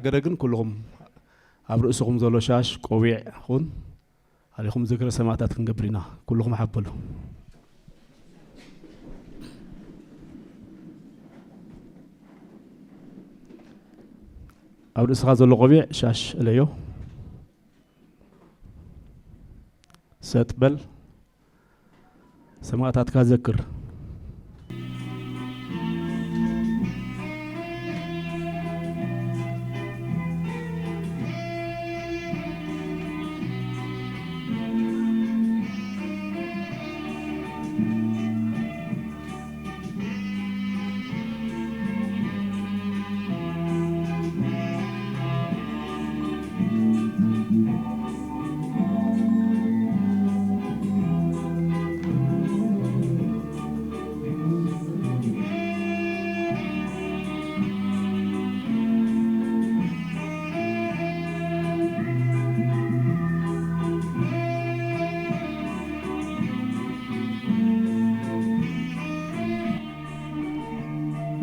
ገረ ግን ኩልኹም ኣብ ርእስኹም ዘሎ ሻሽ ቆቢዕ ኹን ኣሊኹም ዝክረ ሰማዕታት ክንገብር ኢና። ኩልኹም ሓበሉ። ኣብ ርእስኻ ዘሎ ቆቢዕ ሻሽ እለዮ። ሰጥ በል። ሰማዕታትካ ዘክር።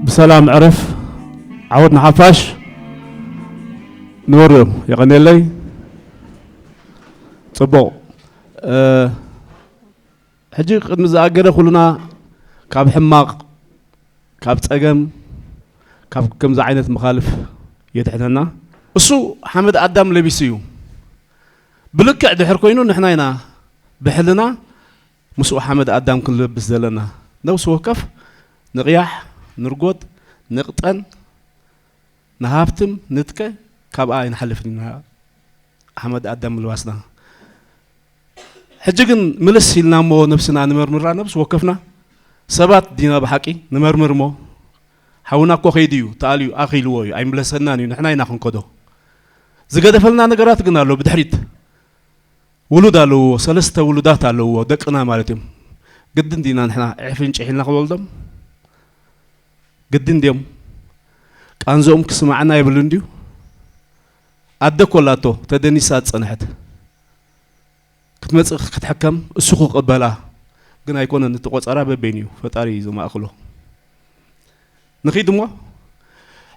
ብሰላም ዕረፍ ዓወት ንሓፋሽ። ንወርዮም የቐኔለይ። ጽቡቕ። ሕጂ ቅድሚ ዝኣገደ ኩልና ካብ ሕማቕ፣ ካብ ጸገም፣ ካብ ከምዚ ዓይነት መኻልፍ የድሕነና። እሱ ሓመድ ኣዳም ለቢሱ እዩ። ብልክዕ ድሕር ኮይኑ ንሕና ኢና ብሕልና ምስኡ ሓመድ ኣዳም ክንለብስ ዘለና። ነብሲ ወከፍ ንቕያሕ፣ ንርጎት፣ ንቕጠን፣ ንሃብትም፣ ንትከ ካብኣ ኣይንሓልፍን ኢና። ሓመድ ኣዳም ምልባስና። ሕጂ ግን ምልስ ኢልና እሞ ነብስና ንመርምራ፣ ነብሲ ወከፍና ሰባት ዲና ብሓቂ ንመርምር እሞ፣ ሓውና እኮ ከይዱ እዩ፣ ተኣልዩ፣ ኣኺልዎ እዩ፣ ኣይምለሰናን እዩ፣ ንሕና ኢና ክንከዶ። ዝገደፈልና ነገራት ግን ኣሎ ብድሕሪት። ውሉድ ኣለዎ፣ ሰለስተ ውሉዳት ኣለዎ፣ ደቅና ማለት እዮም። ግድን ዲና ንሕና ዕፍን ጭሒልና ክንወልዶም? ግድን ድዮም? ቃንዝኦም ክስማዓና የብሉን ድዩ? ኣደ እኮ ኣላቶ፣ ተደኒሳ ዝጸንሐት። ክትመጽእ ክትሕከም፣ እሱ ክቕበላ። ግን ኣይኮነን፣ እቲ ቆጸራ በበይኑ እዩ፣ ፈጣሪ እዩ ዘማእክሎ። ንኺድ እሞ፣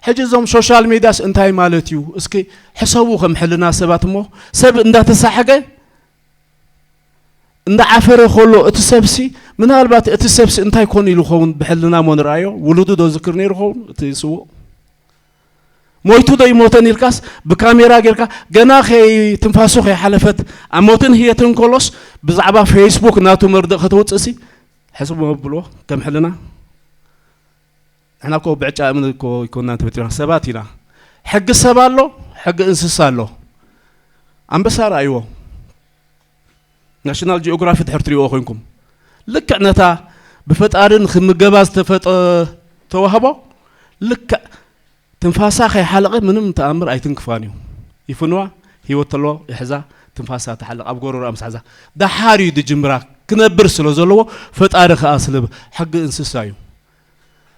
ሕጂ እዞም ሶሻል ሜድያስ እንታይ ማለት እዩ? እስኪ ሕሰቡ ከም ሕልና ሰባት እሞ፣ ሰብ እንዳተሳሕገ፣ እንዳዓፈረ ከሎ እቲ ሰብሲ፣ ምናልባት እቲ ሰብሲ እንታይ ኮን ኢሉ ኸውን ብሕልና እሞ ንርኣዮ፣ ውሉዱ ዶ ዝክር ነይሩ ኸውን እቲ ስዉእ? ሞይቱ ዶ ይሞተን ኢልካስ ብካሜራ ጌርካ ገና ከይ-፣ ትንፋሱ ከይሓለፈት ኣብ ሞትን ህየትን ከሎስ ብዛዕባ ፌስቡክ ናቱ መርድእ ከተውፅእሲ ሕስቡ መብልዎ ከም ሕልና። ንሕና እኮ ብዕጫ እምኒ እኮ ይኮንና ተፈጢርና፣ ሰባት ኢና። ሕጊ ሰብ ኣሎ፣ ሕጊ እንስሳ ኣሎ። ኣንበሳ ረኣይዎ። ናሽናል ጂኦግራፊ ድሕር ትሪእዎ ኮይንኩም፣ ልክዕ ነታ ብፈጣሪ ንክምገባ ዝተፈጠ-፣ ተዋህቦ፣ ልክዕ ትንፋሳ ከይሓለቐ ምንም ተኣምር ኣይትንክፋን እዩ። ይፍንዋ፣ ህይወት ተሎ ይሕዛ፣ ትንፋሳ ትሓልቕ፣ ኣብ ጎረሮኣ ምስ ሓዛ። ደሓር እዩ ድጅምራ፣ ክነብር ስለ ዘለዎ፣ ፈጣሪ ከኣ ስለ ሕጊ እንስሳ እዩ።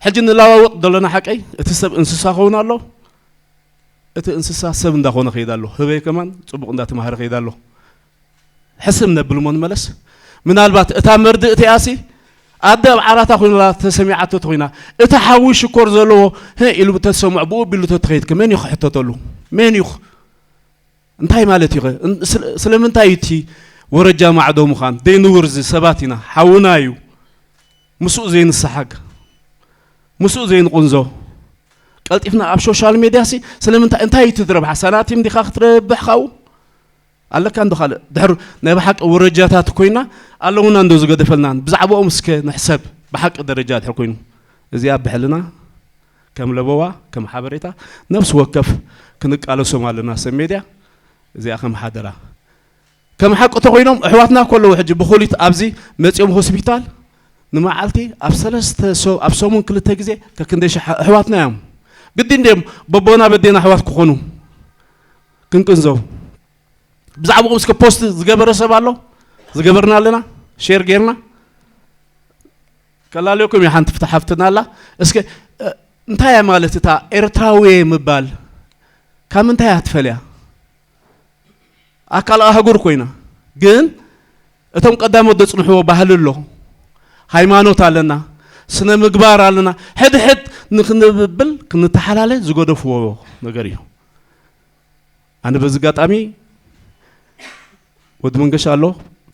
ሕጂ ንለዋወጥ ዘለና ሓቀይ፣ እቲ ሰብ እንስሳ ኸውን ኣሎ፣ እቲ እንስሳ ሰብ እንዳኾነ ከይድ ኣሎ፣ ህበይ ከማን ጽቡቕ እንዳተማህረ ከይድ ኣሎ። ሕስም ነብል እሞ ንመለስ። ምናልባት እታ መርድእ እቲኣሲ ኣደ ኣብ ዓራታ ኮይና ተሰሚዓቶ ተኾይና፣ እቲ ሓዊ ሽኮር ዘለዎ፣ "ህ" ኢሉ ተሰምዖ፣ ብኡ ቢሉ ተትኸይድከ መን እዩ ክሕተተሉ? መን እዩ ኽ-፣ እንታይ ማለት እዩ ኸ? እን-፣ ስለ-፣ ስለምንታይ እዩ እቲ ወረጃ ማዕዶ ምዃን? ደይንውርዚ ሰባት ኢና፣ ሓውና እዩ። ምስኡ ዘይንሰሓግ፣ ምስኡ ዘይንቕንዞ፣ ቀልጢፍና ኣብ ሶሻል ሜድያ ሲ ስለምንታይ፣ እንታይ እዩ እቲ ዝረብሓ? ሳናቲም ዲኻ ክትረብሕ ካብኡ? ኣለካ እንዶ ካልእ? ድሕር ናይ ብሓቂ ወረጃታት ኮይና ኣለውና እንዶ ዝገደፈልናን? ብዛዕባኦም እስከ ንሕሰብ፣ ብሓቂ ደረጃ ድሕር ኮይኑ። እዚኣ ብሕልና ከም ለበዋ፣ ከም ሓበሬታ፣ ነፍሲ ወከፍ ክንቃለሶም ኣለና። ሰብ ሜድያ፣ እዚኣ ከም ሓደራ። ከም ሓቂ ተኾይኖም፣ ኣሕዋትና እኮ ኣለዉ ሕጂ ብኹሊት ኣብዚ መጺኦም ሆስፒታል፣ ንመዓልቲ ኣብ ሰለስተ ሰ-፣ ኣብ ሰሙን ክልተ ግዜ ከክንደይ ሽሕ ኣሕዋትና እዮም። ግዲ እንድዮም በቦና በዴና ኣሕዋት ክኾኑ። ክንቅንዘው። ብዛዕባኦም እስከ ፖስት ዝገበረ ሰብ ኣሎ? ዝገበርና ኣለና? ሼር ጌርና? ከላለየኩም እየ፣ ሓንቲ ፍታ ሓፍትና ኣላ። እስከ፣ እ፣ እንታይ እያ ማለት እታ ኤርትራዊ ምባል? ካብ ምንታይ እያ ትፈልያ? ኣካል ኣህጉር ኮይና፣ ግን እቶም ቀዳሞት ዘጽንሕዎ ባህሊ ኣሎ፣ ሃይማኖት ኣለና፣ ስነ ምግባር ኣለና። ሕድሕድ ንክንብብል ክንተሓላለ ዝገደፍዎ ነገር እዩ። ኣነ በዚ ኣጋጣሚ ወዲ መንገሻ ኣሎ፣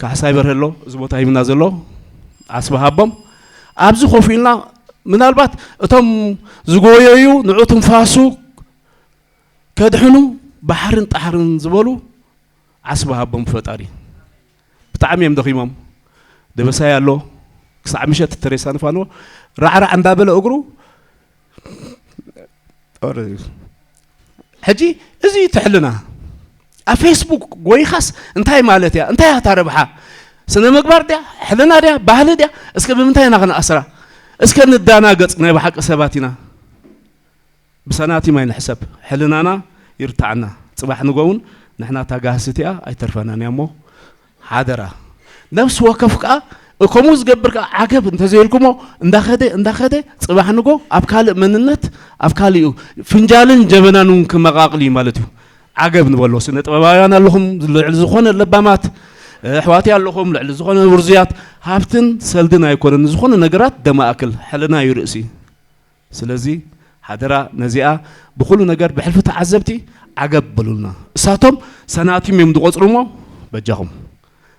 ካሕሳይ በርሀ ኣሎ፣ እዚ ቦታ ሂብና ዘሎ ዓስቢ ሃቦም ኣብዚ ኮፍ ኢልና ምናልባት እቶም ዝጎየዩ ንዑ ትንፋሱ ከድሕኑ ባሕርን ጣሕርን ዝበሉ ዓስቢ ሃቦም ፈጣሪ። ብጣዕሚ እዮም ደኺሞም። ደበሳይ ኣሎ ክሳዕ ምሸት ተሬሳ ንፋንዎ ራዕራዕ እንዳበለ እግሩ ሕጂ እዚ ትሕልና ኣብ ፌስቡክ ጎይኻስ እንታይ ማለት እያ? እንታይ እያ እታ ረብሓ? ስነ ምግባር ድያ? ሕልና ድያ? ባህሊ ድያ? እስከ ብምንታይ ኢና ክንኣስራ? እስከ ንዳናገጽ ናይ ብሓቂ ሰባት ኢና። ብሰናቲም ኣይንሕሰብ። ሕልናና ይርታዓና። ጽባሕ ንጎ እውን ንሕና እታ ጋህሲ እቲኣ ኣይተርፈናን እያ እሞ ሓደራ ነፍሲ ወከፍ ከኣ ከምኡ ዝገብር ከኣ ዓገብ እንተዘይልኩሞ እንዳኸደ እንዳኸደ ጽባሕ ንጎ ኣብ ካልእ መንነት ኣብ ካልእ ፍንጃልን ጀበናን እውን ክመቓቕል እዩ ማለት እዩ። ዓገብ ንበሎ ስነ ጥበባውያን ኣለኹም ልዕሊ ዝኾነ ለባማት ኣሕዋትይ ኣለኹም ልዕሊ ዝኾነ ውርዙያት ሃብትን ሰልድን ኣይኮነን ዝኾነ ነገራት ደማእክል ሕልና እዩ ርእሲ። ስለዚ ሓደራ ነዚኣ ብኹሉ ነገር ብሕልፊ ተዓዘብቲ ዓገብ በሉልና። እሳቶም ሰናቲም እዮም ዝቆጽሩ እሞ በጃኹም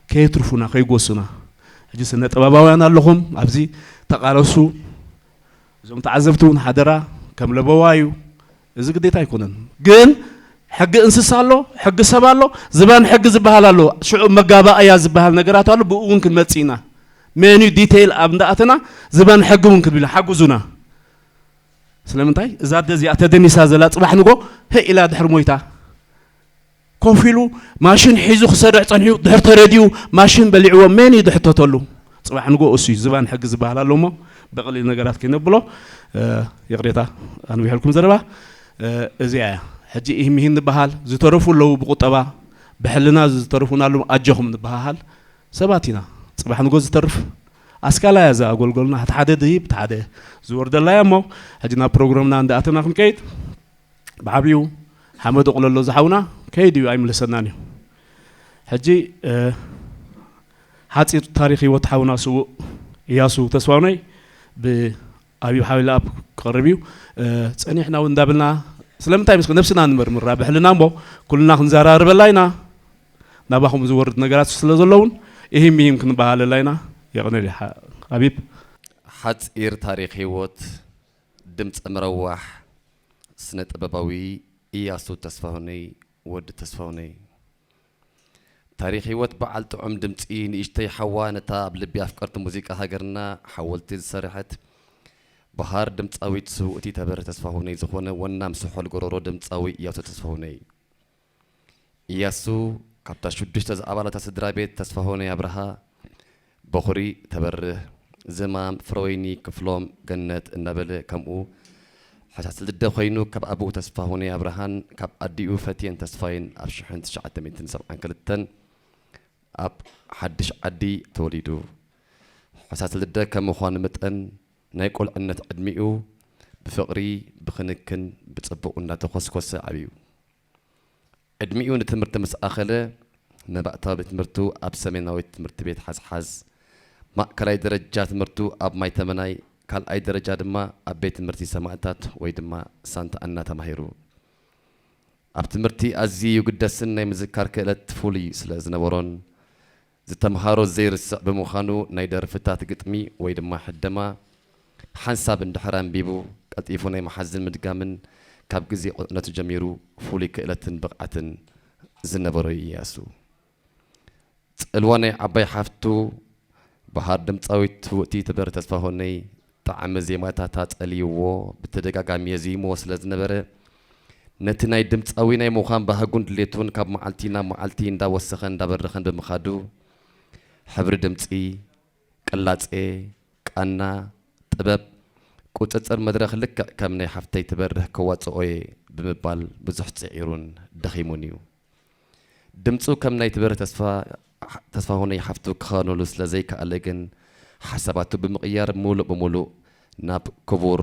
ከየትርፉና ከይጎሱና። ሕጂ ስነ ጥበባውያን ኣለኹም ኣብዚ ተቃለሱ። እዞም ተዓዘብቲ እውን ሓደራ ከም ለበዋ እዩ። እዚ ግዴታ ኣይኮነን ግን ሕጊ እንስሳ ኣሎ፣ ሕጊ ሰብ ኣሎ፣ ዝባን ሕጊ ዝበሃል ኣሎ። ሽዑ መጋባእያ ዝበሃል ነገራት ኣሎ። ብኡ እውን ክንመጽእ ኢና። ሜኑ ዲቴይል ኣብ እንዳኣተና ዝባን ሕጊ እውን ክንብል ሓግዙና። ስለምንታይ እዛ ኣደ እዚኣ ተደኒሳ ዘላ ጽባሕ ንጎ ህእ ኢላ ድሕሪ ሞይታ ኮፍ ኢሉ ማሽን ሒዙ ክሰርሕ ጸኒሑ ድሕሪ ተረዲኡ ማሽን በሊዕዎ መን እዩ ድሕተተሉ? ጽባሕ ንጎ እሱ እዩ ዝባን ሕጊ ዝበሃል ኣሎ እሞ ብቐሊል ነገራት ከይነብሎ ይቕሬታ ኣንዊሐልኩም ዘረባ እዚኣ እያ። ሕጂ ኢህሚሂን ዝበሃል ዝተረፉ ኣለዉ ብቁጠባ ብሕልና ዝተረፉና ኣለዉ ኣጆኹም ንበሃሃል ሰባት ኢና። ጽባሕ ንጎ ዝተርፍ ኣስካላ እያ እዛ ኣጎልጎልና እቲ ሓደ ድሂብ እቲ ሓደ ዝወርደላ እያ እሞ ሕጂ ናብ ፕሮግራምና እንዳኣተና ክንከይድ ብዓብዩ ሓመድ ቁለሎ ዝሓውና ከይድ እዩ ኣይምልሰናን እዩ። ሕጂ ሓፂር ታሪክ ህይወት ሓውና ስውእ እያሱ ተስፋውነይ ብኣቢብ ሓዊላ ኣብ ክቐርብ እዩ። ፀኒሕና እውን እንዳብልና ስለምንታይ ምስ ነብስና ንመርምራ ብሕልና እሞ ኩልና ክንዘራርበላ ኢና። ናባኹም ዝወርድ ነገራት ስለ ዘለውን ኢሂም ኢሂም ክንበሃለላ ኢና። የቕነል ኣቢብ። ሓፂር ታሪክ ህይወት ድምፂ ምረዋሕ ስነ ጥበባዊ እያሱ ተስፋሁነይ ወዲ ተስፋሁነይ። ታሪክ ህይወት በዓል ጥዑም ድምፂ ንእሽተይ ሓዋ ነታ ኣብ ልቢ ኣፍቀርቲ ሙዚቃ ሃገርና ሓወልቲ ዝሰረሐት በሃር ድምፃዊት ስውእቲ ተበረ ተስፋሁነይ ዝኾነ ወናም ስሑል ጎሮሮ ድምፃዊ እያሱ ተስፋሁነይ። እያሱ ካብታ ሽዱሽተ ዝኣባላታ ስድራ ቤት ተስፋሆነይ ኣብርሃ፣ በኹሪ ተበርህ፣ ዝማም ፍረወይኒ ክፍሎም፣ ገነት እናበለ ከምኡ ሕሳስ ልደ ኮይኑ ካብ ኣቦኡ ተስፋሆነይ ኣብርሃን ካብ ኣዲኡ ፈትየን ተስፋይን ኣብ ሽሕን ትሽዓተ ሚእትን ሰብዓን ክልተን ኣብ ሓድሽ ዓዲ ተወሊዱ። ሕሳስ ልደ ከም ምዃኑ መጠን ናይ ቁልዕነት ዕድሚኡ ብፍቕሪ ብክንክን ብፅቡቕ እናተኾስኮሰ ዓብዩ። ዕድሚኡ ንትምህርቲ ምስ ኣኸለ መባእታዊ ትምህርቱ ኣብ ሰሜናዊት ትምህርቲ ቤት ሓዝሓዝ፣ ማእከላይ ደረጃ ትምህርቱ ኣብ ማይተመናይ፣ ካልኣይ ደረጃ ድማ ኣብ ቤት ትምህርቲ ሰማእታት ወይ ድማ ሳንታ ኣና ተማሂሩ። ኣብ ትምህርቲ ኣዝዩ ይግደስን ናይ ምዝካር ክእለት ፍሉይ ስለ ዝነበሮን ዝተምሃሮ ዘይርስዕ ብምዃኑ ናይ ደርፍታት ግጥሚ ወይ ድማ ሕደማ ሓንሳብ እንድሕር ኣንቢቡ ቀልጢፉ ናይ ምሓዝን ምድጋምን ካብ ግዜ ቁልዕነቱ ጀሚሩ ፍሉይ ክእለትን ብቕዓትን ዝነበሮ እዩ እያሱ። ጽልዋ ናይ ዓባይ ሓፍቱ በሃር ድምጻዊት ትውእቲ ትበር ተስፋሆነይ ጣዕሚ ዜማታታ ጸልይዎ ብተደጋጋሚ የዚምዎ ስለ ዝነበረ ነቲ ናይ ድምጻዊ ናይ ምዃን ባህጉን ድሌቱን ካብ መዓልቲ ናብ መዓልቲ እንዳወሰኸን እንዳበረኸን ብምኻዱ ሕብሪ ድምጺ፣ ቅላጼ፣ ቃና፣ ጥበብ፣ ቁጽጽር መድረኽ ልክዕ ከም ናይ ሓፍተይ ትበርህ ከዋጽኦ እየ ብምባል ብዙሕ ጽዒሩን ደኺሙን እዩ። ድምጹ ከም ናይ ትበርህ ተስፋ ተስፋሁነይ ሓፍቱ ክኸነሉ ስለ ዘይከኣለ ግን ሓሳባቱ ብምቕያር ሙሉእ ብሙሉእ ናብ ክቡር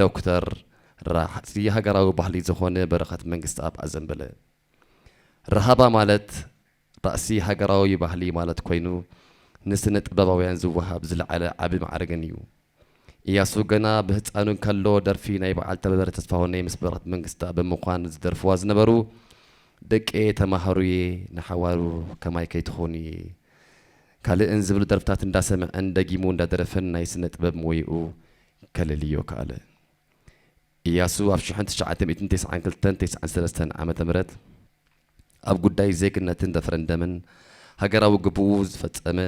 ዶክተር ራእሲ ሃገራዊ ባህሊ ዝኾነ በረኸት መንግስተኣብ ኣዘንበለ። ራህባ ማለት ራእሲ ሃገራዊ ባህሊ ማለት ኮይኑ ንስነ ጥበባውያን ዝወሃብ ዝለዓለ ዓቢ ማዕርግን እዩ። እያሱ ገና ብህጻኑ እንከሎ ደርፊ ናይ በዓል ተበበረ ተስፋሁነይ ምስ በረኸት መንግስተኣብ ብምዃን ዝደርፍዋ ዝነበሩ ደቄ ተማሃሩዬ ንሓዋሩ ከማይ ከይትኾኑዬ ካልእን ዝብሉ ደርፍታት እንዳሰምዐን ደጊሙ እንዳደረፈን ናይ ስነ ጥበብ ሞይኡ ከለልዮ ከኣለ። ኢያሱ ኣብ ሽሕን ትሽዓተ ሚእትን ተስዓን ክልተን ተስዓን ሰለስተን ዓመተ ምህረት ኣብ ጉዳይ ዜግነትን ረፈረንደምን ሃገራዊ ግብኡ ዝፈጸመ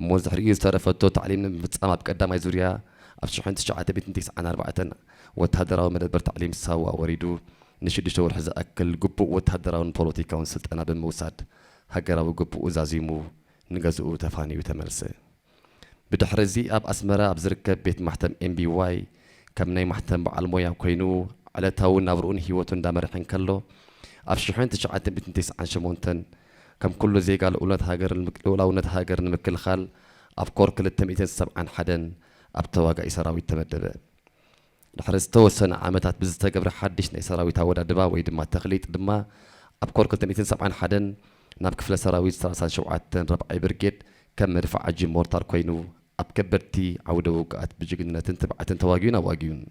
እሞ ዝድሕሪኡ ዝተረፈቶ ታዕሊም ንምፍጻም ኣብ ቀዳማይ ዙርያ ኣብ ሽሕን ትሽዓተ ሚእትን ተስዓን ኣርባዕተን ወተሃደራዊ መደበር ታዕሊም ሳዋ ወሪዱ ንሽዱሽተ ወርሒ ዝኣክል ግቡእ ወተሃደራውን ፖለቲካውን ስልጠና ብምውሳድ ሃገራዊ ግብኡ ዛዚሙ ንገዝኡ ተፋንዩ ተመልሰ። ብድሕሪ እዚ ኣብ ኣስመራ ኣብ ዝርከብ ቤት ማሕተም ኤምቢዋይ ከም ናይ ማሕተም በዓል ሞያ ኮይኑ ዕለታዊ ናብርኡን ህይወቱ እንዳመርሐ እንከሎ ኣብ ሽሕን ትሽዓተ ሚእትን ተስዓን ሸሞንተን ከም ኩሉ ዜጋ ልኡላውነት ሃገር ልኡላውነት ሃገር ንምክልኻል ኣብ ኮር ክልተ ሚእትን ሰብዓን ሓደን ኣብ ተዋጋኢ ሰራዊት ተመደበ። ድሕሪ ዝተወሰነ ዓመታት ብዝተገብረ ሓድሽ ናይ ሰራዊት ኣወዳድባ ወይ ድማ ተኽሊጥ ድማ ኣብ ኮር ክልተ ሚእትን ሰብዓን ሓደን ናብ ክፍለ ሰራዊት ሰላሳን ሸውዓተን ራብዓይ ብርጌድ ከም መድፍዓጂ ሞርታር ኮይኑ ኣብ ከበድቲ ዓውደ ውግኣት ብጅግንነትን ትብዓትን ተዋጊኡን ኣዋጊኡን።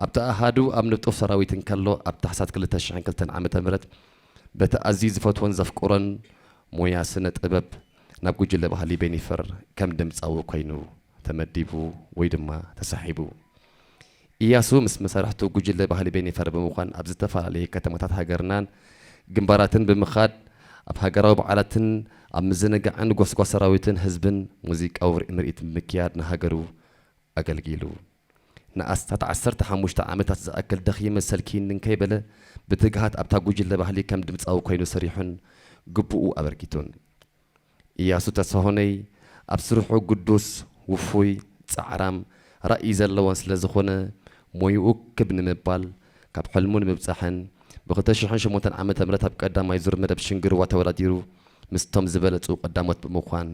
ኣብቲ ኣሃዱ ኣብ ንጡፍ ሰራዊት እንከሎ ኣብ ታሕሳስ ክልተ ሽሕን ክልተን ዓመተ ምህረት በቲ ኣዝዩ ዝፈትዎን ዘፍቅሮን ሞያ ስነ ጥበብ ናብ ጉጅለ ባህሊ ቤኒፈር ከም ድምፃዊ ኮይኑ ተመዲቡ ወይ ድማ ተሳሒቡ። ኢያሱ ምስ መሳርሕቱ ጉጅለ ባህሊ ቤኒፈር ብምዃን ኣብ ዝተፈላለየ ከተማታት ሃገርናን ግንባራትን ብምኻድ ኣብ ሃገራዊ በዓላትን ኣብ ምዝንጋዕን ጎስጓስ ሰራዊትን ህዝብን ሙዚቃዊ ርእ- ምርኢት ብምክያድ ንሃገሩ ኣገልጊሉ። ንኣስታት ዓሰርተ ሓሙሽተ ዓመታት ዝኣክል ደኺመ ሰልኪኒ እንከይበለ ብትግሃት ኣብታ ጉጅለ ባህሊ ከም ድምፃዊ ኮይኑ ሰሪሑን ግቡኡ ኣበርኪቱን። ኢያሱ ተስፋሆነይ ኣብ ስርሑ ግዱስ፣ ውፉይ፣ ጻዕራም፣ ራእይ ዘለዎን ስለ ዝኾነ ሞይኡ ክብ ንምባል ካብ ሕልሙ ንምብጻሕን ብ ክልተ ሽሕን ሸሞንተን ዓመተ ምህረት ኣብ ቀዳማይ ዙር መደብ ሽንግርዋ ተወዳዲሩ ምስቶም ዝበለጹ ቀዳሞት ብምዃን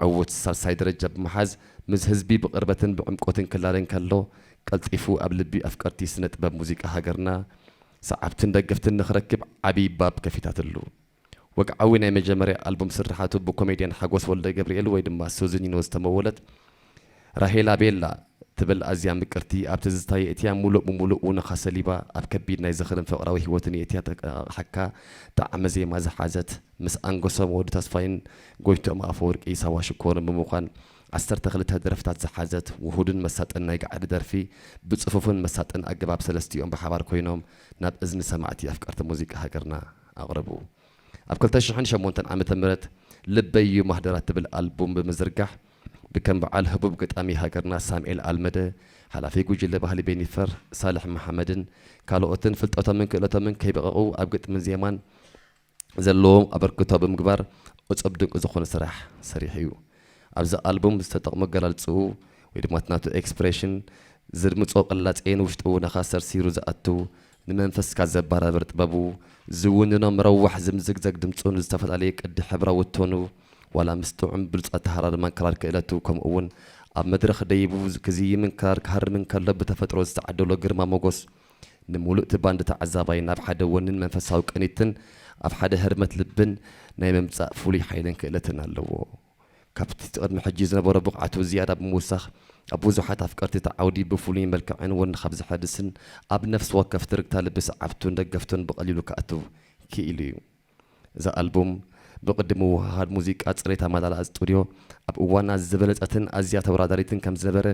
ዕዉት ሳልሳይ ደረጃ ብምሓዝ ምስ ህዝቢ ብቕርበትን ብዕምቆትን ክላለ እንከሎ ቀልጢፉ ኣብ ልቢ ኣፍቀርቲ ስነ ጥበብ ሙዚቃ ሃገርና ሰዓብትን ደገፍትን ንኽረክብ ዓብዪ ባብ ከፊታትሉ። ወግዓዊ ናይ መጀመርያ ኣልቡም ስርሓቱ ብኮሜድያን ሓጎስ ወልደገብርኤል ወይ ድማ ሱዚኒኖ ዝተመወለት ራሄላ ቤላ ትብል ኣዝያ ምቅርቲ ኣብ ትዝታ የእትያ ሙሉእ ብሙሉእ ውነኻ ሰሊባ ኣብ ከቢድ ናይ ዝኽርን ፍቕራዊ ህይወትን የእትያ ተቃሓካ ጣዕመ ዜማ ዝሓዘት ምስ ኣንገሶም ወዲ ተስፋይን ጎይትኦም ኣፈወርቂ ሳዋ ሽኮርን ብምዃን ዓሰርተ ክልተ ደርፍታት ዝሓዘት ውሁድን መሳጥን ናይ ጋዕዲ ደርፊ ብጽፉፍን መሳጥን ኣገባብ ሰለስቲኦም ብሓባር ኮይኖም ናብ እዝኒ ሰማዕቲ ኣፍቀርቲ ሙዚቃ ሃገርና ኣቕረቡ። ኣብ ክልተ ሽሕን ሸሞንተን ዓመተ ምህረት ልበይ እዩ ማህደራ ትብል ኣልቡም ብምዝርጋሕ ብከም በዓል ህቡብ ገጣሚ ሃገርና ሳምኤል ኣልመደ፣ ሓላፊ ጉጅለ ባህሊ ቤኒፈር ሳልሕ መሓመድን ካልኦትን ፍልጠቶምን ክእለቶምን ከይበቐቑ ኣብ ግጥምን ዜማን ዘለዎም ኣበርክቶ ብምግባር እጹብ ድንቂ ዝኾነ ስራሕ ሰሪሑ እዩ። ኣብዚ ኣልቡም ዝተጠቕሞ ኣገላልጽኡ ወይ ድማ እቲ ናቱ ኤክስፕሬሽን ዝድምጾ ቅላጼ ንውሽጢ ውነኻ ሰርሲሩ ዝኣቱ ንመንፈስካ ዘባራብር ጥበቡ ዝውንኖ መረዋሕ ዝምዝግዘግ ድምጹ ንዝተፈላለየ ቅዲ ሕብራዊ ቶኑ ዋላ ምስ ጥዑም ብሉጽ ኣተሃራርማን ክራር ክእለቱ ከምኡ እውን ኣብ መድረኽ ደይቡ ክዝይምን ክራር ክሃርምን ከሎ ብተፈጥሮ ዝተዓደሎ ግርማ ሞጎስ ንምሉእ እቲ ባንድ ተዓዛባይ ናብ ሓደ ወንን መንፈሳዊ ቅኒትን ኣብ ሓደ ህርመት ልብን ናይ ምምጻእ ፍሉይ ሓይልን ክእለትን ኣለዎ። ካብቲ ቅድሚ ሕጂ ዝነበሮ ብቕዓቱ ዝያዳ ብምውሳኽ ኣብ ብዙሓት ኣፍቀርቲ እቲ ዓውዲ ብፍሉይ መልክዕን ወኒ ካብ ዘሐድስን ኣብ ነፍሲ ወከፍ ትርግታ ልቢ ሰዓብቱን ደገፍቱን ብቐሊሉ ክኣቱ ክኢሉ እዩ። እዛ ኣልቡም ብቕዲ ምውህሃድ ሙዚቃ ጽሬት ኣመላልኣ ስቱድዮ ኣብ እዋና ዝበለጸትን ኣዝያ ተወዳዳሪትን ከም ዝነበረ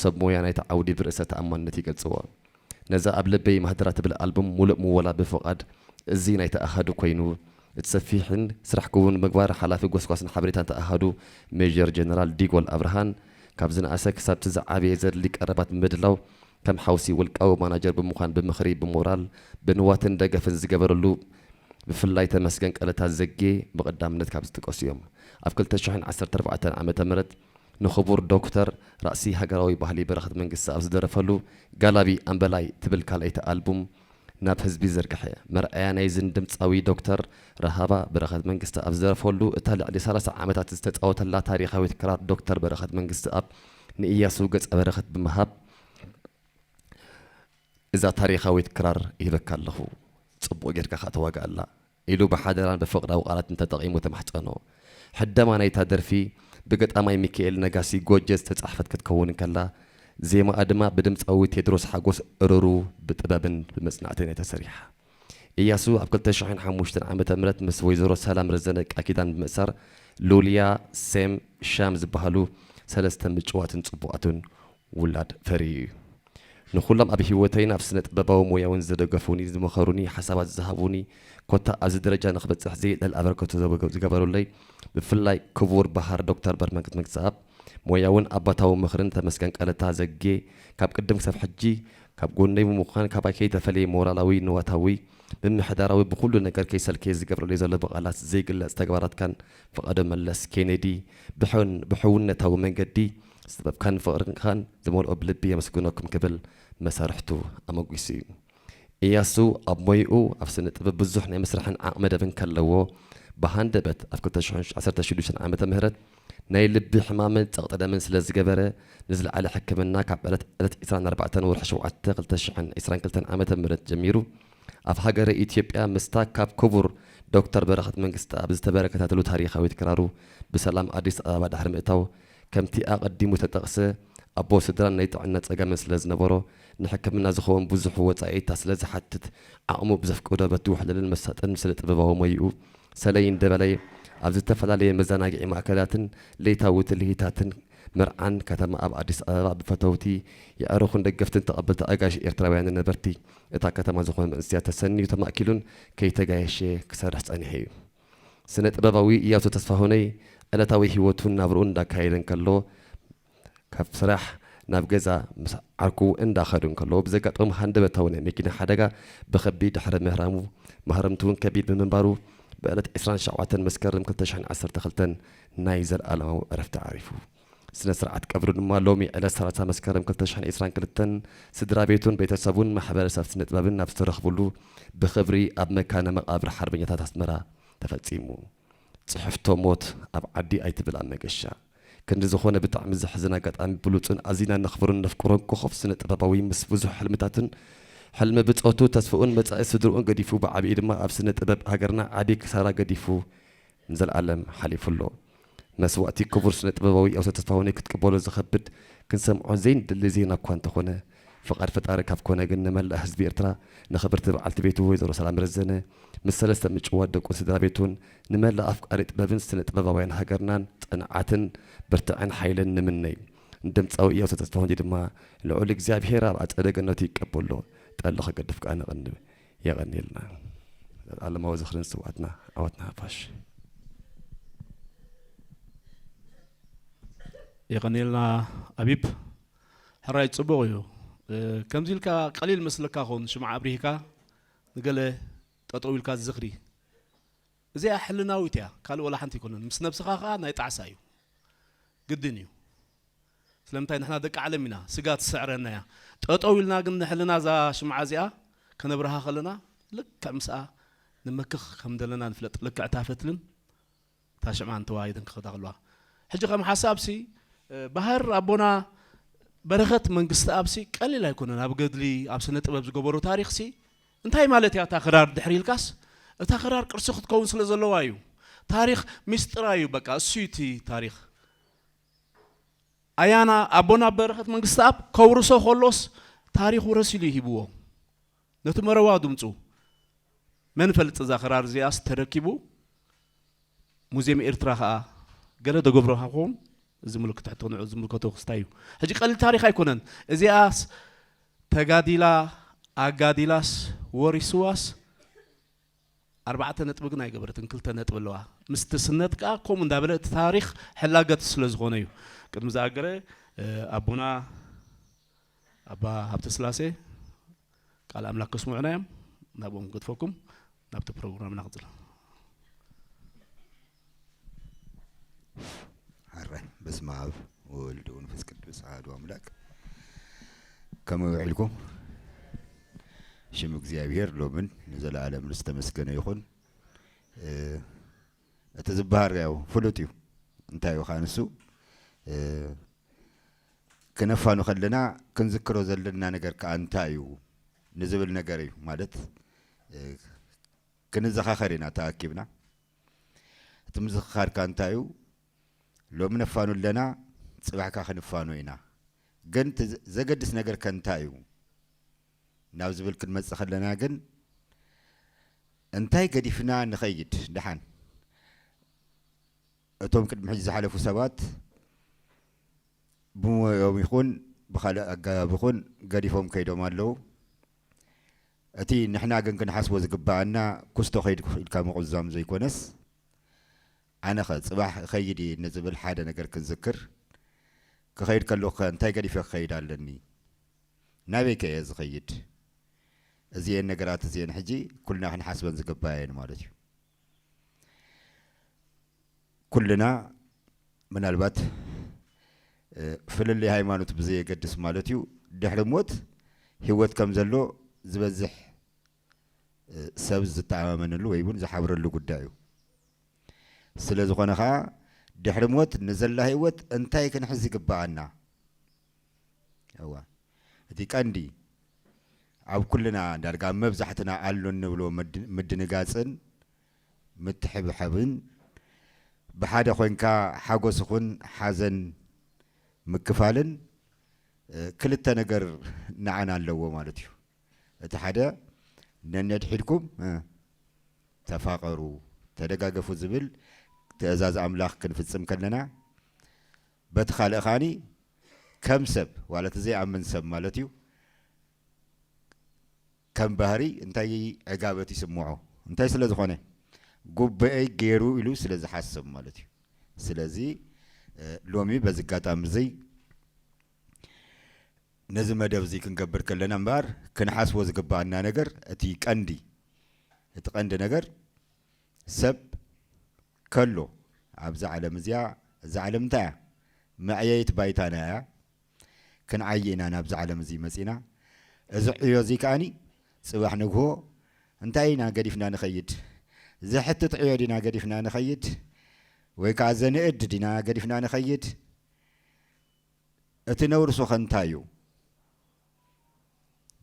ሰብ ሞያ ናይቲ ዓውዲ ብርእሰ ተኣማንነት ይገልጽዎ። ነዛ ኣብ ልበይ ማህደራ ትብል ኣልቡም ሙሉእ ምወላ ብፍቓድ እዚ ናይቲ ኣሃዱ ኮይኑ እቲ ሰፊሕን ስራሕ ክውን ምግባር ሓላፊ ጎስጓስን ሓበሬታን እቲ ኣሃዱ ሜጀር ጀነራል ዲጎል ኣብርሃን ካብ ዝነኣሰ ክሳብ እቲ ዝዓበየ ዘድሊ ቀረባት ብምድላው ከም ሓውሲ ውልቃዊ ማናጀር ብምዃን ብምኽሪ ብሞራል ብንዋትን ደገፍን ዝገበረሉ ብፍላይ ተመስገን ቀለታ ዘጌ ብቐዳምነት ካብ ዝጥቀሱ እዮም። ኣብ ክልተ ሽሕን ዓሰርተ ኣርባዕተን ዓመተ ምህረት ንኽቡር ዶክተር ራእሲ ሃገራዊ ባህሊ በረኸት መንግስቲ ኣብ ዝደረፈሉ ጋላቢ ኣምበላይ ትብል ካልኣይቲ ኣልቡም ናብ ህዝቢ ዘርግሐ መርኣያ ናይዝን ድምፃዊ ዶክተር ረሃባ በረኸት መንግስቲ ኣብ ዝደረፈሉ እታ ልዕሊ ሰላሳ ዓመታት ዝተፃወተላ ታሪኻዊት ክራር ዶክተር በረኸት መንግስቲ ኣብ ንእያሱ ገፀ በረኸት ብምሃብ እዛ ታሪኻዊት ክራር ይህበካ ኣለኹ፣ ጽቡቕ ጌርካ ከኣ ተዋግኣላ ኢሉ ብሓደራን ብፍቕራዊ ቃላትን ተጠቒሙ ተማሕጸኖ። ሕደማ ናይታ ደርፊ ብገጣማይ ሚካኤል ነጋሲ ጎጀ ዝተጻሕፈት ክትከውን እንከላ፣ ዜማኣ ድማ ብድምጻዊ ቴድሮስ ሓጎስ እሩሩ ብጥበብን ብመጽናዕትን እያ ተሰሪሓ። እያሱ ኣብ ክልተ ሽሕን ሓሙሽተን ዓመተ ምህረት ምስ ወይዘሮ ሰላም ረዘነ ቃል ኪዳን ብምእሳር ሉልያ፣ ሴም፣ ሻም ዝበሃሉ ሰለስተ ምጭዋትን ጽቡቓትን ውላድ ፈርዩ እዩ። ንኹሎም ኣብ ህይወተይን ኣብ ስነ ጥበባዊ ሞያውን ዝደገፉኒ፣ ዝመኸሩኒ፣ ሓሳባት ዝሃቡኒ፣ ኮታ ኣብዚ ደረጃ ንኽበጽሕ ዘይልዕል ኣበርክቶ ዘበገ-፣ ዝገበሩለይ፣ ብፍላይ ክቡር በሃር ዶክተር በርመንግስት መግዛኣብ፣ ሞያውን ኣባታዊ ምኽርን ተመስገን ቀለታ ዘጌ፣ ካብ ቅድም ክሳብ ሕጂ ካብ ጎነይ ብምዃን ካባይ ከይተፈለየ ሞራላዊ፣ ንዋታዊ፣ ምምሕዳራዊ ብኹሉ ነገር ከይሰልከየ ዝገብረለይ ዘሎ ብቓላት ዘይግለጽ ተግባራትካን ፍቓዶ መለስ ኬኔዲ ብሕን-፣ ብሕውነታዊ መንገዲ ጥበብካን ፍቕርካን ዝመልኦ ብልቢ የመስግነኩም ክብል መሳርሕቱ ኣመጒሱ እዩ። እያሱ ኣብ ሞይኡ ኣብ ስነ ጥበብ ብዙሕ ናይ ምስራሕን ዓቕሚ መደብን ከለዎ ብሃንደበት ኣብ ክልተ ሽሕን ዓሰርተ ሽዱሽተን ዓመተ ምህረት ናይ ልቢ ሕማምን ጸቕጢ ደምን ስለ ዝገበረ ንዝለዓለ ሕክምና ካብ ዕለት ዕለት ዕስራን ኣርባዕተን ወርሒ ሸውዓተ ክልተ ሽሕን ዕስራን ክልተን ዓመተ ምህረት ጀሚሩ ኣብ ሃገረ ኢትዮጵያ ምስታ ካብ ክቡር ዶክተር በረኸት መንግስተኣብ ዝተበረከተትሉ ታሪኻዊት ክራሩ ብሰላም ኣዲስ ኣበባ ድሕሪ ምእታው ከምቲ ኣቐዲሙ ተጠቕሰ ኣቦ ስድራን ናይ ጥዕና ጸገምን ስለ ዝነበሮ ንሕክምና ዝኸውን ብዙሕ ወጻኢታ ስለ ዝሓትት ዓቕሙ ብዘፍቅዶ በቲ ውሕልልን መሳጥን ስነ ጥበባዊ ሞይኡ ሰለይ እንደበለይ ኣብ ዝተፈላለየ መዘናግዒ ማእከላትን ለይታዊ ትልሂታትን መርዓን ከተማ ኣብ ኣዲስ ኣበባ ብፈተውቲ የዕሩኽን ደገፍትን ተቐበልቲ ኣጋይሽ ኤርትራውያንን ነበርቲ እታ ከተማ ዝኾኑ መንእሰያት ተሰንዩ ተማእኪሉን ከይተጋየሸ ክሰርሕ ጸኒሑ እዩ። ስነ ጥበባዊ እያሱ ተስፋሁነይ ዕለታዊ ህይወቱን ናብርኡን እንዳካየደ እንከሎ ካብ ስራሕ ናብ ገዛ ምስ ዓርኩ እንዳኸዱ እንከለዉ ብዘጋጠሞም ሃንደበታዊ ናይ መኪና ሓደጋ ብኸቢድ ድሕሪ ምህራሙ ማህረምቱ እውን ከቢድ ብምንባሩ ብዕለት ዕስራን ሸውዓተን መስከረም ክልተ ሽሕን ዓሰርተ ክልተን ናይ ዘለኣለማዊ ዕረፍቲ ዓሪፉ። ስነ ስርዓት ቀብሩ ድማ ሎሚ ዕለት ሰላሳ መስከረም ክልተ ሽሕን ዕስራን ክልተን ስድራ ቤቱን ቤተሰቡን ማሕበረሰብ ስነ ጥበብን ናብ ዝተረኽብሉ ብኽብሪ ኣብ መካነ መቓብር ሓርበኛታት ኣስመራ ተፈጺሙ። ጽሕፍቶ ሞት ኣብ ዓዲ ኣይትብል ኣብ መገሻ። ክንዲ ዝኾነ ብጣዕሚ ዘሕዝን ኣጋጣሚ ብሉጽን ኣዚና ነኽብሮን ነፍቅሮን ኮኾብ ስነ ጥበባዊ ምስ ብዙሕ ሕልምታትን ሕልሚ ብጾቱ ተስፍኡን መጻኢ ስድርኡን ገዲፉ ብዓቢኡ ድማ ኣብ ስነ ጥበብ ሃገርና ዓቢ ክሳራ ገዲፉ ንዘለኣለም ሓሊፉ ኣሎ። መስዋእቲ ክቡር ስነ ጥበባዊ እያሱ ተስፋሁነይ ክትቅበሎ ዝኸብድ ክንሰምዖ ዘይንደሊ ዜና እኳ እንተኾነ ፍቓድ ፈጣሪ ካብ ኮነ ግን ንመላእ ህዝቢ ኤርትራ ንኽብርቲ በዓልቲ ቤቱ ወይዘሮ ሰላም ረዘነ ምስ ሰለስተ ምጭዋት ደቁን ስድራ ቤቱን ንመላእ ኣፍቃሪ ጥበብን ስነ ጥበባውያን ሃገርናን ጽንዓትን ብርትዕን ሓይልን ንምነይ። ንድምጻዊ እያሱ ተስፋሁን ድማ ልዑል እግዚኣብሔር ኣብ ኣጸደ ገነቱ ይቀበሎ። ጠሊ ክገድፍ ከኣ ነቐንብ። የቐንየልና። ዘለኣለማዊ ዝኽርን ስውኣትና ዓወትና ሓፋሽ። የቐንየልና ኣቢብ። ሕራይ ጽቡቕ እዩ። ከምዚ ኢልካ ቀሊል መስለካ ኾን ሽምዓ ኣብሪህካ ንገለ ጠጠው ኢልካ ዝኽሪ እዚኣ ሕልናዊት እያ፣ ካልእ ወላ ሓንቲ ኣይኮነን። ምስ ነብስኻ ኸዓ ናይ ጣዕሳ እዩ፣ ግድን እዩ። ስለምንታይ ንሕና ደቂ ዓለም ኢና፣ ስጋ ትስዕረና እያ። ጠጠው ኢልና ግን ንሕልና እዛ ሽምዓ እዚኣ ከነብርሃ ከለና ልክዕ ምስኣ ንመክኽ ከም ዘለና ንፍለጥ። ልክዕ እታ ፈትልን እታ ሽምዓን ተዋሂደን ክኸዳ ከለዋ። ሕጂ ከም ሓሳብሲ ባህር ኣቦና በረኸት መንግስቲ ኣብሲ ቀሊል ኣይኮነን። ኣብ ገድሊ ኣብ ስነ ጥበብ ዝገበሮ ታሪኽሲ እንታይ ማለት እያ እታ ክራር ድሕሪ ኢልካስ እታ ክራር ቅርሲ ክትከውን ስለ ዘለዋ እዩ። ታሪኽ ሚስጥራ እዩ። በቃ እሱ እዩ እቲ ታሪኽ። ኣያና ኣቦና በረኸት መንግስቲ ኣብ ከውርሶ ከሎስ ታሪኽ ውረስ ኢሉ ይሂብዎ ነቲ መረዋ ድምፁ። መን ፈልጥ እዛ ክራር እዚኣስ ተረኪቡ ሙዚየም ኤርትራ ከዓ ገለ ደገብሮ ሃኾም እዚ ምልክት ሕቶ ንዑ ዝምልከቶ ክስታይ እዩ። ሕጂ ቀሊል ታሪኽ ኣይኮነን። እዚኣስ ተጋዲላ ኣጋዲላስ ወሪስዋስ ኣርባዕተ ነጥቢ ግን ኣይገበረትን፣ ክልተ ነጥቢ ኣለዋ። ምስ ትስነት ከዓ ከምኡ እንዳበለ እቲ ታሪኽ ሕላገት ስለ ዝኾነ እዩ። ቅድሚ ዝኣገረ ኣቦና ኣባ ሃብተ ስላሴ ቃል ኣምላክ ከስምዑና እዮም። ናብኦም ገድፈኩም ናብቲ ፕሮግራም ናቕጽል። ሓራይ በስመ ኣብ ወወልድ ወመንፈስ ቅዱስ ኣሐዱ ኣምላክ። ከመይ ውዒልኩም? ሽም እግዚኣብሔር ሎምን ንዘለኣለምን ዝተመስገነ ይኹን። እቲ ዝበሃል ያው ፍሉጥ እዩ። እንታይ እዩ ኻንሱ ክነፋኑ ከለና ክንዝክሮ ዘለና ነገር ከዓ እንታይ እዩ ንዝብል ነገር እዩ። ማለት ክንዘኻኸር ኢና ተኣኪብና። እቲ ምዝኽኻር ከዓ እንታይ እዩ? ሎሚ ነፋኑ ኣለና፣ ፅባሕ ከዓ ክንፋኖ ኢና። ግን ዘገድስ ነገር ከ እንታይ እዩ ናብ ዝብል ክንመፅእ ከለና ግን እንታይ ገዲፍና ንኸይድ ደሓን? እቶም ቅድሚ ሕጂ ዝሓለፉ ሰባት ብሞያኦም ይኹን ብኻልእ ኣገባብ ይኹን ገዲፎም ከይዶም ኣለዉ። እቲ ንሕና ግን ክንሓስቦ ዝግብኣና፣ ኩስቶ ከይዱ ኢልካ ምቑዛም ዘይኮነስ፣ ኣነኸ ጽባሕ እኸይድ እየ ንዝብል ሓደ ነገር ክንዝክር። ክኸይድ ከለኹኸ እንታይ ገዲፈ ክኸይድ ኣለኒ? ናበይከ እየ ዝኸይድ? እዚኤን ነገራት እዚኤን ሕጂ ኩልና ክንሓስበን ዝግባእ እየን ማለት እዩ። ኩልና ምናልባት፣ እ፣ ፍልልይ ሃይማኖት ብዘየገድስ ማለት እዩ፣ ድሕሪ ሞት ህይወት ከም ዘሎ ዝበዝሕ፣ እ፣ ሰብ ዝተኣማመነሉ ወይ እውን ዝሓብረሉ ጉዳይ እዩ። ስለ ዝኾነ ኸዓ ድሕሪ ሞት ንዘላ ህይወት እንታይ ክንሕዝ ይግብኣና? እዋ፣ እቲ ቀንዲ ኣብ ኩልና ዳርጋ ኣብ መብዛሕትና ኣሎ እንብሎ ምድ-፣ ምድንጋጽን ምትሕብሓብን ብሓደ ኮይንካ ሓጎስ ይኹን ሓዘን ምክፋልን፣ እ፣ ክልተ ነገር ንዓና ኣለዎ ማለት እዩ። እቲ ሓደ ነነድሒድኩም፣ እ፣ ተፋቐሩ፣ ተደጋገፉ ዝብል ትእዛዝ ኣምላኽ ክንፍጽም ከለና፣ በቲ ካልእ ኸኣኒ ከም ሰብ፣ ዋላ እቲ ዘይኣምን ሰብ ማለት እዩ፣ ከም ባህሪ እንታይ ዕጋበት ይስምዖ? እንታይ ስለ ዝኾነ? ጉበኤይ ገይሩ ኢሉ ስለ ዝሓስብ ማለት እዩ። ስለዚ፣ እ፣ ሎሚ በዚ ኣጋጣሚ እዚ ነዚ መደብ እዚ ክንገብር ከለና እምበኣር ክንሓስቦ ዝግብኣና ነገር፣ እቲ ቀንዲ፣ እቲ ቀንዲ ነገር ሰብ ከሎ ኣብዛ ዓለም እዚኣ፣ እዛ ዓለም እንታይ እያ? መዕየይት ባይታና እያ። ክንዓዪ ኢና ናብዛ ዓለም እዚ መጺና። እዚ ዕዮ እዚ ከኣኒ ጽባሕ ንግሆ እንታይ ኢና ገዲፍና ንኸይድ? ዘሕትት ዕዮ ዲና ገዲፍና ንኸይድ? ወይ ከኣ ዘንእድ ዲና ገዲፍና ንኸይድ? እቲ ነውርሱ ኸ እንታይ እዩ?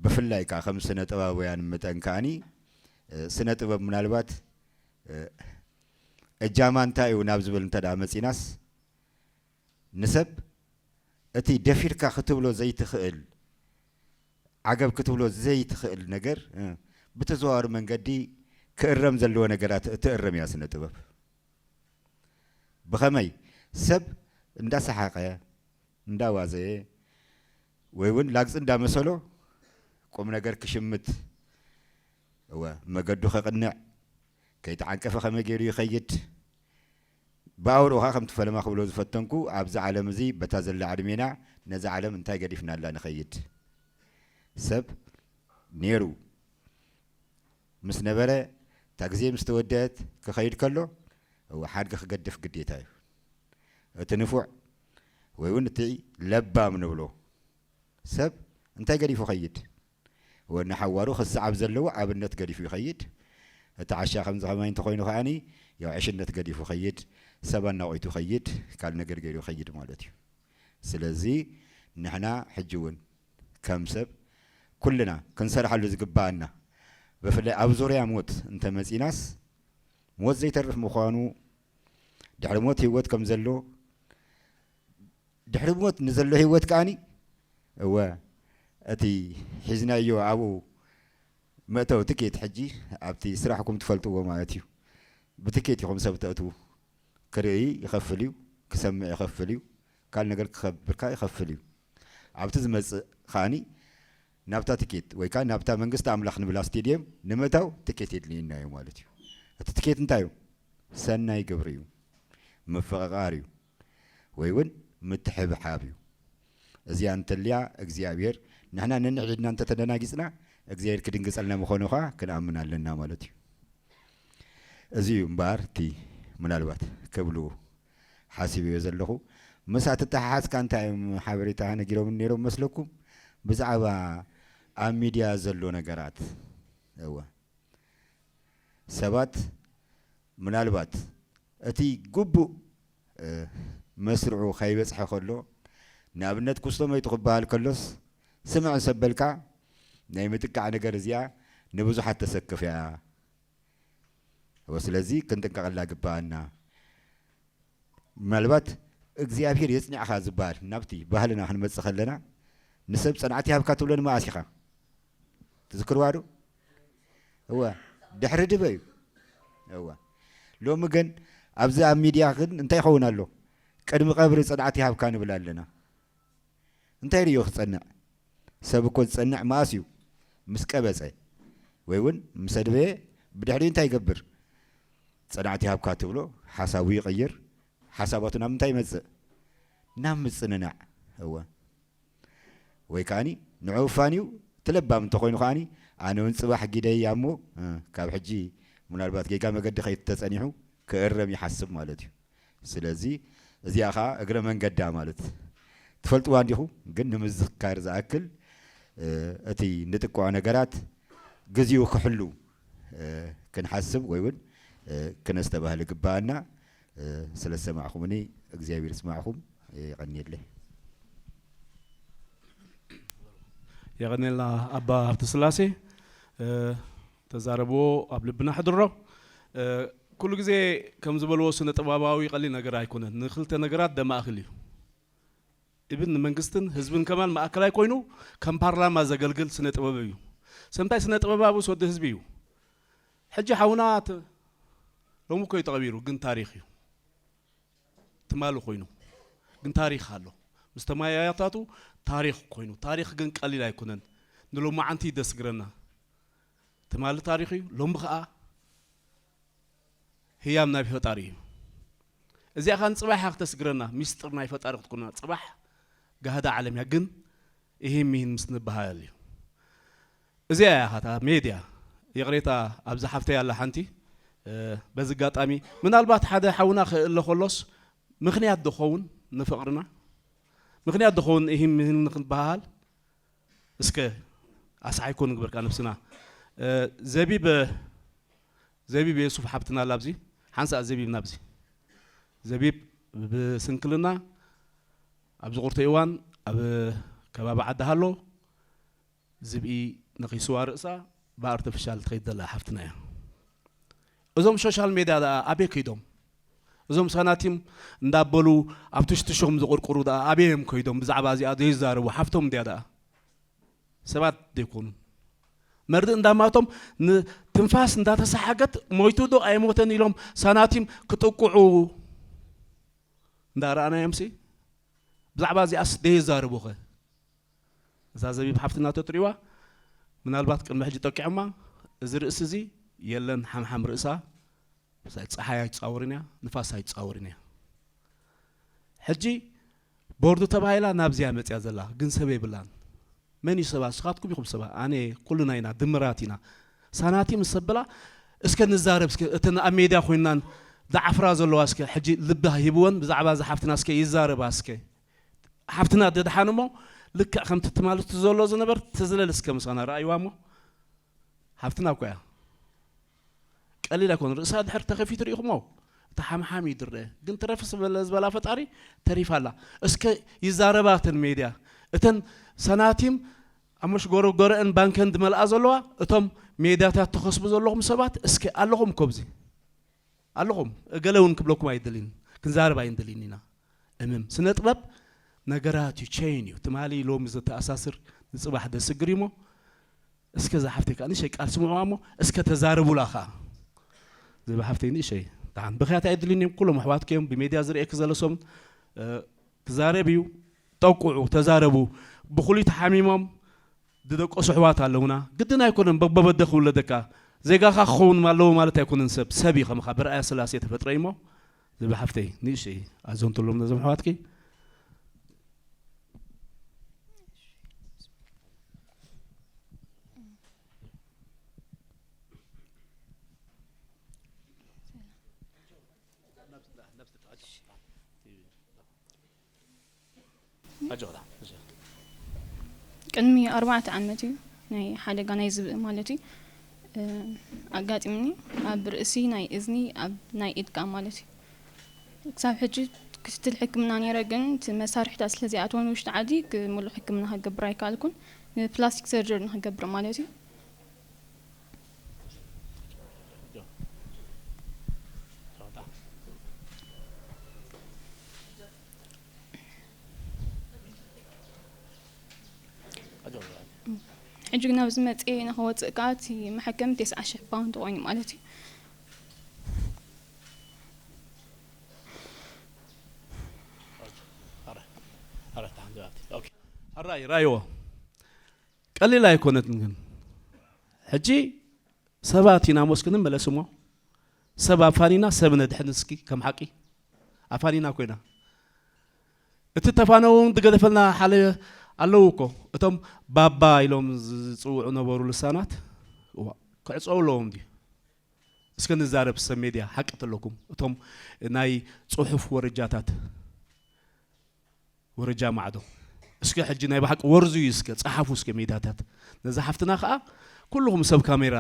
ብፍላይ ከኣ ከም ስነ ጥበባውያን መጠን ከኣኒ፣ እ፣ ስነ ጥበብ ምናልባት፣ እ፣ እጃማ እንታይ እዩ ናብ ዝብል እንተ ደኣ መጺናስ፣ ንሰብ እቲ ደፊርካ ክትብሎ ዘይትኽእል፣ ዓገብ ክትብሎ ዘይትኽእል ነገር፣ እ፣ ብተዘዋዋሪ መንገዲ ክእረም ዘለዎ ነገራት እትእርም እያ ስነ ጥበብ። ብኸመይ? ሰብ እንዳሰሓቐ፣ እንዳዋዘየ፣ ወይ እውን ላግጺ እንዳመሰሎ ቁም ነገር ክሽምት፣ እወ፣ መገዱ ከቕንዕ፣ ከይተዓንቀፈ ከመይ ገይሩ ይኸይድ? ብኣውርኡ ኸዓ ከምቲ ፈለማ ክብሎ ዝፈተንኩ፣ ኣብዚ ዓለም እዚ በታ ዘላ ዕድሜና ነዛ ዓለም እንታይ ገዲፍናላ ንኸይድ? ሰብ ነይሩ ምስ ነበረ፣ እታ ግዜ ምስ ተወደአት ክኸይድ ከሎ፣ እወ፣ ሓድጊ ክገድፍ ግዴታ እዩ። እቲ ንፉዕ ወይ እውን እቲ ለባም ንብሎ ሰብ እንታይ ገዲፉ ኸይድ? እወ፣ ንሓዋሩ ክሰዓብ ዘለዎ ኣብነት ገዲፉ ይኸይድ። እቲ ዓሻ ከምዚ ከማይ እንተኾይኑ ከኣኒ፣ ያው ዕሽነት ገዲፉ ኸይድ፣ ሰብ ኣናቒቱ ኸይድ፣ ካልእ ነገር ገይሩ ይኸይድ ማለት እዩ። ስለዚ ንሕና ሕጂ እውን ከም ሰብ ኩልና ክንሰርሓሉ ዝግብኣና፣ ብፍላይ ኣብ ዙርያ ሞት እንተመጺናስ፣ ሞት ዘይተርፍ ምዃኑ፣ ድሕሪ ሞት ህይወት ከም ዘሎ፣ ድሕሪ ሞት ንዘሎ ህይወት ከኣኒ፣ እወ፣ እቲ ሒዝናዮ ኣብኡ መእተዊ ትኬት፣ ሕጂ ኣብቲ ስራሕኩም ትፈልጥዎ ማለት እዩ። ብትኬት ኢኹም ሰብ ተእትዉ። ክርኢ ይኸፍል እዩ፣ ክሰምዕ ይኸፍል እዩ፣ ካልእ ነገር ክኸብር ከኣ ይኸፍል እዩ። ኣብቲ ዝመጽእ ከኣኒ ናብታ ትኬት ወይ ከኣ ናብታ መንግስቲ ኣምላኽ ንብላ ስቴድየም ንምእታው ትኬት የድልየና እዩ ማለት እዩ። እቲ ትኬት እንታይ እዩ? ሰናይ ግብሪ እዩ፣ ምፍቕቓር እዩ፣ ወይ እውን ምትሕብሓብ እዩ። እዚኣ እንተልያ እግዚኣብሔር ንሕና ነንሕድሕድና እንተተደናጊጽና እግዚኣብሔር ክድንግጸልና ምዃኑ ኸዓ ክንኣምን ኣለና ማለት እዩ። እዚ እዩ እምበኣር እቲ ምናልባት ክብሉ ሓሲበዮ ዘለኹ። ምስ ኣተተሓሓዝካ እንታይ እዮም ሓበሬታ ነጊሮም ነይሮም መስለኩም? ብዛዕባ ኣብ ሚድያ ዘሎ ነገራት። እወ። ሰባት ምናልባት እቲ ግቡእ፣ እ፣ መስርዑ ከይበጽሐ ከሎ፣ ንኣብነት ኩስቶ መይቱ ክበሃል ከሎስ፣ ስምዕ ሰብ በልካ፣ ናይ ምጥቃዕ ነገር እዚኣ ንብዙሓት ተሰክፍ እያ። እወ፣ ስለዚ ክንጥንቀቐላ ግብኣና። ምናልባት እግዚኣብሔር የጽንዕኻ ዝበሃል ናብቲ ባህልና ክንመጽእ ከለና፣ ንሰብ ጸናዕቲ ይሃብካ ትብሎ ንመኣስ ኢኻ? ትዝክርዋ ዶ? እወ። ድሕሪ ድበ እዩ። እዋ። ሎሚ ግን ኣብዚ ኣብ ሚድያ ግን እንታይ ይኸውን ኣሎ? ቅድሚ ቀብሪ ጽንዓት ይሃብካ ንብል ኣለና። እንታይ ርእዮ ክጸንዕ? ሰብ እኮ ዝጸንዕ መኣስ እዩ? ምስ ቀበጸ ወይ እውን ምስ ኣድበየ ብድሕሪኡ እንታይ ይገብር? ጽንዓት ይሃብካ ትብሎ፣ ሓሳቡ ይቕይር። ሓሳባቱ ናብ ምንታይ ይመጽእ? ናብ ምጽንናዕ። እወ። ወይ ከዓኒ ንዕኡ ፋንዩ እቲ ለባም እንተኾይኑ ከዓኒ ኣነ እውን ጽባሕ ጊደያ እሞ፣ እ፣ ካብ ሕጂ ምናልባት ጌጋ መገዲ ከይተጸኒሑ ክእረም ይሓስብ ማለት እዩ። ስለዚ እዚኣ ኸዓ እግረ መንገዳ ማለት ትፈልጥዋ እንዲኹም፣ ግን ንምዝካር ዝኣክል፣ እ፣ እቲ ንጥቅዖ ነገራት ግዜኡ ክሕሉ፣ እ፣ ክንሓስብ ወይ እውን፣ እ፣ ክነስተባህል ይግባኣና። እ፣ ስለ ዝሰማዕኹምኒ እግዚኣብሔር ይስማዕኹም። የቐንየለይ። የቐንየልና ኣባ ሃብተስላሴ። እ፣ ተዛረብዎ ኣብ ልብና ሕድሮ። እ፣ ኩሉ ግዜ ከም ዝበልዎ ስነ ጥበባዊ ቀሊል ነገር ኣይኮነን። ንክልተ ነገራት ደማእክል እዩ። ኢብን ንመንግስትን ህዝብን ከማን ማእከላይ ኮይኑ ከም ፓርላማ ዘገልግል ስነ ጥበብ እዩ። ሰምታይ ስነ ጥበባዊ ወዲ ህዝቢ እዩ። ሕጂ ሓውና ተ-፣ ሎሚ እኮ እዩ ተቐቢሩ፣ ግን ታሪኽ እዩ። ትማሊ ኮይኑ ግን ታሪኽ ኣሎ። ምስ ተማያያታቱ ታሪኽ ኮይኑ፣ ታሪኽ ግን ቀሊል ኣይኮነን። ንሎማዓንቲ ደስግረና። ትማሊ ታሪኽ እዩ፣ ሎሚ ኸኣ ህያብ ናይ ፈጣሪ እዩ። እዚኣ ኸኣ ንጽባሕ እያ ክተስግረና፣ ሚስጥር ናይ ፈጣሪ ክትኮና። ጽባሕ ጋህዳ ዓለም እያ፣ ግን ይህን ሚህን ምስ ንበሃል እዩ። እዚኣ እያ ኻታ ሜድያ። ይቕሬታ፣ ኣብዚ ሓፍተይ ኣላ ሓንቲ፣ እ፣ በዚ ኣጋጣሚ ምናልባት ሓደ ሓውና ክእለ ከሎስ ምኽንያት ዶ ኸውን ንፍቕርና? ምኽንያት ዶ ኸውን ይህን ሚህን ንኽንበሃል? እስከ ኣስሓይኮ ንግበርካ ነብስና። እ፣ ዘቢብ፣ ዘቢብ የሱፍ ሓብትና ኣላ ኣብዚ፣ ሓንሳእ ዘቢብ ናብዚ። ዘቢብ ብስንክልና ኣብዚ ቁርተ እዋን ኣብ ከባቢ ዓዲ ሃሎ ዝብኢ ነኺስዋ ርእሳ ብኣርቲፊሻል ትኸይድ ዘላ ሓፍትና እያ። እዞም ሶሻል ሜድያ ደኣ ኣበይ ከይዶም? እዞም ሳናቲም እንዳበሉ ኣብ ትሽትሾም ዝቕርቅሩ ደኣ ኣበይ እዮም ከይዶም? ብዛዕባ እዚኣ ዘይዛረቡ ሓፍቶም እንድያ ደኣ። ሰባት ዘይኮኑን። መርድእ እንዳማቶም ንትንፋስ እንዳተሰሓገት ሞይቱ ዶ ኣይሞተን ኢሎም ሳናቲም ክጥቅዑ እንዳረኣናዮምሲ፣ ብዛዕባ እዚኣስ ደየዛርቡኸ? እዛ ዘቢብ ሓፍትና ተትሪእዋ፣ ምናልባት ቅድሚ ሕጂ ጠቂዖማ፣ እዚ ርእሲ እዚ የለን ሓምሓም ርእሳ፣ ጸሓይ ኣይትጻወርን እያ፣ ንፋስ ኣይትጻወርን እያ። ሕጂ ቦርድ ተባሂላ ናብዚያ መጽያ ዘላ፣ ግን ሰብ የብላን። መን እዩ ሰባ? ንስኻትኩም ኢኹም ሰባ። ኣነ፣ ኩልና ኢና፣ ድምራት ኢና። ሳናቲም ሰብላ፣ እስከ ንዛረብ፣ እስከ እተን ኣብ ሜድያ ኮይናን ዝዓፍራ ዘለዋ፣ እስከ ሕጂ ልቢ ሂብወን፣ ብዛዕባ እዛ ሓፍትና እስከ ይዛረባ፣ እስከ። ሓፍትና ደድሓን እሞ፣ ልክዕ ከምቲ ትማሊ ዘሎ ዝነበር፣ ትዝለል እስከ ምሳና፣ ረኣይዋ እሞ። ሓፍትና እኮ እያ። ቀሊል ኣይኮነ። ርእሳ ድሕር ተኸፊቱ ርኢኹሞ፣ እቲ ሓምሓም እዩ ድረአ። ግን ትረፍ ዝበለ ዝበላ ፈጣሪ ተሪፋ ኣላ። እስከ ይዛረባ እተን ሜድያ። እተን ሰናቲም ኣብ መሽጎረጎረአን ባንከን ዝመልኣ ዘለዋ፣ እቶም ሜድያታት ትኸስቡ ዘለኹም ሰባት፣ እስከ ኣለኹም እኮ ኣብዚ። ኣለኹም። እገለ እውን ክብለኩም ኣይደልን። ክንዛረብ ኣይንደልን ኢና። እምም። ስነ ጥበብ ነገራት እዩ፣ ቸይን እዩ። ትማሊ ሎሚ ዘተኣሳስር ንጽባሕ ደስግር እዩ እሞ፣ እስከ እዛ ሓፍተይ ከኣ ንእሸይ ቃል ስምዑዋ እሞ፣ እስከ ተዛረቡላ ከኣ። ዝብ ሓፍተይ ንእሸይ ደሓን። ብኽያት ኣይድልዩን እዮም፣ ኩሎም ኣሕዋትኪ እዮም፣ ብሜድያ ዝርእየኪ ዘሎ ሰሙን፣ እ፣ ክዛረብ እዩ። ጠቁዑ፣ ተዛረቡ። ብኹሊ ተሓሚሞም ዝደቀሱ ኣሕዋት ኣለውና። ግድን ኣይኮነን በቦበደ ክውለደካ። ዜጋኻ ክኸውን ኣለዎ ማለት ኣይኮነን ሰብ። ሰብ እዩ ከማኻ፣ ብርኣያ ስላሴ ተፈጥረ እዩ እሞ፣ ዝብ ሓፍተይ ንእሸይ ኣዘንትሎም ነዞም ኣሕዋትኪ። ኣጆኻ። ቅድሚ ኣርባዕተ ዓመት እዩ ናይ ሓደጋ ናይ ዝብኢ ማለት እዩ፣ እ፣ ኣጋጢምኒ። ኣብ ርእሲ፣ ናይ እዝኒ፣ ኣብ ናይ ኢድ ከኣ ማለት እዩ። ክሳብ ሕጂ ክትትል ሕክምና ነይረ፣ ግን እቲ መሳርሕታት ስለ ዘይኣተወ ንውሽጢ ዓዲ ክ-፣ ምሉእ ሕክምና ክገብር ኣይከኣልኩን። ንፕላስቲክ ሰርጀሪ ንክገብር ማለት እዩ። ሕጂ ግን ኣብዚ መፅእ ንኸወፅእ ከዓ እቲ መሐከሚ ተስዓ ሽሕ ፓውንድ ኮይኑ ማለት እዩ። ኣራይ ራይዎ ቀሊል ኣይኮነትን። ግን ሕጂ ሰባት ኢና ሞስክንም መለስሞ ሰብ ኣፋኒና ሰብ ነድሕን እስኪ ከም ሓቂ ኣፋኒና ኮይና እቲ ተፋነው እውን ዝገደፈልና ሓለ ኣለዉ እኮ እቶም ባባ ኢሎም ዝፅውዑ ነበሩ ልሳናት ክዕፀው ኣለዎም ድዩ? እስከ ንዛረብ ሰብ ሜድያ ሓቂ ተለኩም እቶም ናይ ፅሑፍ ወረጃታት ወረጃ ማዕዶ እስከ ሕጂ ናይ ብሓቂ ወርዙ እዩ እስከ ፀሓፉ እስከ ሜዳታት ነዛ ሓፍትና ከዓ ኩልኹም ሰብ ካሜራ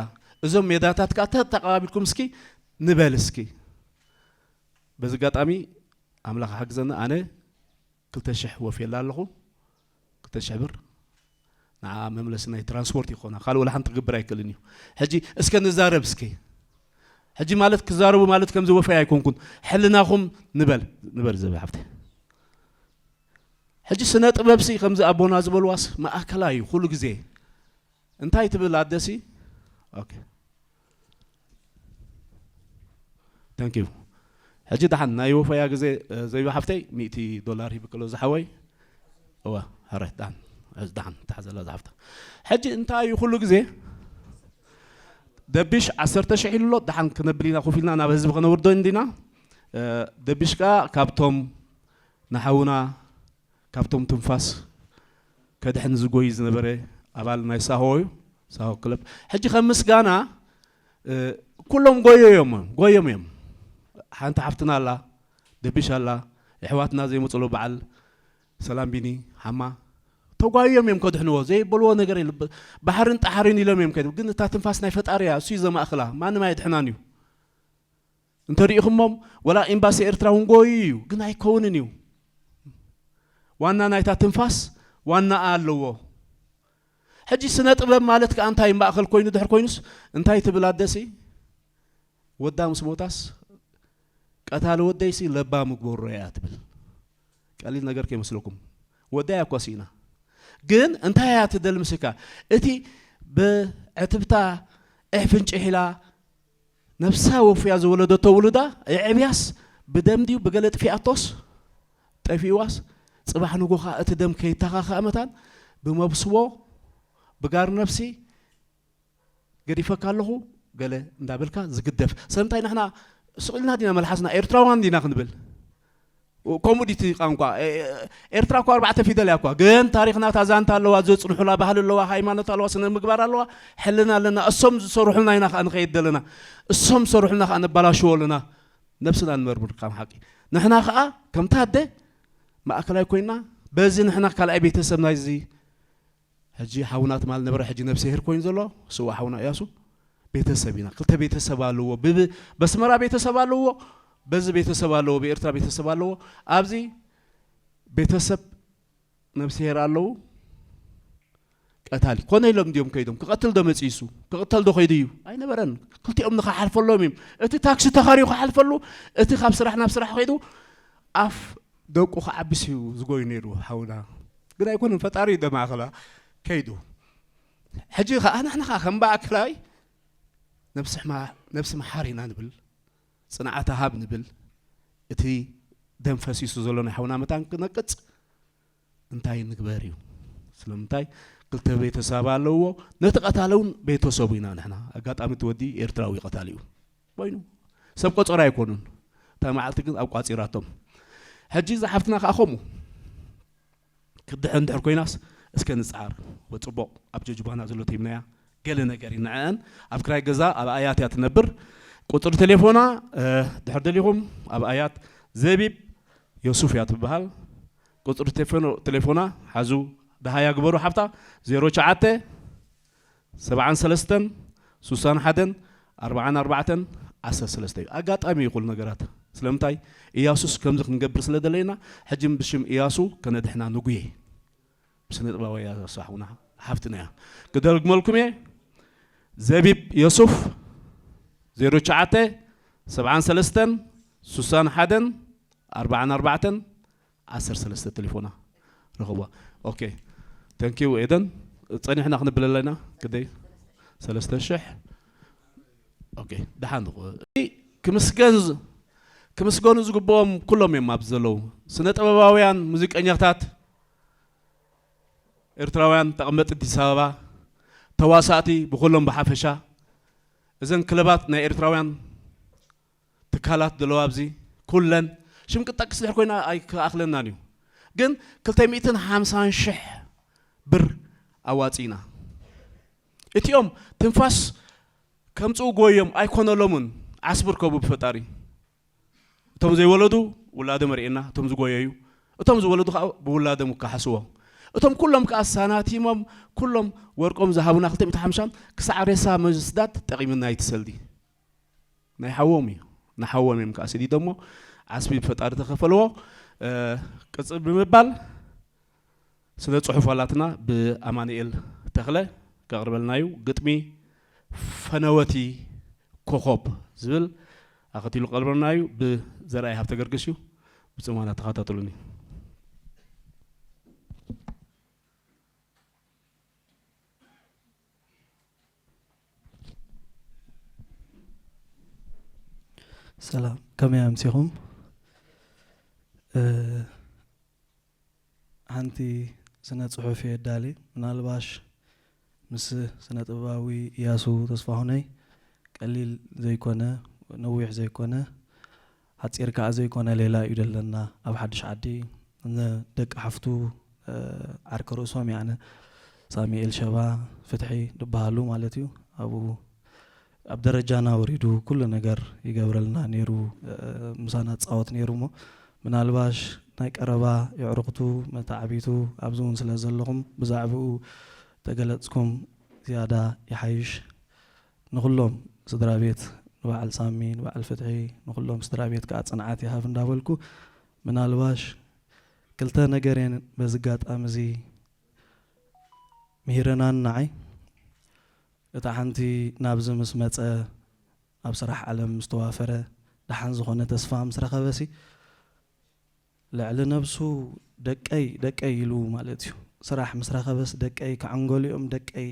እዞም ሜዳታት ከዓ ተተቀባቢልኩም እስኪ ንበል እስኪ በዚ ኣጋጣሚ ኣምላኽ ሓግዘና ኣነ ክልተ ሽሕ ወፍየላ ኣለኹ ክልተ ሽሕ ብር ንዓ መምለሲ ናይ ትራንስፖርት ይኾና ካልእ ወላ ሓንቲ ክግብር ኣይክእልን እዩ ሕጂ እስከ ንዛረብ እስኪ ሕጂ ማለት ክዛረቡ ማለት ከምዚ ወፈይ ኣይኮንኩን ሕልናኹም ንበል ንበል ዘብ ሓፍተ ሕጂ ስነ ጥበብሲ ከምዚ ኣቦና ዝበልዋስ ማእከላ እዩ ኩሉ ግዜ እንታይ ትብል ኣደሲ ተንኪዩ ሕጂ ደሓን ናይ ወፈያ ግዜ ዘይብ ሓፍተይ ሚእቲ ዶላር ሂብክሎ ዝሓወይ እዋ ሕረ ደሓን ደሓን ተሓዘላ ዝሓፍታ ሕጂ እንታይ እዩ ኩሉ ግዜ ደቢሽ ዓሰርተ ሽሕ ኢሉ ኣሎ ደሓን ክነብል ኢና ኮፍ ኢልና ናብ ህዝቢ ከነውርዶ እንዲና ደቢሽ ከዓ ካብቶም ንሓውና ካብቶም ትንፋስ ከድሕን ዝጎይ ዝነበረ ኣባል ናይ ሳሆ እዩ ሳሆ ክለብ ሕጂ ከም ምስጋና ኩሎም ጎዮ እዮም ጎዮም እዮም ሓንቲ ሓፍትና ኣላ ደቢሽ ኣላ የሕዋትና ዘይመፅሎ በዓል ሰላም ቢኒ ሓማ ተጓዮም እዮም ከድሕንዎ ዘይበልዎ ነገር የለ ባሕርን ጣሕርን ኢሎም እዮም ከይዶም ግን እታ ትንፋስ ናይ ፈጣሪ እያ እሱ እዩ ዘማእኽላ ማንም ኣየድሕናን እዩ እንተሪኢኹሞም ወላ ኤምባሲ ኤርትራ እውን ጎዩ እዩ ግን ኣይከውንን እዩ ዋና ናይታ ትንፋስ ዋናኣ ኣለዎ ሕጂ ስነ ጥበብ ማለት ከዓ እንታይ ማእኸል ኮይኑ ድሕር ኮይኑስ እንታይ ትብል ኣደሲ ወዳ ምስ ሞታስ ቀታሊ ወደይሲ ለባ ምግበሮ እያ ትብል ቀሊል ነገር ከይመስለኩም ወዳይ ኣኳ ስኢና ግን እንታይ እያ ትደል ምስካ እቲ ብዕትብታ ዕፍንጭሕ ኢላ ነብሳ ወፍያ ዝወለደቶ ውሉዳ የዕብያስ ብደም ድዩ ብገለ ጥፊኣቶስ ጠፊእዋስ ጽባሕ ንጎኻ እቲ ደም ከይተኻኸኣ መታን ብመብስቦ ብጋር ነፍሲ ገዲፈካ ኣለኹ ገለ እንዳበልካ ዝግደፍ ሰምታይ ንሕና ስቕ ኢልና ዲና መልሓስና ኤርትራውያን ዲና ክንብል ኮሙዲቲ ቋንቋ ኤርትራ እኳ ኣርባዕተ ፊደል እያ እኳ ግን ታሪኽና ታዛንታ ኣለዋ ዘፅንሑላ ባህሊ ኣለዋ ሃይማኖት ኣለዋ ስነ ምግባር ኣለዋ ሕልና ኣለና እሶም ዝሰርሑልና ኢና ከዓ ንኸይድ ዘለና እሶም ዝሰርሑልና ከዓ ነባላሽዎ ኣለና ነብስና ንመርምር ካብ ሓቂ ንሕና ከዓ ከምታ ኣደ ማእከላይ ኮይና በዚ ንሕና ካልኣይ ቤተሰብ ናይዚ ሕጂ ሓውና ትማል ነበረ ሕጂ ነብስሄር ኮይኑ ዘሎ ስዋ ሓውና እያሱ ቤተሰብ ኢና ክልተ ቤተሰብ ኣለዎ በስመራ ቤተሰብ ኣለዎ በዚ ቤተሰብ ኣለዎ ብኤርትራ ቤተሰብ ኣለዎ ኣብዚ ቤተሰብ ነብስሄር ኣለዉ ቀታሊ ኮነ ኢሎም እንዲዮም ከይዶም ክቐትል ዶ መፂሱ ክቕተል ዶ ከይዱ እዩ ኣይነበረን ክልቲኦም ንኸሓልፈሎም እዮም እቲ ታክሲ ተኻሪዩ ክሓልፈሉ እቲ ካብ ስራሕ ናብ ስራሕ ከይዱ ኣፍ ደቁ ክዓብስ እዩ ዝጎዩ ነይሩ ሓውና ግን ኣይኮነን ፈጣሪ እዩ ደማእኸላ ከይዱ ሕጂ ከዓ ንሕና ከዓ ከም ማእከላይ ነብሲ መሓር ኢና ንብል ፅንዓት ሃብ ንብል እቲ ደም ፈሲሱ ዘሎ ናይ ሓውና መታን ክነቅፅ እንታይ ንግበር እዩ ስለምንታይ ክልተ ቤተሰብ ኣለዎ ነቲ ቀታሊ እውን ቤተሰቡ ኢና ንሕና ኣጋጣሚ እቲ ወዲ ኤርትራዊ ቀታሊ እዩ ኮይኑ ሰብ ቆፀራ ኣይኮኑን እታ መዓልቲ ግን ኣብ ቋፂራቶም ሕጂ ዝሓፍትና ከዓ ከምኡ ክድሐ እንድሕር ኮይናስ እስከ ንፅዓር ወፅቡቕ ኣብ ጀጅባና ዘሎ ተይምናያ ገለ ነገር እዩ ንዐአን ኣብ ክራይ ገዛ ኣብ ኣያት እያ ትነብር ቁፅሪ ቴሌፎና ድሕር ደሊኹም ኣብ ኣያት ዘቢብ ዮሱፍ እያ ትበሃል ቁፅሪ ቴሌፎና ሓዙ ደሃያ ግበሩ ሓፍታ ዜሮ ሸዓተ ሰብዓን ሰለስተን ሱሳን ሓደን ኣርብዓን ኣርባዕተን ዓሰርተ ሰለስተ እዩ ኣጋጣሚ እዩ ኩሉ ነገራት ስለምንታይ እያሱስ ከምዚ ክንገብር ስለ ደለየና ሕጂ ብሽም እያሱ ከነድሕና ንጉየ ስነ ጥበባዊ እያሱ ኣሕውና ሓፍትና እያ ክደግመልኩም እየ ዘቢብ ዮሱፍ ዜሮ ሸዓተ ሰብዓን ሰለስተን ሱሳን ሓደን ኣርብዓን ኣርባዕተን ዓሰርተ ሰለስተ ቴሌፎና ረኽቧ ኦኬ ተንኪው ኤደን ጸኒሕና ክንብል ኣለና። ክደይ ሰለስተ ሽሕ። ኦኬ፣ ደሓን። ክምስገን ዝ- ክምስገኑ ዝግብኦም ኩሎም እዮም ኣብዚ ዘለዉ። ስነ ጥበባውያን፣ ሙዚቀኛታት፣ ኤርትራውያን ተቐመጥቲ ኣዲስ ኣበባ፣ ተዋሳእቲ ብኩሎም ብሓፈሻ፣ እዘን ክለባት ናይ ኤርትራውያን ትካላት ዘለዋ ኣብዚ ኩለን ሽም ክጠቅስ ድሕር ኮይና ኣይክኣኽለናን እዩ። ግን ክልተ ሚእትን ሓምሳን ሽሕ ብር ኣዋጺና። እቲኦም ትንፋስ ከምጽኡ ጎዮም ኣይኮነሎምን። ዓስቢ ርከቡ ብፈጣሪ። እቶም ዘይወለዱ ውላዶም ርኤና፣ እቶም ዝጎየዩ፣ እቶም ዝወለዱ ከዓ ብውላዶም ክከሓስዎ። እቶም ኩሎም ከዓ ሳናቲሞም ኩሎም ወርቆም ዝሃቡና ክልተ ሚእቲ ሓምሳን ክሳዕ ሬሳ መስዳድ ጠቒምና ይትሰልዲ። ናይ ሓዎም እዩ። ንሓዎም እዮም ከዓ ሰዲዶሞ። ዓስቢ ብፈጣሪ ተኸፈልዎ። እ፣ ቅጽል ብምባል ስነ ጽሑፍ ዋላትና ብኣማኑኤል ተኽለ ከቕርበልና እዩ። ግጥሚ ፈነወቲ ኮኾብ ዝብል ኣኸቲሉ ቀርበልና እዩ። ብዘርኣይ ሃብተ ገርግስ እዩ። ብጽሞና ተኸታተሉኒ። ሰላም፣ ከመይ ኣምሲኹም? እ፣ ሓንቲ ስነ ጽሑፍ እየ ኣዳሊ። ምናልባሽ ምስ ስነ ጥበባዊ እያሱ ተስፋሁነይ ቀሊል ዘይኮነ፣ ነዊሕ ዘይኮነ፣ ሓጺር ከኣ ዘይኮነ ሌላ እዩ ዘለና። ኣብ ሓድሽ ዓዲ ንደቂ ሓፍቱ፣ እ፣ ዓርኪ ርእሶም፣ ያነ ሳሚኤል ሸባ፣ ፍትሒ ዝበሃሉ ማለት እዩ። ኣብኡ ኣብ ደረጃና ወሪዱ ኩሉ ነገር ይገብረልና ነይሩ፣ እ፣ ምሳና ጻወት ነይሩ። እሞ ምናልባሽ ናይ ቀረባ የዕሩኽቱ፣ መተዓቢቱ ኣብዚ እውን ስለ ዘለኹም ብዛዕባኡ ተገለጽኩም ዝያዳ ይሓይሽ። ንኹሎም ስድራ ቤት፣ ንበዓል ሳሚ፣ ንበዓል ፍትሒ፣ ንኹሎም ስድራ ቤት ከኣ ጽንዓት ይሃብ እንዳበልኩ፣ ምናልባሽ ክልተ ነገር እየን በዚ ኣጋጣሚ እዚ ምሂረናን ንዓይ። እታ ሓንቲ ናብዚ ምስ መጸ፣ ኣብ ስራሕ ዓለም ምስ ተዋፈረ፣ ደሓን ዝኾነ ተስፋ ምስ ረኸበሲ፣ ልዕሊ ነብሱ ደቀይ፣ ደቀይ ኢሉ ማለት እዩ። ስራሕ ምስ ረኸበስ ደቀይ ክዕንገሉ እዮም፣ ደቀይ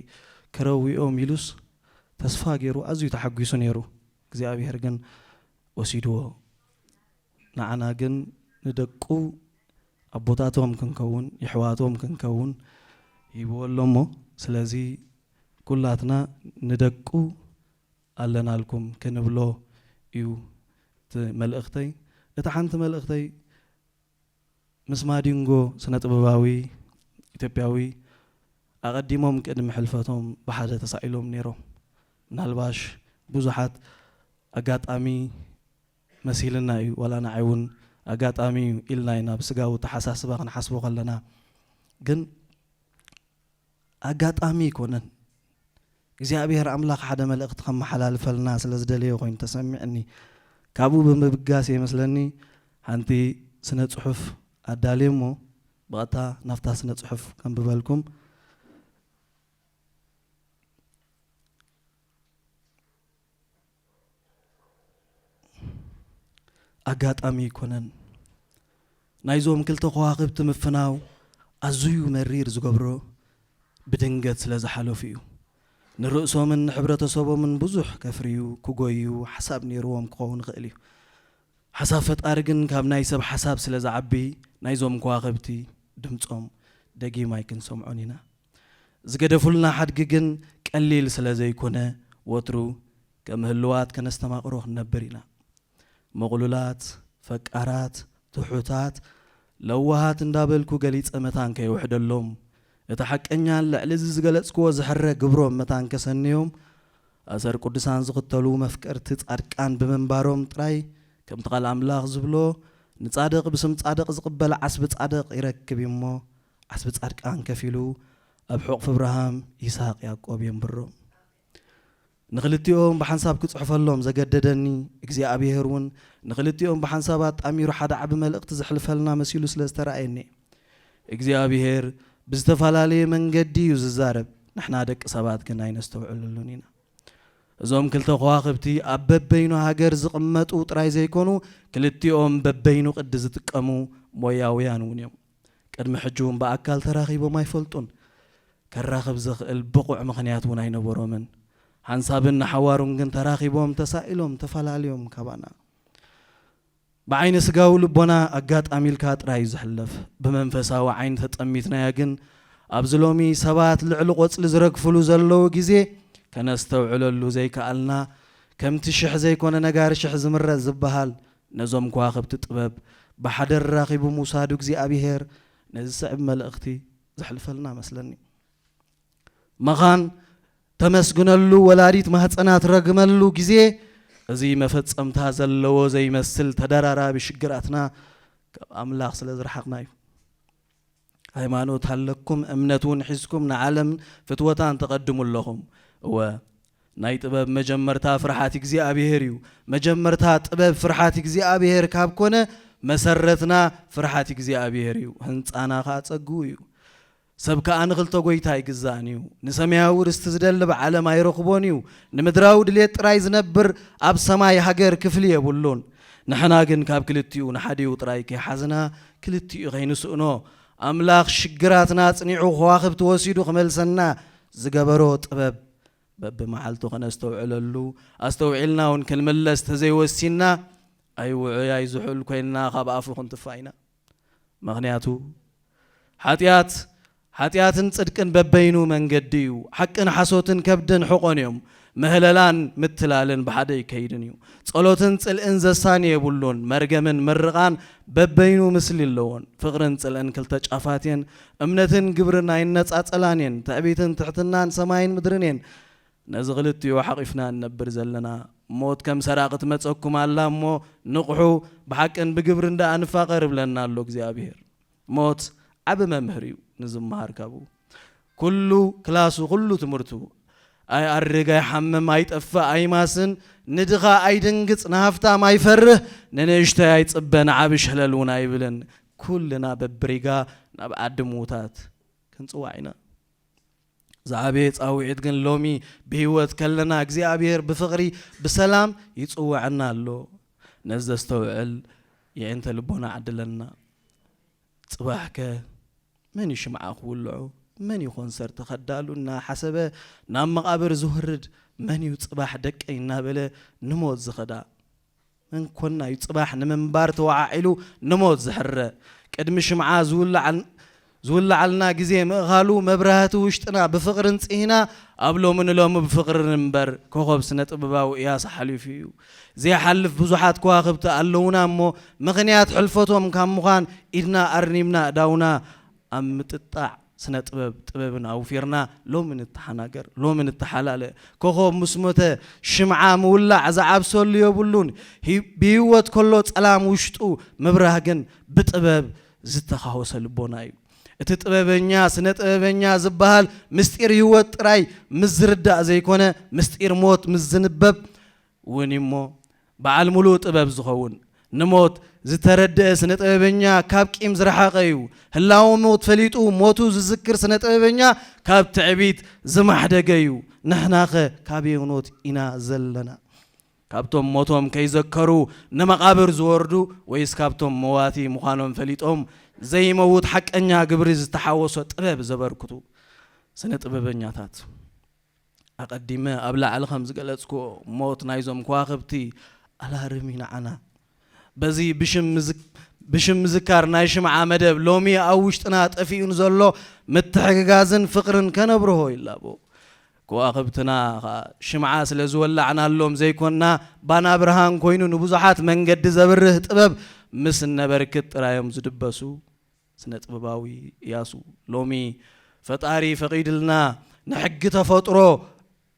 ክረውዮም ኢሉስ ተስፋ ገይሩ ኣዝዩ ተሓጒሱ ነይሩ። እግዚኣብሔር ግን ወሲድዎ። ንዓና ግን ንደቁ ኣቦታቶም ክንከውን፣ የሕዋቶም ክንከውን ሂብዎ ኣሎ እሞ፣ ስለዚ ኩላትና ንደቁ ኣለናልኩም ክንብሎ እዩ እቲ መልእኽተይ። እታ ሓንቲ መልእኽተይ ምስ ማዲንጎ ስነ ጥበባዊ ኢትዮጵያዊ ኣቐዲሞም ቅድሚ ሕልፈቶም ብሓደ ተሳኢሎም ነይሮም። ምናልባሽ ብዙሓት ኣጋጣሚ መሲልና እዩ፣ ዋላ ንዓይ እውን ኣጋጣሚ እዩ ኢልና ኢና ብስጋዊ ኣተሓሳስባ ክንሓስቦ ከለና። ግን ኣጋጣሚ ኣይኮነን። እግዚኣብሔር ኣምላኽ ሓደ መልእኽቲ ከመሓላልፈልና ስለ ዝደለየ ኮይኑ ተሰሚዕኒ። ካብኡ ብምብጋስ ይመስለኒ ሓንቲ ስነ ጽሑፍ ኣዳልየ እሞ ብቐጥታ ናብታ ስነ ጽሑፍ ከንብበልኩም። ኣጋጣሚ ኣይኮነን። ናይዞም ክልተ ከዋኽብቲ ምፍናው ኣዝዩ መሪር ዝገብሮ ብድንገት ስለ ዝሓለፉ እዩ። ንርእሶምን ንሕብረተሰቦምን ብዙሕ ከፍርዩ፣ ክጎዩ ሓሳብ ነይርዎም ክኸውን ይኽእል እዩ። ሓሳብ ፈጣሪ ግን ካብ ናይ ሰብ ሓሳብ ስለ ዝዓቢ ናይዞም ከዋኽብቲ ድምጾም ደጊም ኣይክንሰምዖን ኢና። ዝገደፉልና ሓድጊ ግን ቀሊል ስለ ዘይኮነ ወትሩ ከም ህልዋት ከነስተማቕሮ ክንነብር ኢና። ምቕሉላት፣ ፈቃራት፣ ትሑታት፣ ለዋሃት እንዳበልኩ ገሊጸ መታን ከየውሕደሎም፣ እቲ ሓቀኛን ልዕሊ እዚ ዝገለጽክዎ ዝሕረ ግብሮም መታን ከሰንዮም፣ ኣሰር ቅዱሳን ዝኽተሉ መፍቀርቲ ጻድቃን ብምንባሮም ጥራይ ከምቲ ቃል ኣምላኽ ዝብሎ ንጻድቕ ብስም ጻድቕ ዝቕበል ዓስቢ ጻድቕ ይረክብ እዩ እሞ ዓስቢ ጻድቃን ከፊሉ ኣብ ሕቑፍ እብርሃም ይስሐቅ ያዕቆብ የንብሮም። ንኽልቲኦም ብሓንሳብ ክጽሕፈሎም ዘገደደኒ እግዚኣብሔር እውን ንኽልቲኦም ብሓንሳብ ኣጣሚሩ ሓደ ዓቢ መልእኽቲ ዘሕልፈልና መሲሉ ስለ ዝተረኣየኒ እግዚኣብሔር ብዝተፈላለየ መንገዲ እዩ ዝዛረብ። ንሕና ደቂ ሰባት ግን ኣይነስተውዕለሉን ኢና። እዞም ክልተ ከዋኽብቲ ኣብ በበይኑ ሃገር ዝቕመጡ ጥራይ ዘይኮኑ ክልቲኦም በበይኑ ቅዲ ዝጥቀሙ ሞያውያን እውን እዮም። ቅድሚ ሕጂ እውን ብኣካል ተራኺቦም ኣይፈልጡን። ከራኽብ ዘኽእል ብቑዕ ምኽንያት እውን ኣይነበሮምን። ሓንሳብን ንሓዋሩን ግን ተራኺቦም፣ ተሳኢሎም፣ ተፈላለዮም ካባና። ብዓይነ ስጋዊ ልቦና ኣጋጣሚ ኢልካ ጥራይ እዩ ዝሕለፍ። ብመንፈሳዊ ዓይኒ ተጠሚትናዮ ግን፣ ኣብዚ ሎሚ ሰባት ልዕሊ ቆጽሊ ዝረግፍሉ ዘለዉ ግዜ ከነስተውዕለሉ ዘይከኣልና፣ ከምቲ ሽሕ ዘይኮነ ነጋሪ ሽሕ ዝምረጽ ዝበሃል፣ ነዞም ከዋኽብቲ ጥበብ ብሓደ ኣራኺቡ ምውሳዱ እግዚኣብሄር ነዚ ዝስዕብ መልእኽቲ ዘሕልፈልና መስለኒ። መኻን ተመስግነሉ፣ ወላዲት ማህፀና ትረግመሉ ግዜ፣ እዚ መፈጸምታ ዘለዎ ዘይመስል ተደራራቢ ሽግራትና ካብ ኣምላኽ ስለ ዝረሓቕና እዩ። ሃይማኖት ኣለኩም፣ እምነት እውን ሒዝኩም ንዓለም ፍትወታን ተቐድሙ ኣለኹም። እወ፣ ናይ ጥበብ መጀመርታ ፍርሓት እግዚኣብሄር እዩ። መጀመርታ ጥበብ ፍርሓት እግዚኣብሄር ካብ ኮነ፣ መሰረትና ፍርሓት እግዚኣብሄር እዩ፣ ህንጻና ኸኣ ጸግኡ እዩ። ሰብ ከኣ ንኽልተ ጐይታ ኣይግዛእን እዩ። ንሰማያዊ ርስቲ ዝደልብ ዓለም ኣይረኽቦን እዩ። ንምድራዊ ድሌት ጥራይ ዝነብር ኣብ ሰማይ ሃገር ክፍሊ የብሉን። ንሕና ግን ካብ ክልቲኡ ንሓዲኡ ጥራይ ከይሓዝና፣ ክልቲኡ ከይንስእኖ፣ ኣምላኽ ሽግራትና ኣጽኒዑ ከዋኽብቲ ወሲዱ ክመልሰና ዝገበሮ ጥበብ በብመዓልቱ ከነስተውዕለሉ፣ ኣስተውዒልና እውን ክንምለስ ተዘይወሲንና፣ ኣይውዑይ ኣይዝሑል ኮይንና ካብ ኣፉ ክንጥፋእ ኢና። ምኽንያቱ፣ ሓጢኣት፣ ሓጢኣትን ጽድቅን በበይኑ መንገዲ እዩ። ሓቅን ሓሶትን ከብድን ሕቖን እዮም። ምህለላን ምትላልን ብሓደ ይከይድን እዩ። ጸሎትን ጽልእን ዘሳኒ የብሉን። መርገምን ምርቓን በበይኑ ምስሊ ኣለዎን። ፍቕርን ጽልእን ክልተ ጫፋት እየን። እምነትን ግብርን ኣይነጻጸላን እየን። ትዕቢትን ትሕትናን ሰማይን ምድርን እየን። ነዚ ክልቲኡ ሓቒፍና እንነብር ዘለና፣ ሞት ከም ሰራቒ ትመጸኩም ኣላ እሞ ንቕሑ፣ ብሓቅን ብግብርን ደኣ ንፋቐር ይብለና ኣሎ እግዚኣብሄር። ሞት ዓቢ መምህር እዩ ንዝመሃር ካብኡ። ኩሉ ክላሱ፣ ኩሉ ትምህርቱ፣ ኣይኣርግ፣ ኣይሓምም፣ ኣይጠፍእ፣ ኣይማስን፣ ንድኻ ኣይድንግጽ፣ ንሃፍታም ኣይፈርህ፣ ንንእሽተይ ኣይጽበ፣ ንዓቢ ሸለል እውን ኣይብልን። ኩልና በብሪጋ ናብ ዓዲ ምዉታት ክንጽዋዕ ኢና። ዝዓበየ ጻውዒት ግን ሎሚ ብህይወት ከለና እግዚኣብሔር ብፍቕሪ ብሰላም ይጽውዐና ኣሎ። ነዚ ዘስተውዕል የዕንተ ልቦና ዓድለና። ጽባሕከ መን እዩ ሽምዓ ክውልዖ? መን እዩ ኮንሰርት ከዳሉ እናሓሰበ ናብ መቓብር ዝወርድ? መን እዩ ጽባሕ ደቀይ እናበለ ንሞት ዝኸዳ? መን ኮና እዩ ጽባሕ ንምንባር ተወዓዒሉ ንሞት ዝሕረ? ቅድሚ ሽምዓ ዝውልዓል-፣ ዝውልዓልና ግዜ ምእኻሉ መብራህቲ ውሽጥና ብፍቕሪ እንጽሂና፣ ኣብ ሎሚ ንሎሚ ብፍቕሪ ንንበር። ኮኸብ ስነ ጥበባዊ እያሱ ሓሊፉ እዩ። ዘይሓልፍ ብዙሓት ከዋኽብቲ ኣለዉና እሞ፣ ምኽንያት ሕልፈቶም ካብ ምዃን ኢድና ኣርኒምና ኣእዳውና ኣብ ምጥጣዕ ስነ ጥበብ፣ ጥበብን ኣውፊርና ሎሚ ንተሓናገር፣ ሎሚ ንተሓላለ። ኮኸብ ምስ ሞተ ሽምዓ ምውላዕ ዝዓብሰሉ የብሉን። ሂ-፣ ብህይወት ከሎ ጸላም ውሽጡ ምብራህ ግን ብጥበብ ዝተኻወሰ ልቦና እዩ። እቲ ጥበበኛ፣ ስነ ጥበበኛ ዝበሃል ምስጢር ህይወት ጥራይ ምስ ዝርዳእ ዘይኮነ፣ ምስጢር ሞት ምስ ዝንበብ እውን እሞ በዓል ሙሉእ ጥበብ ዝኸውን። ንሞት ዝተረደአ ስነ ጥበበኛ ካብ ቂም ዝረሓቐ እዩ። ህላወ ሞት ፈሊጡ ሞቱ ዝዝክር ስነ ጥበበኛ ካብ ትዕቢት ዝማሕደገ እዩ። ንሕናኸ ካበየኖት ኢና ዘለና? ካብቶም ሞቶም ከይዘከሩ ንመቓብር ዝወርዱ፣ ወይስ ካብቶም መዋቲ ምዃኖም ፈሊጦም ዘይመውት ሓቀኛ ግብሪ ዝተሓወሶ ጥበብ ዘበርክቱ ስነ ጥበበኛታት? ኣቐዲመ ኣብ ላዕሊ ከም ዝገለጽኩዎ፣ ሞት ናይዞም ከዋኽብቲ ኣላርም እዩ ንዓና። በዚ ብሽም ምዝክ-፣ ብሽም ምዝካር ናይ ሽምዓ መደብ ሎሚ ኣብ ውሽጥና ጠፊኡ ንዘሎ ምትሕግጋዝን ፍቕርን ከነብርሆ ይላቦ። ከዋኽብትና ኸኣ ሽምዓ ስለ ዝወላዕናሎም ዘይኮንና፣ ባና ብርሃን ኮይኑ ንብዙሓት መንገዲ ዘብርህ ጥበብ ምስ እነበርክት ጥራዮም ዝድበሱ። ስነ ጥበባዊ እያሱ፣ ሎሚ ፈጣሪ ፈቒድልና ንሕጊ ተፈጥሮ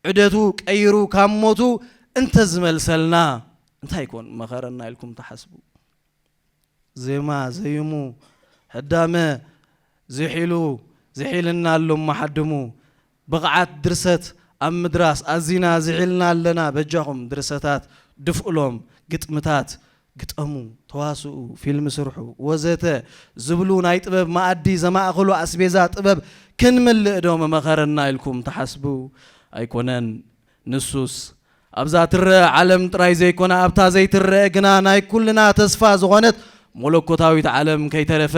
ዑደቱ ቀይሩ ካብ ሞቱ እንተ ዝመልሰልና እንታይ ኮን መኸረና ኢልኩም ትሓስቡ? ዜማ ዘይሙ፣ ሕዳመ ዝሒሉ፣ ዝሒልና ኣሎ እሞ ሓድሙ። ብቕዓት ድርሰት ኣብ ምድራስ ኣዚና ዝሒልና ኣለና። በጃኹም ድርሰታት ድፍእሎም፣ ግጥምታት ግጠሙ፣ ተዋስኡ፣ ፊልም ስርሑ፣ ወዘተ ዝብሉ ናይ ጥበብ መኣዲ ዘማእኽሉ ኣስቤዛ ጥበብ ክንምልእ ዶ መመኸረና ኢልኩም ትሓስቡ? ኣይኮነን። ንሱስ ኣብዛ ትረአ ዓለም ጥራይ ዘይኮነ፣ ኣብታ ዘይትረአ ግና ናይ ኩልና ተስፋ ዝኾነት መለኮታዊት ዓለም ከይተረፈ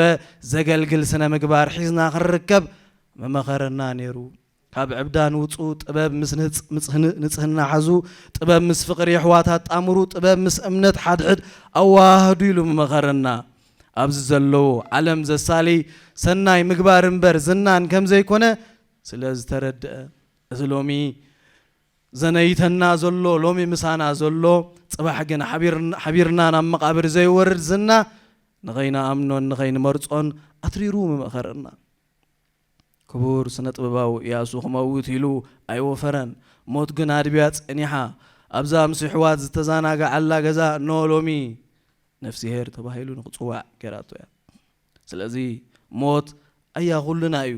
ዘገልግል ስነ ምግባር ሒዝና ክንርከብ መመኸረና ነይሩ። ካብ ዕብዳን ውጹ፣ ጥበብ ምስ ንጽ-፣ ምጽህን-፣ ንጽህና ሓዙ፣ ጥበብ ምስ ፍቕሪ የሕዋት ኣጣምሩ፣ ጥበብ ምስ እምነት ሓድሕድ ኣዋህዱ ኢሉ መመኸረና። ኣብዚ ዘለዉ ዓለም ዘሳሊ ሰናይ ምግባር እምበር ዝናን ከም ዘይኮነ ስለ ዝተረድአ፣ እዚ ሎሚ ዘነይተና ዘሎ፣ ሎሚ ምሳና ዘሎ፣ ጽባሕ ግን ሓቢርና፣ ሓቢርና ናብ መቓብር ዘይወርድ ዝና ንኸይንኣምኖን ንኸይንመርጾን ኣትሪሩ መመኸረና። ክቡር ስነ ጥበባዊ እያሱ ክመውት ኢሉ ኣይወፈረን። ሞት ግን ኣድብያ ጸኒሓ። ኣብዛ ምስ ኣሕዋት ዝተዘናግዓላ ገዛ ኖ ሎሚ ነፍስሄር ተባሂሉ ንክጽዋዕ ገይራቶ እያ። ስለዚ ሞት ኣያ ኩልና እዩ።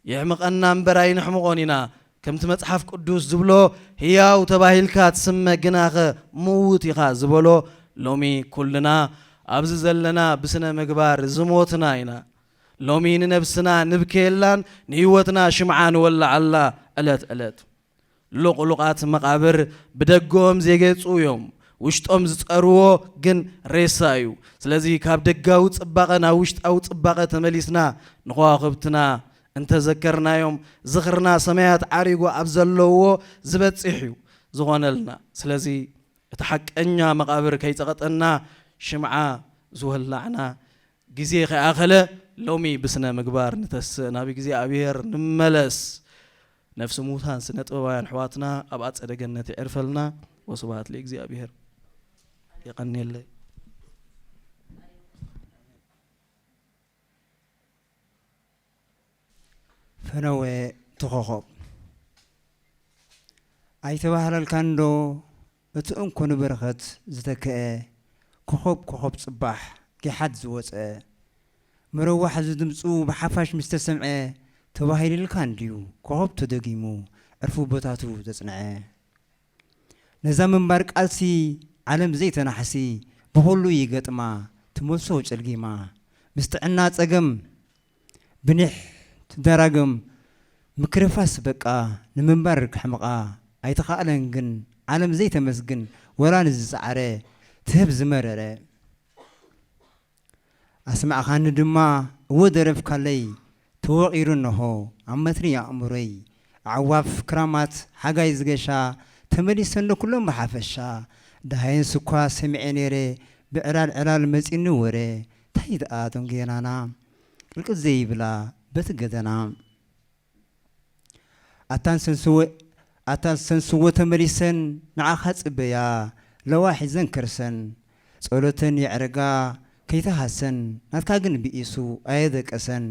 የሕምቐና እምበር ኣይነሕምቖን ኢና። ከምቲ መጽሓፍ ቅዱስ ዝብሎ፣ ህያው ተባሂልካ ትስመ ግናኸ ምውት ኢኻ ዝበሎ፣ ሎሚ ኩልና ኣብዚ ዘለና ብስነ ምግባር ዝሞትና ኢና። ሎሚ ንነብስና ንብከየላን ንህይወትና ሽምዓ ንወልዓላ ዕለት ዕለት። ሉቕሉቓት መቓብር ብደገኦም ዜጌጹ እዮም፣ ውሽጦም ዝጸርዎ ግን ሬሳ እዩ። ስለዚ ካብ ደጋዊ ጽባቐ ናብ ውሽጣዊ ጽባቐ ተመሊስና ንኸዋኽብትና እንተዘከርናዮም፣ ዝኽርና ሰማያት ዓሪጉ ኣብ ዘለውዎ ዝበጽሕ እዩ ዝኾነልና። ስለዚ እቲ ሓቀኛ መቓብር ከይጸቐጠና ሽምዓ ዝወላዕና ግዜ ከይኣኸለ ሎሚ ብስነ ምግባር ንተስእ፣ ናብ እግዚኣብሔር ንመለስ። ነፍሲ ምዉታን ስነ ጥበባውያን ኣሕዋትና ኣብ ኣጸደ ገነት የዕርፈልና። ወስብሐት ለእግዚኣብሔር። የቐንየለይ። ፈነወ ትኾኾብ ኣይተባህለልካን ዶ? እቲ እንኮ ንበረኸት ዝተክአ ኮኾብ፣ ኮኾብ ጽባሕ ጊሓት ዝወጸ፣ መረዋሕ ዝድምጹ ብሓፋሽ ምስ ተሰምዐ፣ ተባሂልልካ እንድዩ ኮኾብ ተደጊሙ ዕርፉ ቦታቱ ዘጽንዐ። ነዛ ምንባር ቃልሲ ዓለም ዘይተናሕሲ፣ ብኹሉ ይገጥማ ትመልሶ ጨልጊማ። ምስ ጥዕና ጸገም ብኒሕ ትደራገም፣ ምክርፋስ በቃ ንምንባር ክሕምቓ ኣይተኻእለን ግን ዓለም ዘይተመስግን ወላ ንዝጸዓረ ትህብ ዝመረረ። ኣስማዕኻኒ ድማ እወ ደረፍካለይ ተወቒሩ እነሆ ኣብ መትኒ ኣእምሮይ። ኣዕዋፍ ክራማት ሓጋይ ዝገሻ ተመሊሰን ኩለን ብሓፈሻ። ደሃየን ስኳ ሰሚዐ ነይረ ብዕላል ዕላል መጺኒ ወረ። ታይ ደኣ ቶም ጌናና ቅልቅል ዘይብላ በቲ ገደና። ኣታን ሰንስወ ኣታን ሰንስወ ተመሊሰን ንዓኻ ጽበያ ለዋ ሒዘን ከርሰን። ጸሎተን የዕረጋ ከይተሃሰን ናትካ ግን ብኢሱ ኣየደቀሰን።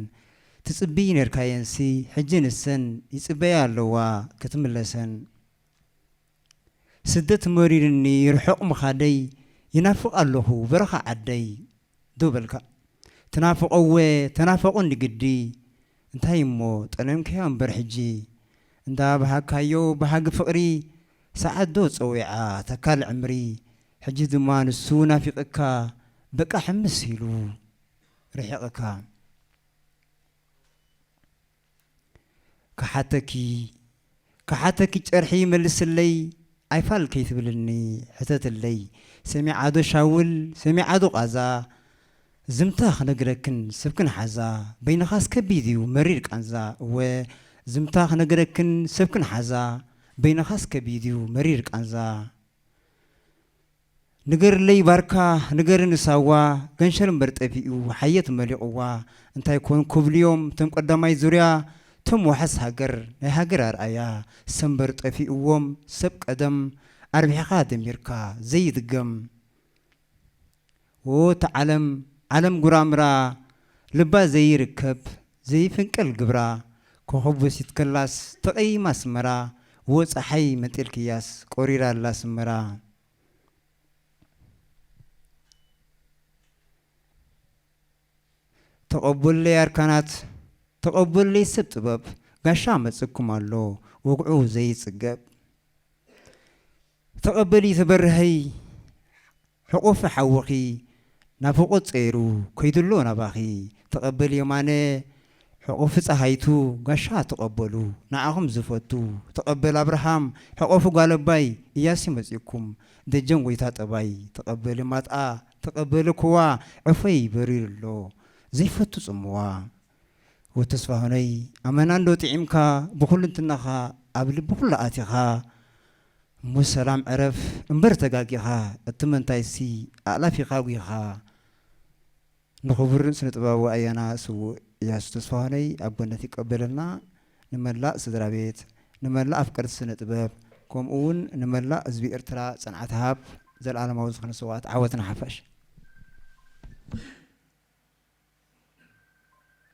ትጽብይ ነርካየንሲ ሕጂ ንሰን ይጽበያ ኣለዋ ክትምለሰን። ስደት መሪርኒ ርሑቕ ምኻደይ ይናፍቕ ኣለኹ በረኻ ዓደይ። ዶ በልካ ትናፍቐወ ተናፈቑ ንግዲ። እንታይ እሞ ጠለምካዮ እምበር ሕጂ እንዳ በሃግካዮ በሃጊ ፍቕሪ። ሰዓት ዶ ጸዊዓ ተካል ዕምሪ። ሕጂ ድማ ንሱ ናፊቕካ በቃ ሕምስ ኢሉ ርሒቕካ። ክሓተኪ ክሓተኪ ጨርሒ መልስለይ ኣይፋል ከይትብልኒ ሕተትለይ። ሰሚዓዶ ሻውል ሰሚዓዶ ቃዛ ዝምታ ክነግረክን ሰብክን ሓዛ። በይንኻስ ከቢድ እዩ መሪር ቃንዛ እወ ዝምታ ክነግረክን ሰብክን ሓዛ። በይንኻስ ከቢድ እዩ መሪር ቃንዛ። ንገርለይ ባርካ ንገርኒ ሳዋ ገንሸል እምበር ጠፊኡ ሓየት መሊቑዋ። እንታይ ኮን ክብልዮም እቶም ቀዳማይ ዙርያ እቶም ዋሕስ ሃገር ናይ ሃገር ኣርኣያ ሰምበር ጠፊእዎም ሰብ ቀደም ኣርቢሕኻ ደሚርካ ዘይድገም። ዎታ ዓለም ዓለም ጉራምራ ልባ ዘይርከብ ዘይፍንቀል ግብራ ኮኸብ ወሲትከላስ ተቐይማ ኣስመራ። ዎ ፀሓይ መንጢልክያስ ቆሪራ ኣላ ኣስመራ። ተቐበሉለይ ኣርካናት ተቐበሉለይ ሰብ ጥበብ ጋሻ መፅኩም ኣሎ ወግዑ ዘይፅገብ። ተቐበሊ ተበርሀይ ሕቑፊ ሓውኺ ናፍቖት ጸይሩ ከይድሎ ናባኺ። ተቐበል የማነ ሕቑፊ ጸሃይቱ ጋሻ ተቐበሉ ንዓኹም ዝፈቱ። ተቐበል ኣብርሃም ሕቑፊ ጓለባይ እያሲ መጺእኩም ደጀን ጎይታ ጠባይ። ተቐበሊ ማጥኣ ተቐበሊ ክዋ ዕፎይ በሪሩ ኣሎ ዘይፈቱ ጽምዋ። ወተስፋ ሆነይ ኣመና እንዶ ጥዒምካ ብኩልንትናኻ ኣብ ልቢ ኩሉ ኣቲኻ እሞ ሰላም ዕረፍ እምበር ተጋጊኻ እቲ መንታይሲ ኣእላፊኻ ጉይኻ ንኽቡር ስነ ጥበባዊ ኣያና ስዉእ እያሱ ተስፋ ሆነይ ኣብ ጎነት ይቀበለልና ንመላእ ስድራ ቤት ንመላእ ኣፍቀርቲ ስነ ጥበብ ከምኡ እውን ንመላእ ህዝቢ ኤርትራ ጽንዓት ሃብ ዘለዓለማዊ ዝኾነ ስውኣት ዓወት ንሓፋሽ።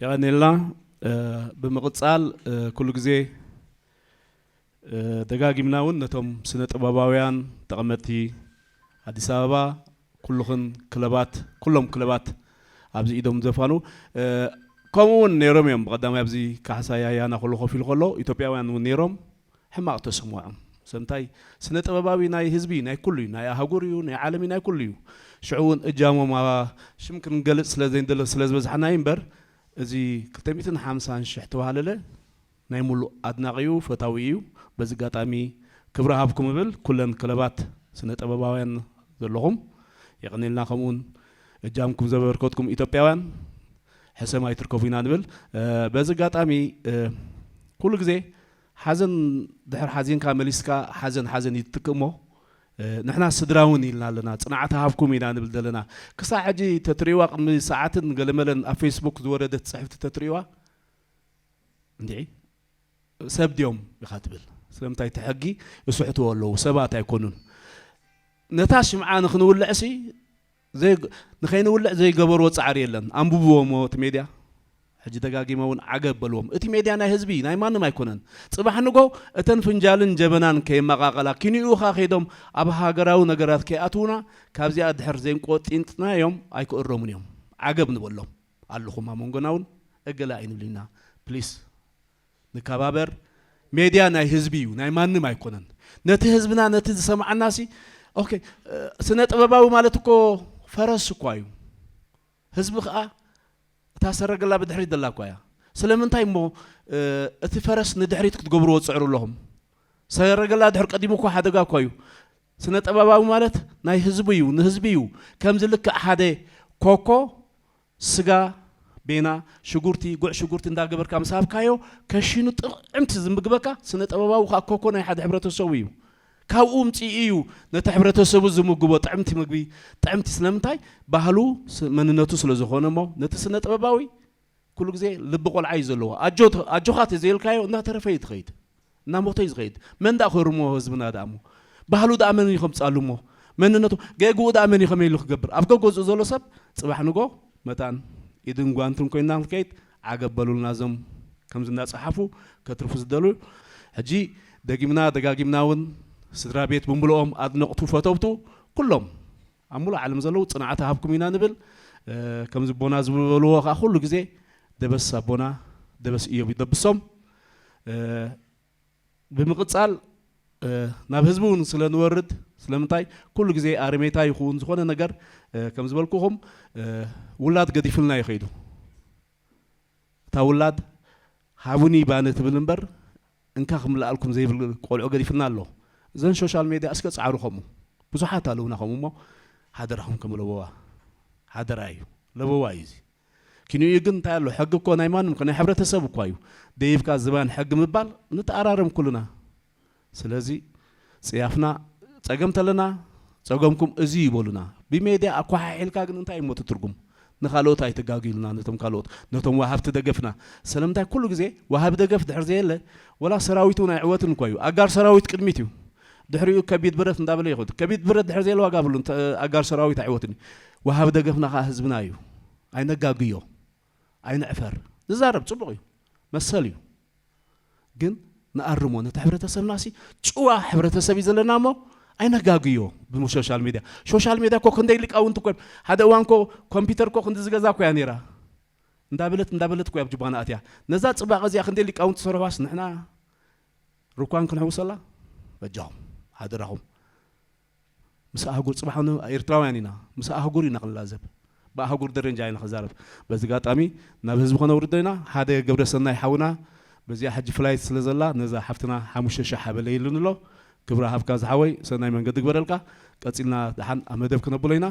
የቐንየልና። ብምቕጻል ኩሉ ግዜ ደጋጊምና እውን ነቶም ስነ ጥበባውያን ተቐመጥቲ ኣዲስ ኣበባ ኩልኽን ክለባት ኩሎም ክለባት ኣብዚ ኢዶም ዘፋኑ ከምኡ እውን ነይሮም እዮም። ብቐዳማይ ኣብዚ ካሕሳይ ኣያና ኩሉ ኮፍ ኢሉ ከሎ ኢትዮጵያውያን እውን ነይሮም። ሕማቕ ተሰምዖም። ሰምታይ ስነ ጥበባዊ ናይ ህዝቢ ናይ ኩሉ እዩ፣ ናይ ኣህጉር እዩ፣ ናይ ዓለም እዩ፣ ናይ ኩሉ እዩ። ሽዑ እውን እጃሞም ኣባ ሽም ክንገልጽ ስለ ዘይንደለ ስለ ዝበዝሓና እዩ እምበር እዚ ክልተ ሚእትን ሓምሳን ሽሕ ተባህለለ ናይ ሙሉእ ኣድናቒ እዩ፣ ፈታዊ እዩ። በዚ ኣጋጣሚ ክብሪ ሃብኩም እብል ኩለን ክለባት ስነ ጥበባውያን ዘለኹም የቐንየልና። ከምኡውን እጃምኩም ዘበርከትኩም ኢትዮጵያውያን ሕሰም ኣይትርከቡ ኢና ንብል። በዚ ኣጋጣሚ ኩሉ ግዜ ሓዘን ድሕር ሓዚንካ መሊስካ ሓዘን ሓዘን እዩ ትትክእ እሞ ንሕና ስድራ እውን ኢልና ኣለና። ጽንዓት ሃብኩም ኢና ንብል ዘለና። ክሳዕ ሕጂ ተትርእይዋ ቅድሚ ሰዓትን ገለመለን ኣብ ፌስቡክ ዝወረደት ጽሕፍቲ ተትርእይዋ እንዲዒ ሰብ ድዮም ኢኻ ትብል። ስለምንታይ እቲ ሕጊ ይስሕትዎ ኣለዉ ሰባት ኣይኮኑን። ነታ ሽምዓ ንክንውልዕሲ ንኸይንውልዕ ዘይገበርዎ ፃዕሪ የለን። ኣንብብዎ እሞ እቲ ሜድያ ሕጂ ደጋጊመ እውን ዓገብ በልዎም። እቲ ሜድያ ናይ ህዝቢ ናይ ማንም ኣይኮነን። ፅባሕ ንጎ እተን ፍንጃልን ጀበናን ከየመቃቀላ ኪንኡ ኸዓ ከይዶም ኣብ ሃገራዊ ነገራት ከይኣትዉና ካብዚኣ ድሕር ዘይንቆጢንጥናዮም ኣይክእረሙን እዮም። ዓገብ ንበሎም ኣለኹም ኣብ መንጎና እውን እገለ ኣይንብልን ኢና። ፕሊስ ንከባበር። ሜድያ ናይ ህዝቢ እዩ ናይ ማንም ኣይኮነን። ነቲ ህዝብና ነቲ ዝሰምዓና ሲ ኦኬ ስነ ጥበባዊ ማለት እኮ ፈረስ እኳ እዩ። ህዝቢ ከዓ እታ ሰረገላ ብድሕሪት ዘላ እኳ እያ። ስለምንታይ እሞ እቲ ፈረስ ንድሕሪት ክትገብርዎ ትፅዕሩ ኣለኹም? ሰረገላ ድሕር ቀዲሙ እኮ ሓደጋ እኳ እዩ። ስነ ጥበባዊ ማለት ናይ ህዝቢ እዩ፣ ንህዝቢ እዩ። ከምዚ ልክዕ ሓደ ኮኮ ስጋ ቤና ሽጉርቲ ጉዕ ሽጉርቲ እንዳገበርካ ምስ ሃብካዮ ከሺኑ ጥዕምቲ ዝምግበካ ስነ ጥበባዊ ከዓ ኮኮ ናይ ሓደ ሕብረተሰቡ እዩ። ካብኡ ምፅኡ እዩ ነቲ ሕብረተሰቡ ዝምግቦ ጥዕምቲ ምግቢ። ጥዕምቲ ስለምንታይ ባህሉ መንነቱ ስለ ዝኾነ እሞ ነቲ ስነ ጥበባዊ ኩሉ ግዜ ልቢ ቆልዓ እዩ ዘለዎ። ኣጆኻ ተዘይልካዮ እናተረፈ እዩ ትኸይድ እናሞተ እዩ ዝኸይድ። መን ደኣ ክህርሞ ህዝብና ደኣ እሞ ባህሉ ደኣ መን እዩ ከምፃሉ እሞ መንነቱ ገግኡ ደኣ መን እዩ ከመይ ኢሉ ክገብር ኣብ ገገዝኡ ዘሎ ሰብ ፅባሕ ንጎ መታን ኢድን ጓንትን ኮይንና ንከይድ። ዓገብ በሉልና እዞም ከምዚ እናፀሓፉ ከትርፉ ዝደልዩ። ሕጂ ደጊምና ደጋጊምና እውን ስድራ ቤት ብምልኦም ኣድነቕቱ ፈተውቱ ኩሎም ኣብ ሙሉእ ዓለም ዘለዉ ፅንዓት ሃብኩም ኢና ንብል። ከምዚ ኣቦና ዝበልዎ ከዓ ኩሉ ግዜ ደበስ ኣቦና ደበስ እዮም ይደብሶም። ብምቕፃል ናብ ህዝቢ እውን ስለ ንወርድ ስለምንታይ ኩሉ ግዜ ኣረሜታ ይኹን ዝኾነ ነገር ከም ዝበልኩኹም ውላድ ገዲፍልና ይኸይዱ። እታ ውላድ ሃቡኒ ባነ ትብል እምበር እንካ ክምልኣልኩም ዘይብል ቆልዑ ገዲፍልና ኣሎ። እዘን ሶሻል ሜድያ እስከ ፃዕሩ ከምኡ ብዙሓት ኣለውና ከምኡ እሞ ሓደራኹም ከም ለበዋ ሓደራ እዩ ለበዋ እዩ እዚ። ኪንኡ ግን እንታይ ኣሎ ሕጊ እኮ ናይ ማንም ናይ ሕብረተሰብ እኳ እዩ። ደይብካ ዝባን ሕጊ ምባል ንተኣራረም ኩልና። ስለዚ ፅያፍና ፀገም ተለና ፀገምኩም እዚ ይበሉና። ብሜድያ ኣኳሓሒልካ ግን እንታይ እሞ እቲ ትርጉም? ንካልኦት ኣይተጋግዩልና ነቶም ካልኦት ነቶም ዋሃብቲ ደገፍና። ስለምንታይ ኩሉ ግዜ ዋሃቢ ደገፍ ድሕር ዘየለ ወላ ሰራዊት እውን ኣይዕወትን እኮ እዩ። ኣጋር ሰራዊት ቅድሚት እዩ። ድሕሪኡ ከቢድ ብረት እንዳበለ ይኸድ። ከቢድ ብረት ድሕር ዘየለ ዋጋ ብሉን ኣጋር ሰራዊት ኣይዕወትን እዩ። ዋሃቢ ደገፍና ከዓ ህዝብና እዩ። ኣይነጋግዮ። ኣይንዕፈር። ንዛረብ ፅቡቕ እዩ። መሰል እዩ። ግን ንኣርሞ ነቲ ሕብረተሰብና ሲ ጭዋ ሕብረተሰብ እዩ ዘለና እሞ ኣይነጋግዮ ብሶሻል ሜድያ። ሶሻል ሜድያ እኮ ክንደይ ሊቃውንቲ እኮ ሓደ እዋን እኮ ኮምፒውተር እኮ ክንዲ ዝገዛ እኮ እያ ነይራ። እንዳበለት እንዳበለት እኮ ኣብ ጅባና ኣትያ። ነዛ ፅባቐ እዚኣ ክንደይ ሊቃውንቲ ዝሰርሑዋስ ንሕና ርኳን ክንሕውሰላ በጃኹም ሓደራኹም። ምስ ኣህጉር ፅባሕ ኤርትራውያን ኢና ምስ ኣህጉር ኢና ክንላዘብ። ብኣህጉር ደረጃ ኢና ክንዛረብ። በዚ ኣጋጣሚ ናብ ህዝቢ ከነውርዶ ኢና። ሓደ ገብረሰናይ ሓውና በዚኣ ሕጂ ፍላይት ስለ ዘላ ነዛ ሓፍትና ሓሙሽተ ሺሕ ሃበለይሉን ኣሎ። ክብሪ ሃብካ ዝሓወይ ሰናይ መንገዲ ግበረልካ። ቀፂልና ደሓን ኣብ መደብ ክነብሎ ኢና።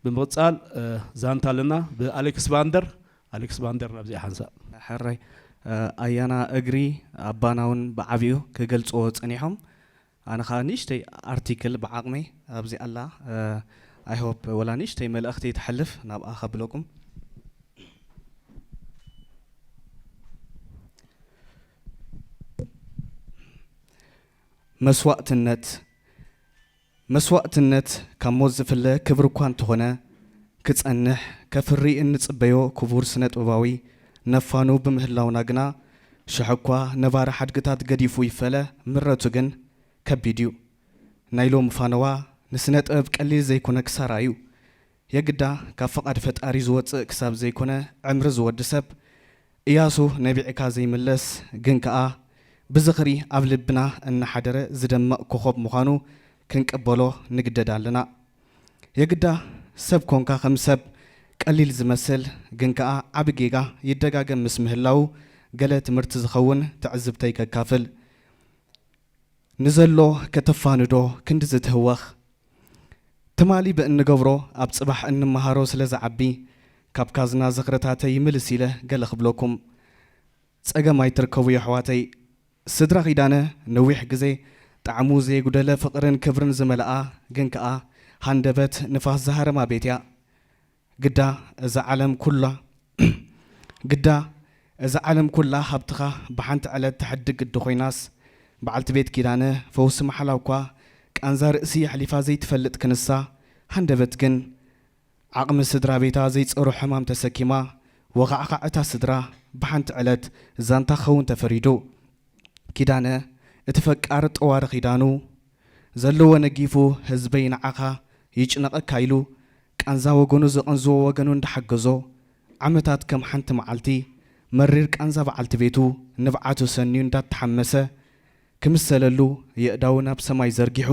ብምቕፃል ዛንታ ኣለና ብኣሌክስ ቫንደር ኣሌክስ ባንደር ናብዚኣ ሓንሳእ። ሕራይ ኣያና እግሪ ኣባና እውን ብዓብኡ ክገልፅዎ ፀኒሖም። ኣነ ከዓ ንእሽተይ ኣርቲክል ብዓቕመይ ኣብዚ ኣላ። I hope ወላ ንእሽተይ መልእኽቲ ትሕልፍ ናብኣ ከብለኩም። መስዋእትነት መስዋእትነት ካብ ሞት ዝፍለ ክብሪ እኳ እንተኾነ፣ ክጸንሕ፣ ከፍሪ እንጽበዮ ክቡር ስነ-ጥበባዊ ነፋኑ ብምህላውና ግና፣ ሽሕ እኳ ነባሪ ሓድግታት ገዲፉ ይፈለ፣ ምረቱ ግን ከቢድ እዩ። ናይ ሎሚ ፋነዋ ንስነ ጥበብ ቀሊል ዘይኮነ ክሳራ እዩ። የግዳ ካብ ፍቓድ ፈጣሪ ዝወጽእ ክሳብ ዘይኮነ ዕምሪ ዝወዲ ሰብ፣ እያሱ ነቢዕካ ዘይምለስ ግን ከኣ ብዝኽሪ ኣብ ልብና እናሓደረ ዝደምቕ ኮኾብ ምዃኑ ክንቅበሎ ንግደድ ኣለና። የግዳ ሰብ ኮንካ ከም ሰብ ቀሊል ዝመስል ግን ከኣ ዓቢ ጌጋ ይደጋገም ምስ ምህላዉ ገለ ትምህርቲ ዝኸውን ትዕዝብተይ ከካፍል። ንዘሎ ከተፋንዶ ክንዲ ዝትህወኽ ትማሊ ብእንገብሮ ኣብ ጽባሕ እንመሃሮ ስለ ዝዓቢ ካብ ካዝና ዝኽርታተይ ምልስ ኢለ ገለ ክብለኩም። ጸገም ኣይትርከቡ የሕዋተይ። ስድራ ኺዳነ ነዊሕ ግዜ ጣዕሙ ዘየጉደለ ፍቕርን ክብርን ዝመልኣ ግን ከኣ ሃንደበት ንፋስ ዝሃረማ ቤት እያ። ግዳ እዛ ዓለም ኩላ ግዳ እዛ ዓለም ኩላ ሃብትኻ ብሓንቲ ዕለት ትሕድግ ግዲ ኮይናስ በዓልቲ ቤት ኪዳነ ፈውሲ መሓላ እኳ ቃንዛ ርእሲ የሕሊፋ ዘይትፈልጥ ክንሳ ሃንደበት ግን ዓቕሚ ስድራ ቤታ ዘይጸሩ ሕማም ተሰኪማ ወኻዕኻዕ እታ ስድራ ብሓንቲ ዕለት ዛንታ ክኸውን ተፈሪዱ። ኪዳነ እቲ ፈቃር ጠዋሪ ኪዳኑ ዘለዎ ነጊፉ ህዝበይ ንዓኻ ይጭነቐካ ኢሉ ቃንዛ ወገኑ ዘቐንዝዎ ወገኑ እንዳሓገዞ ዓመታት ከም ሓንቲ መዓልቲ መሪር ቃንዛ በዓልቲ ቤቱ ንብዓቱ ሰንዩ እንዳተሓመሰ ክምሰለሉ የእዳዉ ናብ ሰማይ ዘርጊሑ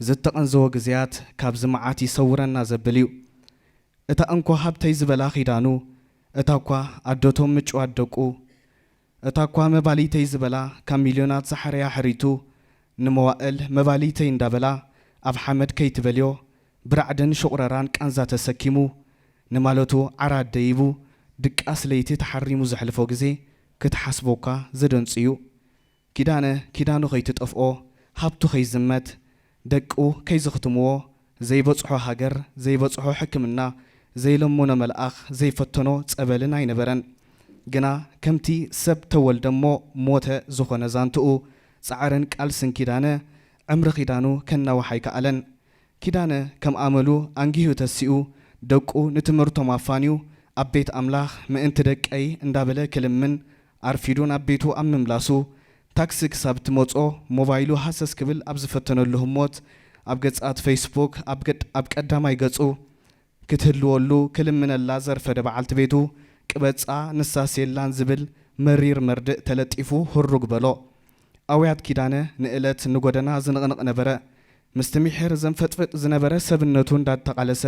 ዝተቐንዘዎ ግዜያት ካብዚ መዓት ይሰውረና ዘብል እዩ። እታ እንኮ ሃብተይ ዝበላ ኪዳኑ እታ እኳ ኣደቶም ምጭዋት ደቁ እታ እኳ መባሊተይ ዝበላ ካብ ሚልዮናት ዝሓረያ ሕሪቱ ንመዋእል መባሊተይ እንዳበላ ኣብ ሓመድ ከይትበልዮ ብራዕድን ሽቑረራን ቃንዛ ተሰኪሙ ንማለቱ ዓራት ደይቡ ድቃስ ለይቲ ተሓሪሙ ዘሕልፎ ግዜ ክትሓስቦ እኳ ዘደንጹ እዩ። ኪዳነ ኪዳኑ ከይትጠፍኦ ሃብቱ ከይዝመት ደቁ ከይዝኽትምዎ ዘይበጽሖ ሃገር ዘይበጽሖ ሕክምና ዘይለመኖ መልኣኽ ዘይፈተኖ ጸበልን ኣይነበረን። ግና ከምቲ ሰብ ተወልደ እሞ ሞተ ዝኾነ ዛንትኡ ጻዕርን ቃልስን ኪዳነ ዕምሪ ኪዳኑ ከናውሕ ኣይከኣለን። ኪዳነ ከም ኣመሉ ኣንጊሁ ተሲኡ ደቁ ንትምህርቶም ኣፋንዩ ኣብ ቤት ኣምላኽ ምእንቲ ደቀይ እንዳበለ ክልምን ኣርፊዱ ናብ ቤቱ ኣብ ምምላሱ ታክሲ ክሳብ ትመጾ ሞባይሉ ሃሰስ ክብል ኣብ ዝፈተነሉ ህሞት ኣብ ገጻት ፌስቡክ ኣብ ገድ- ኣብ ቀዳማይ ገጹ ክትህልወሉ ክልምነላ ዘርፈደ በዓልቲ ቤቱ ቅበጻ ንሳስ የላን ዝብል መሪር መርድእ ተለጢፉ ህሩግ በሎ። ኣውያት ኪዳነ ንእለት ንጎደና ዝንቕንቕ ነበረ። ምስቲ ምሒር ዘንፈጥፍጥ ዝነበረ ሰብነቱ እንዳተቓለሰ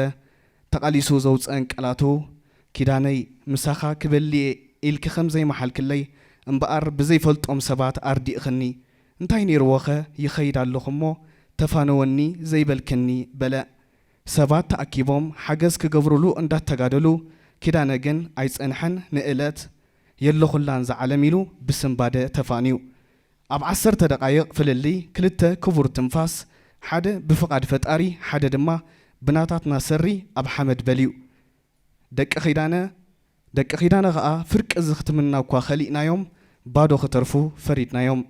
ተቓሊሱ ዘውፀአን ቃላቱ ኪዳነይ ምሳኻ ክበሊ እየ ኢልኪ ከም ዘይመሓልክለይ እምበኣር ብዘይፈልጦም ሰባት ኣርዲእኽኒ እንታይ ነይርዎኸ ይኸይድ ኣለኹ እሞ ተፋነወኒ ዘይበልክኒ በለ። ሰባት ተኣኪቦም ሓገዝ ክገብሩሉ እንዳተጋደሉ ኪዳነ ግን ኣይጸንሐን ንእለት የለኹላን ዝዓለም ኢሉ ብስንባደ ተፋንዩ። ኣብ ዓሰርተ ደቓይቕ ፍልልይ ክልተ ክቡር ትንፋስ ሓደ ብፍቓድ ፈጣሪ ሓደ ድማ ብናታትና ሰሪ ኣብ ሓመድ በልዩ። ደቂ ኺዳነ ደቂ ኺዳነ ኸኣ ፍርቂ እዚ ክትምና እኳ ኸሊእናዮም ባዶ ኽተርፉ ፈሪድናዮም።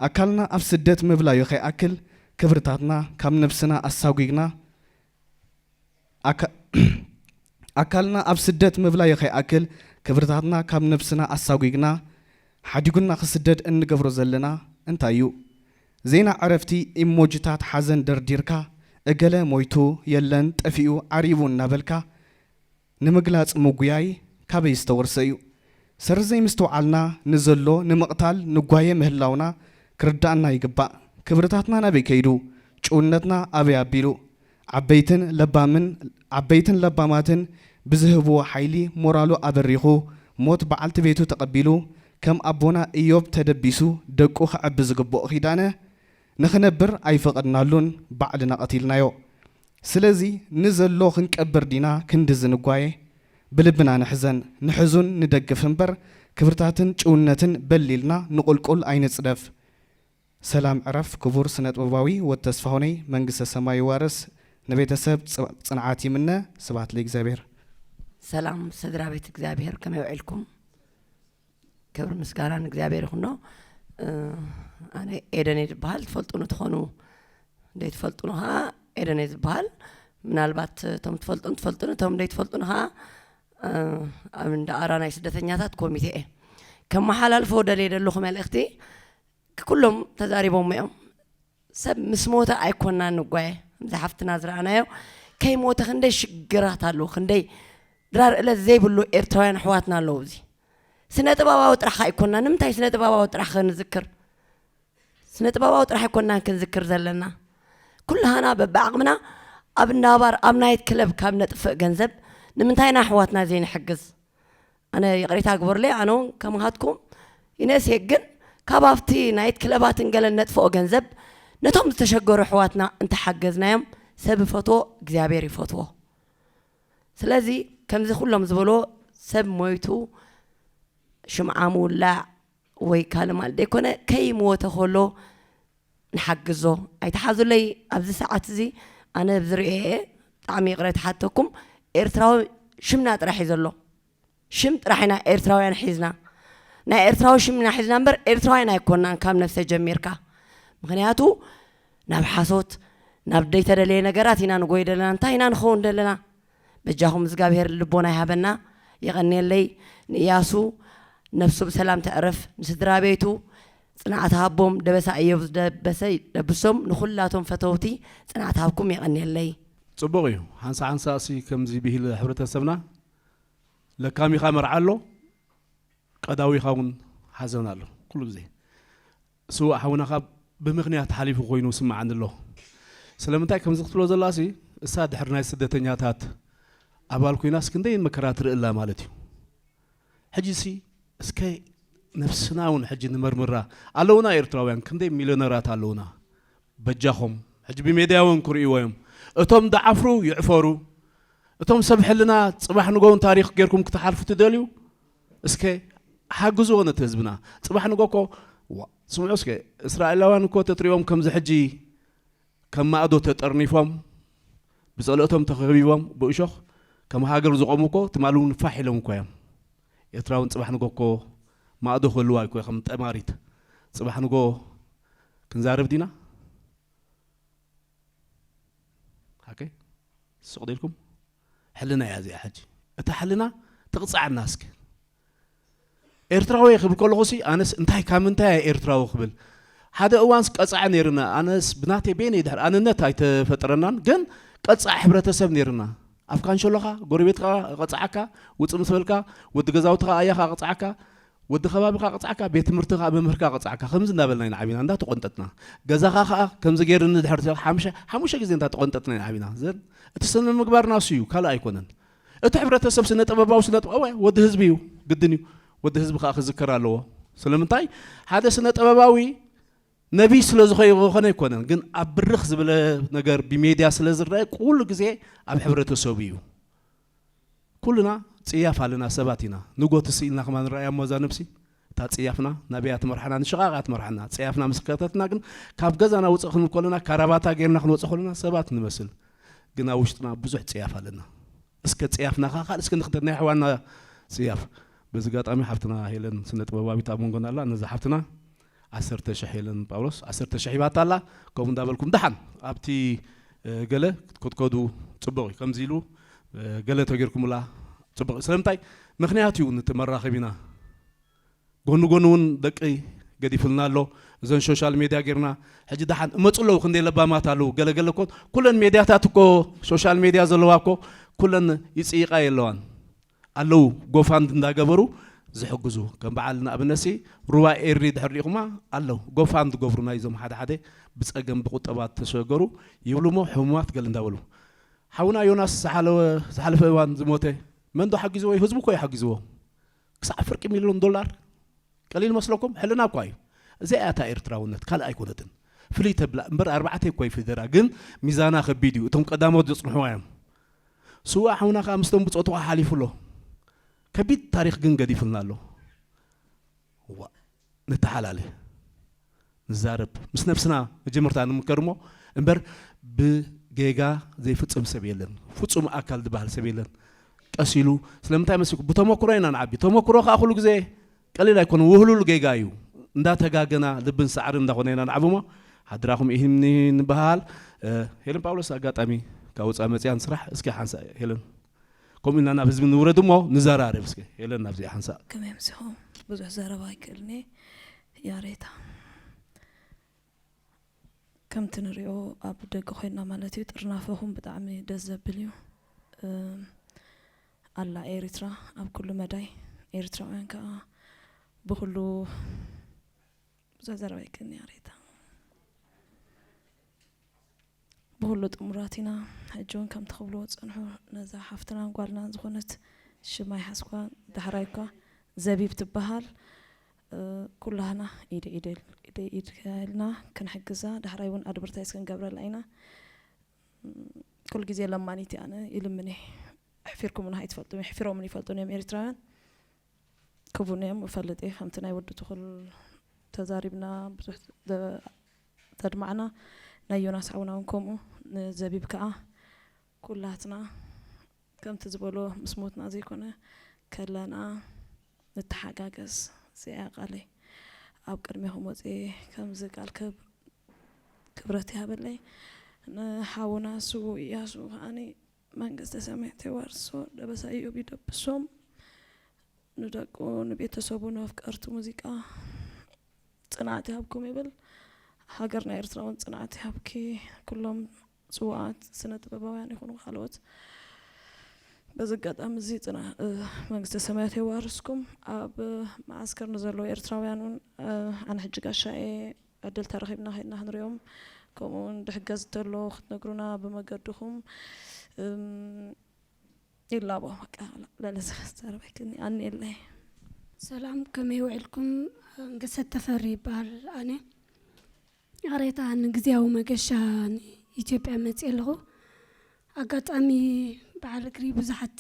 ኣካልና ኣብ ስደት ምብላዩ ኸይኣክል ክብርታትና ካብ ነብስና ኣሳጒግና ኣካ- ኣካልና ኣብ ስደት ምብላዩ ኸይኣክል ክብርታትና ካብ ነብስና ኣሳጒግና ሓዲጉና ክስደድ እንገብሮ ዘለና እንታይ እዩ? ዜና ዕረፍቲ ኢሞጅታት ሓዘን ደርዲርካ እገለ ሞይቱ የለን ጠፊኡ ዓሪቡ እናበልካ ንምግላጽ ምጉያይ ካበይ ዝተወርሰ እዩ? ሰሪ ዘይምስትውዓልና ንዘሎ ንምቕታል ንጓየ ምህላውና ክርዳእና ይግባእ። ክብርታትና ናበይ ከይዱ? ጭውነትና ኣበይ ኣቢሉ? ዓበይትን ለባምን ዓበይትን ለባማትን ብዝህብዎ ሓይሊ ሞራሉ ኣበሪኹ ሞት በዓልቲ ቤቱ ተቐቢሉ ከም ኣቦና ኢዮብ ተደቢሱ ደቁ ከዕቢ ዝግብኦ ኪዳነ ንኽነብር ኣይፈቐድናሉን ባዕልና ቀቲልናዮ። ስለዚ ንዘሎ ክንቀብር ዲና ክንድዚ ንጓየ? ብልብና ንሕዘን፣ ንሕዙን ንደግፍ እምበር ክብርታትን ጭውነትን በል ኢልና ንቑልቁል ኣይንጽደፍ። ሰላም ዕረፍ ክቡር ስነ ጥበባዊ ወድ ተስፋሁነይ፣ መንግስተ ሰማይ ይዋረስ፣ ንቤተሰብ ጽ- ጽንዓት ይምነ። ስብሐት ለእግዚኣብሔር። ሰላም ስድራ ቤት እግዚኣብሔር፣ ከመይ ውዒልኩም? ክብሪ ምስጋና ንእግዚኣብሔር ይኹኖ። ኣነ ኤደን እየ ዝበሃል። ትፈልጡኒ ትኾኑ፣ ዘይትፈልጡኒ ከዓ ኤደን እየ ዝበሃል። ምናልባት እቶም ትፈልጡን ትፈልጡን፣ እቶም ዘይትፈልጡኒ ከዓ ኣብ እንዳ ኣራ ናይ ስደተኛታት ኮሚቴ እየ። ከመሓላልፎ ደልየ ዘለኹ መልእኽቲ፣ ኩሎም ተዛሪቦም እዮም። ሰብ ምስ ሞተ ኣይኮናን ንጓየ። ከምዚ ሓፍትና ዝረኣናዮ፣ ከይሞተ ክንደይ ሽግራት ኣለዉ፣ ክንደይ ድራር እለት ዘይብሉ ኤርትራውያን ኣሕዋትና ኣለዉ። እዚ ስነ ጥበባዊ ጥራሕ ኣይኮና። ንምንታይ ስነ ጥበባዊ ጥራሕ ክንዝክር? ስነ ጥበባዊ ጥራሕ ኣይኮናን ክንዝክር ዘለና። ኩላህና በብዓቕምና ኣብ እንዳባር ኣብ ናይት ክለብ ካብ ነጥፍእ ገንዘብ ንምንታይ ና ኣሕዋትና ዘይንሕግዝ? ኣነ ይቕሬታ ግበሩለይ፣ ኣነ እውን ከማኻትኩም ይነስየ፣ ግን ካብ ኣብቲ ናይት ክለባትን ገለን ነጥፍኦ ገንዘብ ነቶም ዝተሸገሩ ኣሕዋትና እንተሓገዝናዮም፣ ሰብ ይፈትዎ እግዚኣብሔር ይፈትዎ። ስለዚ ከምዚ ኩሎም ዝበልዎ፣ ሰብ ሞይቱ ሽምዓ ምውላዕ ወይ ካልእ ማለት ዘይኮነ፣ ከይሞተ ከሎ ንሓግዞ። ኣይትሓዙለይ፣ ኣብዚ ሰዓት እዚ ኣነ ብዝርእየ፣ ብጣዕሚ ይቕረ ትሓተኩም፣ ኤርትራዊ ሽምና ጥራሕ እዩ ዘሎ። ሽም ጥራሕ ኢና ኤርትራውያን ሒዝና፣ ናይ ኤርትራዊ ሽም ኢና ሒዝና እምበር ኤርትራውያን ኣይኮናን ካብ ነፍሰ ጀሚርካ። ምክንያቱ ናብ ሓሶት፣ ናብ ደይተደለየ ነገራት ኢና ንጎይ ደለና። እንታይ ኢና ንኸውን ደለና? በጃኹም እግዚኣብሔር ልቦና ይሃበና። የቐንየለይ ንእያሱ፣ ነፍሱ ብሰላም ተዕረፍ፣ ንስድራ ቤቱ ጽንዓት ሃቦም፣ ደበሳ እዮብ ዝደበሰ ደብሶም፣ ንኹላቶም ፈተውቲ ጽንዓት ሃብኩም። የቐንየለይ። ጽቡቕ እዩ። ሓንሳ ሓንሳ ሲ ከምዚ ብሂል ሕብረተሰብና ለካሚኻ መርዓ ኣሎ፣ ቀዳዊኻ እውን ሓዘን ኣሎ። ኩሉ ግዜ ስዋእ ሓውና ካብ ብምኽንያት ሓሊፉ ኮይኑ ስምዓኒ ኣሎ። ስለምንታይ ከምዚ ክትብሎ ዘላ ሲ፣ እሳ ድሕሪ ናይ ስደተኛታት ኣባል ኮይናስ ክንደይ መከራ ትርኢ ኣላ ማለት እዩ። ሕጂ ሲ እስከ ነፍስና እውን ሕጂ ንመርምራ። ኣለውና ኤርትራውያን ክንደይ ሚልዮነራት ኣለውና። በጃኹም ሕጂ ብሜድያ እውን ክርእይዎ እዮም። እቶም ዝዓፍሩ ይዕፈሩ። እቶም ሰብ ሕልና ጽባሕ ንጎውን ታሪኽ ጌርኩም ክትሓልፉ ትደልዩ፣ እስከ ሓግዝዎ ነቲ ህዝብና። ጽባሕ ንጎ እኮ ዋ- ስምዑ እስከ፣ እስራኤላውያን እኮ ተትሪኦም ከምዚ ሕጂ ከም ማእዶ ተጠርኒፎም ብጸለእቶም ተኸቢቦም ብእሾኽ ከም ሃገር ዝቖሙ እኮ ትማሊ እውን ፋሕ ኢሎም እኮ እዮም። ኤርትራ እውን ጽባሕ ንጎ እኮ ማእዶ ክህልዋ እኮ ከም ጠማሪት ጽባሕ ንጎ ክንዛረብ ዲና? ሓቀይ ስቕ ኢልኩም ሕልና እያ እዚኣ። ሕጂ እታ ሕልና ትቕጻዕና እስኪ። ኤርትራዊ ክብል ከለኹ ሲ ኣነስ እንታይ ካብ ምንታይ እየ ኤርትራዊ ክብል? ሓደ እዋንስ ቀጻዒ ነይርና። ኣነስ ብናተይ በይነይ ድሕር ኣንነት ኣይተፈጠረናን፣ ግን ቀጻዒ ሕብረተሰብ ነይርና። ኣፍካ እንሸሎኻ ጎረቤትካ ቀጻዓካ፣ ውጽእ ምስ በልካ ወዲ ገዛውትኻ ኣያኻ ቀጻዓካ፣ ወዲ ከባቢኻ ቀጻዓካ፣ ቤት ትምህርትኻ መምህርካ ቀጻዓካ፣ ከምዚ እንዳበልና ኢና ዓቢና፣ እንዳተቆንጠጥና። ገዛኻ ከኣ ከምዚ ገይርኒ ድሕር ሓሙሽተ ሓሙሽተ ግዜ እንዳተቆንጠጥና ኢና ዓቢና። ዘን እቲ ስነ ምግባርና እሱ እዩ፣ ካልእ ኣይኮነን። እቲ ሕብረተሰብ ስነ ጥበባዊ፣ ስነ ጥበባዊ ወዲ ህዝቢ እዩ፣ ግድን እዩ። ወዲ ህዝቢ ከኣ ክዝከር ኣለዎ። ስለምንታይ? ሓደ ስነ ጥበባዊ ነቢይ ስለ ዝኾነ ኣይኮነን፣ ግን ኣብ ብርኽ ዝበለ ነገር ብሜድያ ስለ ዝረአ ኩሉ ግዜ ኣብ ሕብረተሰቡ እዩ። ኩልና ጽያፍ ኣለና፣ ሰባት ኢና። ንጎ ትስኢልና ከማን ንረኣያ እሞ እዛ ነብሲ፣ እታ ጽያፍና ናበይ እያ ትመርሓና? ንሽቓቕ እያ ትመርሓና። ጽያፍና ምስ ከተትና ግን ካብ ገዛና ውጽእ ክንብል ከለና ካራባታ ጌርና ክንወጽእ ከለና ሰባት ንመስል። ግን ኣብ ውሽጥና ብዙሕ ጽያፍ ኣለና። እስከ ጽያፍና ከኣ ካልእ እስከ ንኽተት ናይ ኣሕዋትና ጽያፍ። በዚ ኣጋጣሚ ሓፍትና ሄለን ስነ ጥበባዊት ኣብ መንጎና ኣላ። ነዛ ሓፍትና ዓሰርተ ሽሕ ሄለን ጳውሎስ ዓሰርተ ሽሕ ሂባታ ኣላ። ከምኡ እንዳበልኩም ደሓን ኣብቲ ገለ ክትኮትከዱ ጽቡቕ እዩ። ከምዚ ኢሉ ገለ ተገይርኩምላ ጽቡቕ እዩ። ስለምንታይ? ምኽንያት እዩ ነቲ መራኸቢና። ጎኒ ጎኒ እውን ደቂ ገዲፍልና ኣሎ። እዘን ሶሻል ሜድያ ጌርና ሕጂ ደሓን እመፁ ኣለዉ። ክንደይ ለባማት ኣለዉ። ገለ ገለ እኮ ኩለን ሜድያታት እኮ ሶሻል ሜድያ ዘለዋ እኮ ኩለን ይፅይቃ የለዋን። ኣለዉ ጎፋንድ እንዳገበሩ ዝሕግዙ። ከም በዓል ንኣብነትሲ ሩባ ኤሪ ድሕር ሪኢኹማ ኣለዉ። ጎፋንድ ገብሩ ናይዞም ሓደ ሓደ ብፀገም ብቁጠባ ተሸገሩ ይብሉ እሞ ሕሙማት ገለ እንዳበሉ። ሓውና ዮናስ ዝሓለወ ዝሓለፈ እዋን ዝሞተ መን ዶ ሓጊዝዎ እዩ? ህዝቡ እኮ እዩ ሓጊዝዎ። ክሳዕ ፍርቂ ሚሊዮን ዶላር ቀሊል መስለኩም? ሕልና እኳ እዩ። እዚኣ እያ እታ ኤርትራውነት፣ ካልእ ኣይኮነትን። ፍልይ ተብላ እምበር ኣርባዕተ እኳ እዩ ፌደራ፣ ግን ሚዛና ከቢድ እዩ። እቶም ቀዳሞት ዘጽንሕዋ እዮም። ስዋ ሓውና ከኣ ምስቶም ብጾቱ ከኣ ሓሊፉ ኣሎ። ከቢድ ታሪኽ ግን ገዲፍልና ኣሎ። ዋ፣ ንተሓላለ፣ ንዛረብ፣ ምስ ነብስና መጀመርታ ንምከር እሞ፣ እምበር ብጌጋ ዘይፍጽም ሰብ የለን። ፍጹም ኣካል ዝበሃል ሰብ የለን። ቀስ ኢሉ፣ ስለምንታይ መሲልኩም? ብተመክሮ ኢና ንዓቢ። ተመክሮ ከኣ ኩሉ ግዜ ቀሊል ኣይኮነን፣ ውህሉል ጌጋ እዩ። እንዳተጋገና፣ ልብን ሳዕርን እንዳኾነ ኢና ንዓቢ እሞ፣ ሓድራኹም ኢሂምኒ ንበሃል። እ፣ ሄለን ጳውሎስ ኣጋጣሚ ካብ ወጻኢ መጽያ ንስራሕ። እስኪ ሓንሳእ ሄለን፣ ከምኡ ኢልና ናብ ህዝቢ ንውረድ እሞ ንዘራረብ። እስኪ ሄለን ናብዚኣ ሓንሳእ። ከመይ ኣምሲኹም? ብዙሕ ዘረባ ኣይክእልን እየ። ያሬታ፣ ከምቲ ንሪኦ ኣብ ደገ ኮይንና ማለት እዩ፣ ጥርናፈኹም ብጣዕሚ ደስ ዘብል እዩ። እም፣ ኣላ ኤሪትራ ኣብ ኩሉ መዳይ፣ ኤሪትራውያን ከኣ ብኹሉ፣ ብዙሕ ዘረባ ኣይክእልን እየ ያሬታ። ብኹሉ ጥሙራት ኢና። ሕጂ እውን ከምቲ ክብልዎ ዝጸንሑ፣ ነዛ ሓፍትናን ጓልናን ዝኾነት ሽማ ይሓዝኳ፣ ዳሕራይ እኳ ዘቢብ ትበሃል፣ እ፣ ኩላህና ኢደ ኢደ ኢደ ኢድ ኢልና ክንሕግዛ፣ ዳሕራይ እውን ኣድቨርታይዝ ክንገብረላ ኢና። ኩሉ ግዜ ለማኒት እየ ኣነ፣ ይልምን እየ። ኣሕፊርኩምና ኣይትፈልጡን፣ ኣሕፊሮምን ይፈልጡን እዮም ኤርትራውያን። ክቡን እዮም፣ እፈልጥ እየ። ከምቲ ናይ ወዲ ትኹል ተዛሪብና፣ ብዙሕ ዘ-፣ ዘድማዕና፣ ናይ ዮናስ ሓውና እውን ከምኡ፣ ንዘቢብ ከኣ፣ ኩላትና ከምቲ ዝበሎ ምስ ሞትና ዘይኮነ፣ ከለና ንተሓጋገዝ። እዚኣ እያ ቃለይ። ኣብ ቅድሜኹም ወፅየ ከምዚ ቃል ክብ-፣ ክብረት ይሃበለይ። ንሓውና ስዉእ እያሱ ከዓኒ መንግስተ ሰማያት የዋርሶ፣ ደበሳ ኢዮብ ይደብሶም። ንደቁ፣ ንቤተሰቡ፣ ንኣፍቀርቲ ሙዚቃ ጽንዓት ይሃብኩም ይብል። ሃገርና ኤርትራ እውን ጽንዓት ይሃብኪ። ኩሎም ጽዋዓት ስነ ጥበባውያን ይኹኑ ካልኦት። በዚ ኣጋጣሚ እዚ ጽና-፣ እ፣ መንግስተ ሰማያት የዋርስኩም። ኣብ መዓስከር ንዘለዉ ኤርትራውያን እውን፣ እ፣ ኣነ ሕጂ ጋሻ እየ፣ ዕድል ተረኺብና ከይድና ክንሪኦም፣ ከምኡ እውን ድሕገዝ እንተሎ ክትነግሩና ብመገድኹም፣ እም፣ ይላቦ። በቃ፣ ለለ ዘረባይክኒ ኣኒ የለይ። ሰላም፣ ከመይ ውዕልኩም? ኣንገሰት ተፈሪ ይበሃል ኣነ። ኣሬታ ንግዝያዊ መገሻ ንኢትዮጵያ መፅእ ኣለኹ። ኣጋጣሚ በዓል እግሪ ብዙሓት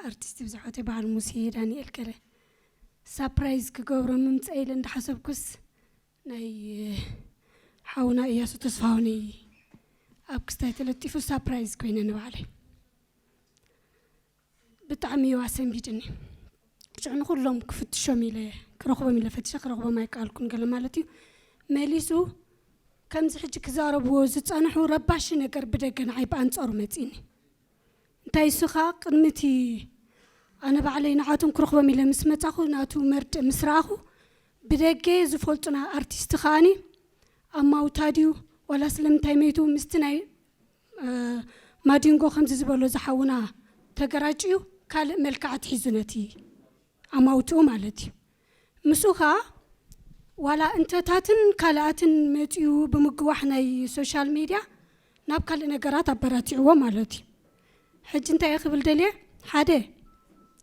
ኣርቲስት ብዝሖት በዓል ሙሴ ዳንኤል ገለ ሳፕራይዝ ክገብሮ ምምፀእ ኢለ እንዳሓሰብኩስ ናይ ሓውና እያሱ ተስፋሁነይ ኣብ ክስታይ ተለጢፉ ሳፕራይዝ ኮይነ ንባዕለይ። ብጣዕሚ እዩ ኣሰንቢድኒ። ሽዑ ንኩሎም ክፍትሾም ኢለ ክረኽቦም ኢለ ፈትሸ ክረኽቦም ኣይከኣልኩን ገለ ማለት እዩ። መሊሱ ከምዚ ሕጂ ክዛረብዎ ዝጸንሑ ረባሺ ነገር ብደገ ንዓይ ብኣንጻሩ መጺኒ። እንታይ እሱ ኸኣ ቅድሚ እቲ ኣነ ባዕለይ ንዓቶም ክረኽቦም ኢለ ምስ መጻኹ ናቱ መርድእ ምስ ረኣኹ ብደገ ዝፈልጡና ኣርቲስት ከኣኒ ኣማውታ ድዩ ዋላ ስለምንታይ መይቱ ምስቲ ናይ እ፣ ማዲንጎ ከምዚ ዝበሎ ዝሓውና ተገራጭዩ ካልእ መልክዓት ሒዙ ነቲ ኣማውትኡ ማለት እዩ። ምስኡ ኸኣ ዋላ እንተታትን ካልኣትን መጺኡ ብምግዋሕ ናይ ሶሻል ሜድያ ናብ ካልእ ነገራት ኣበራቲዕዎ ማለት እዩ። ሕጂ እንታይ እየ ክብል ደልየ? ሓደ፣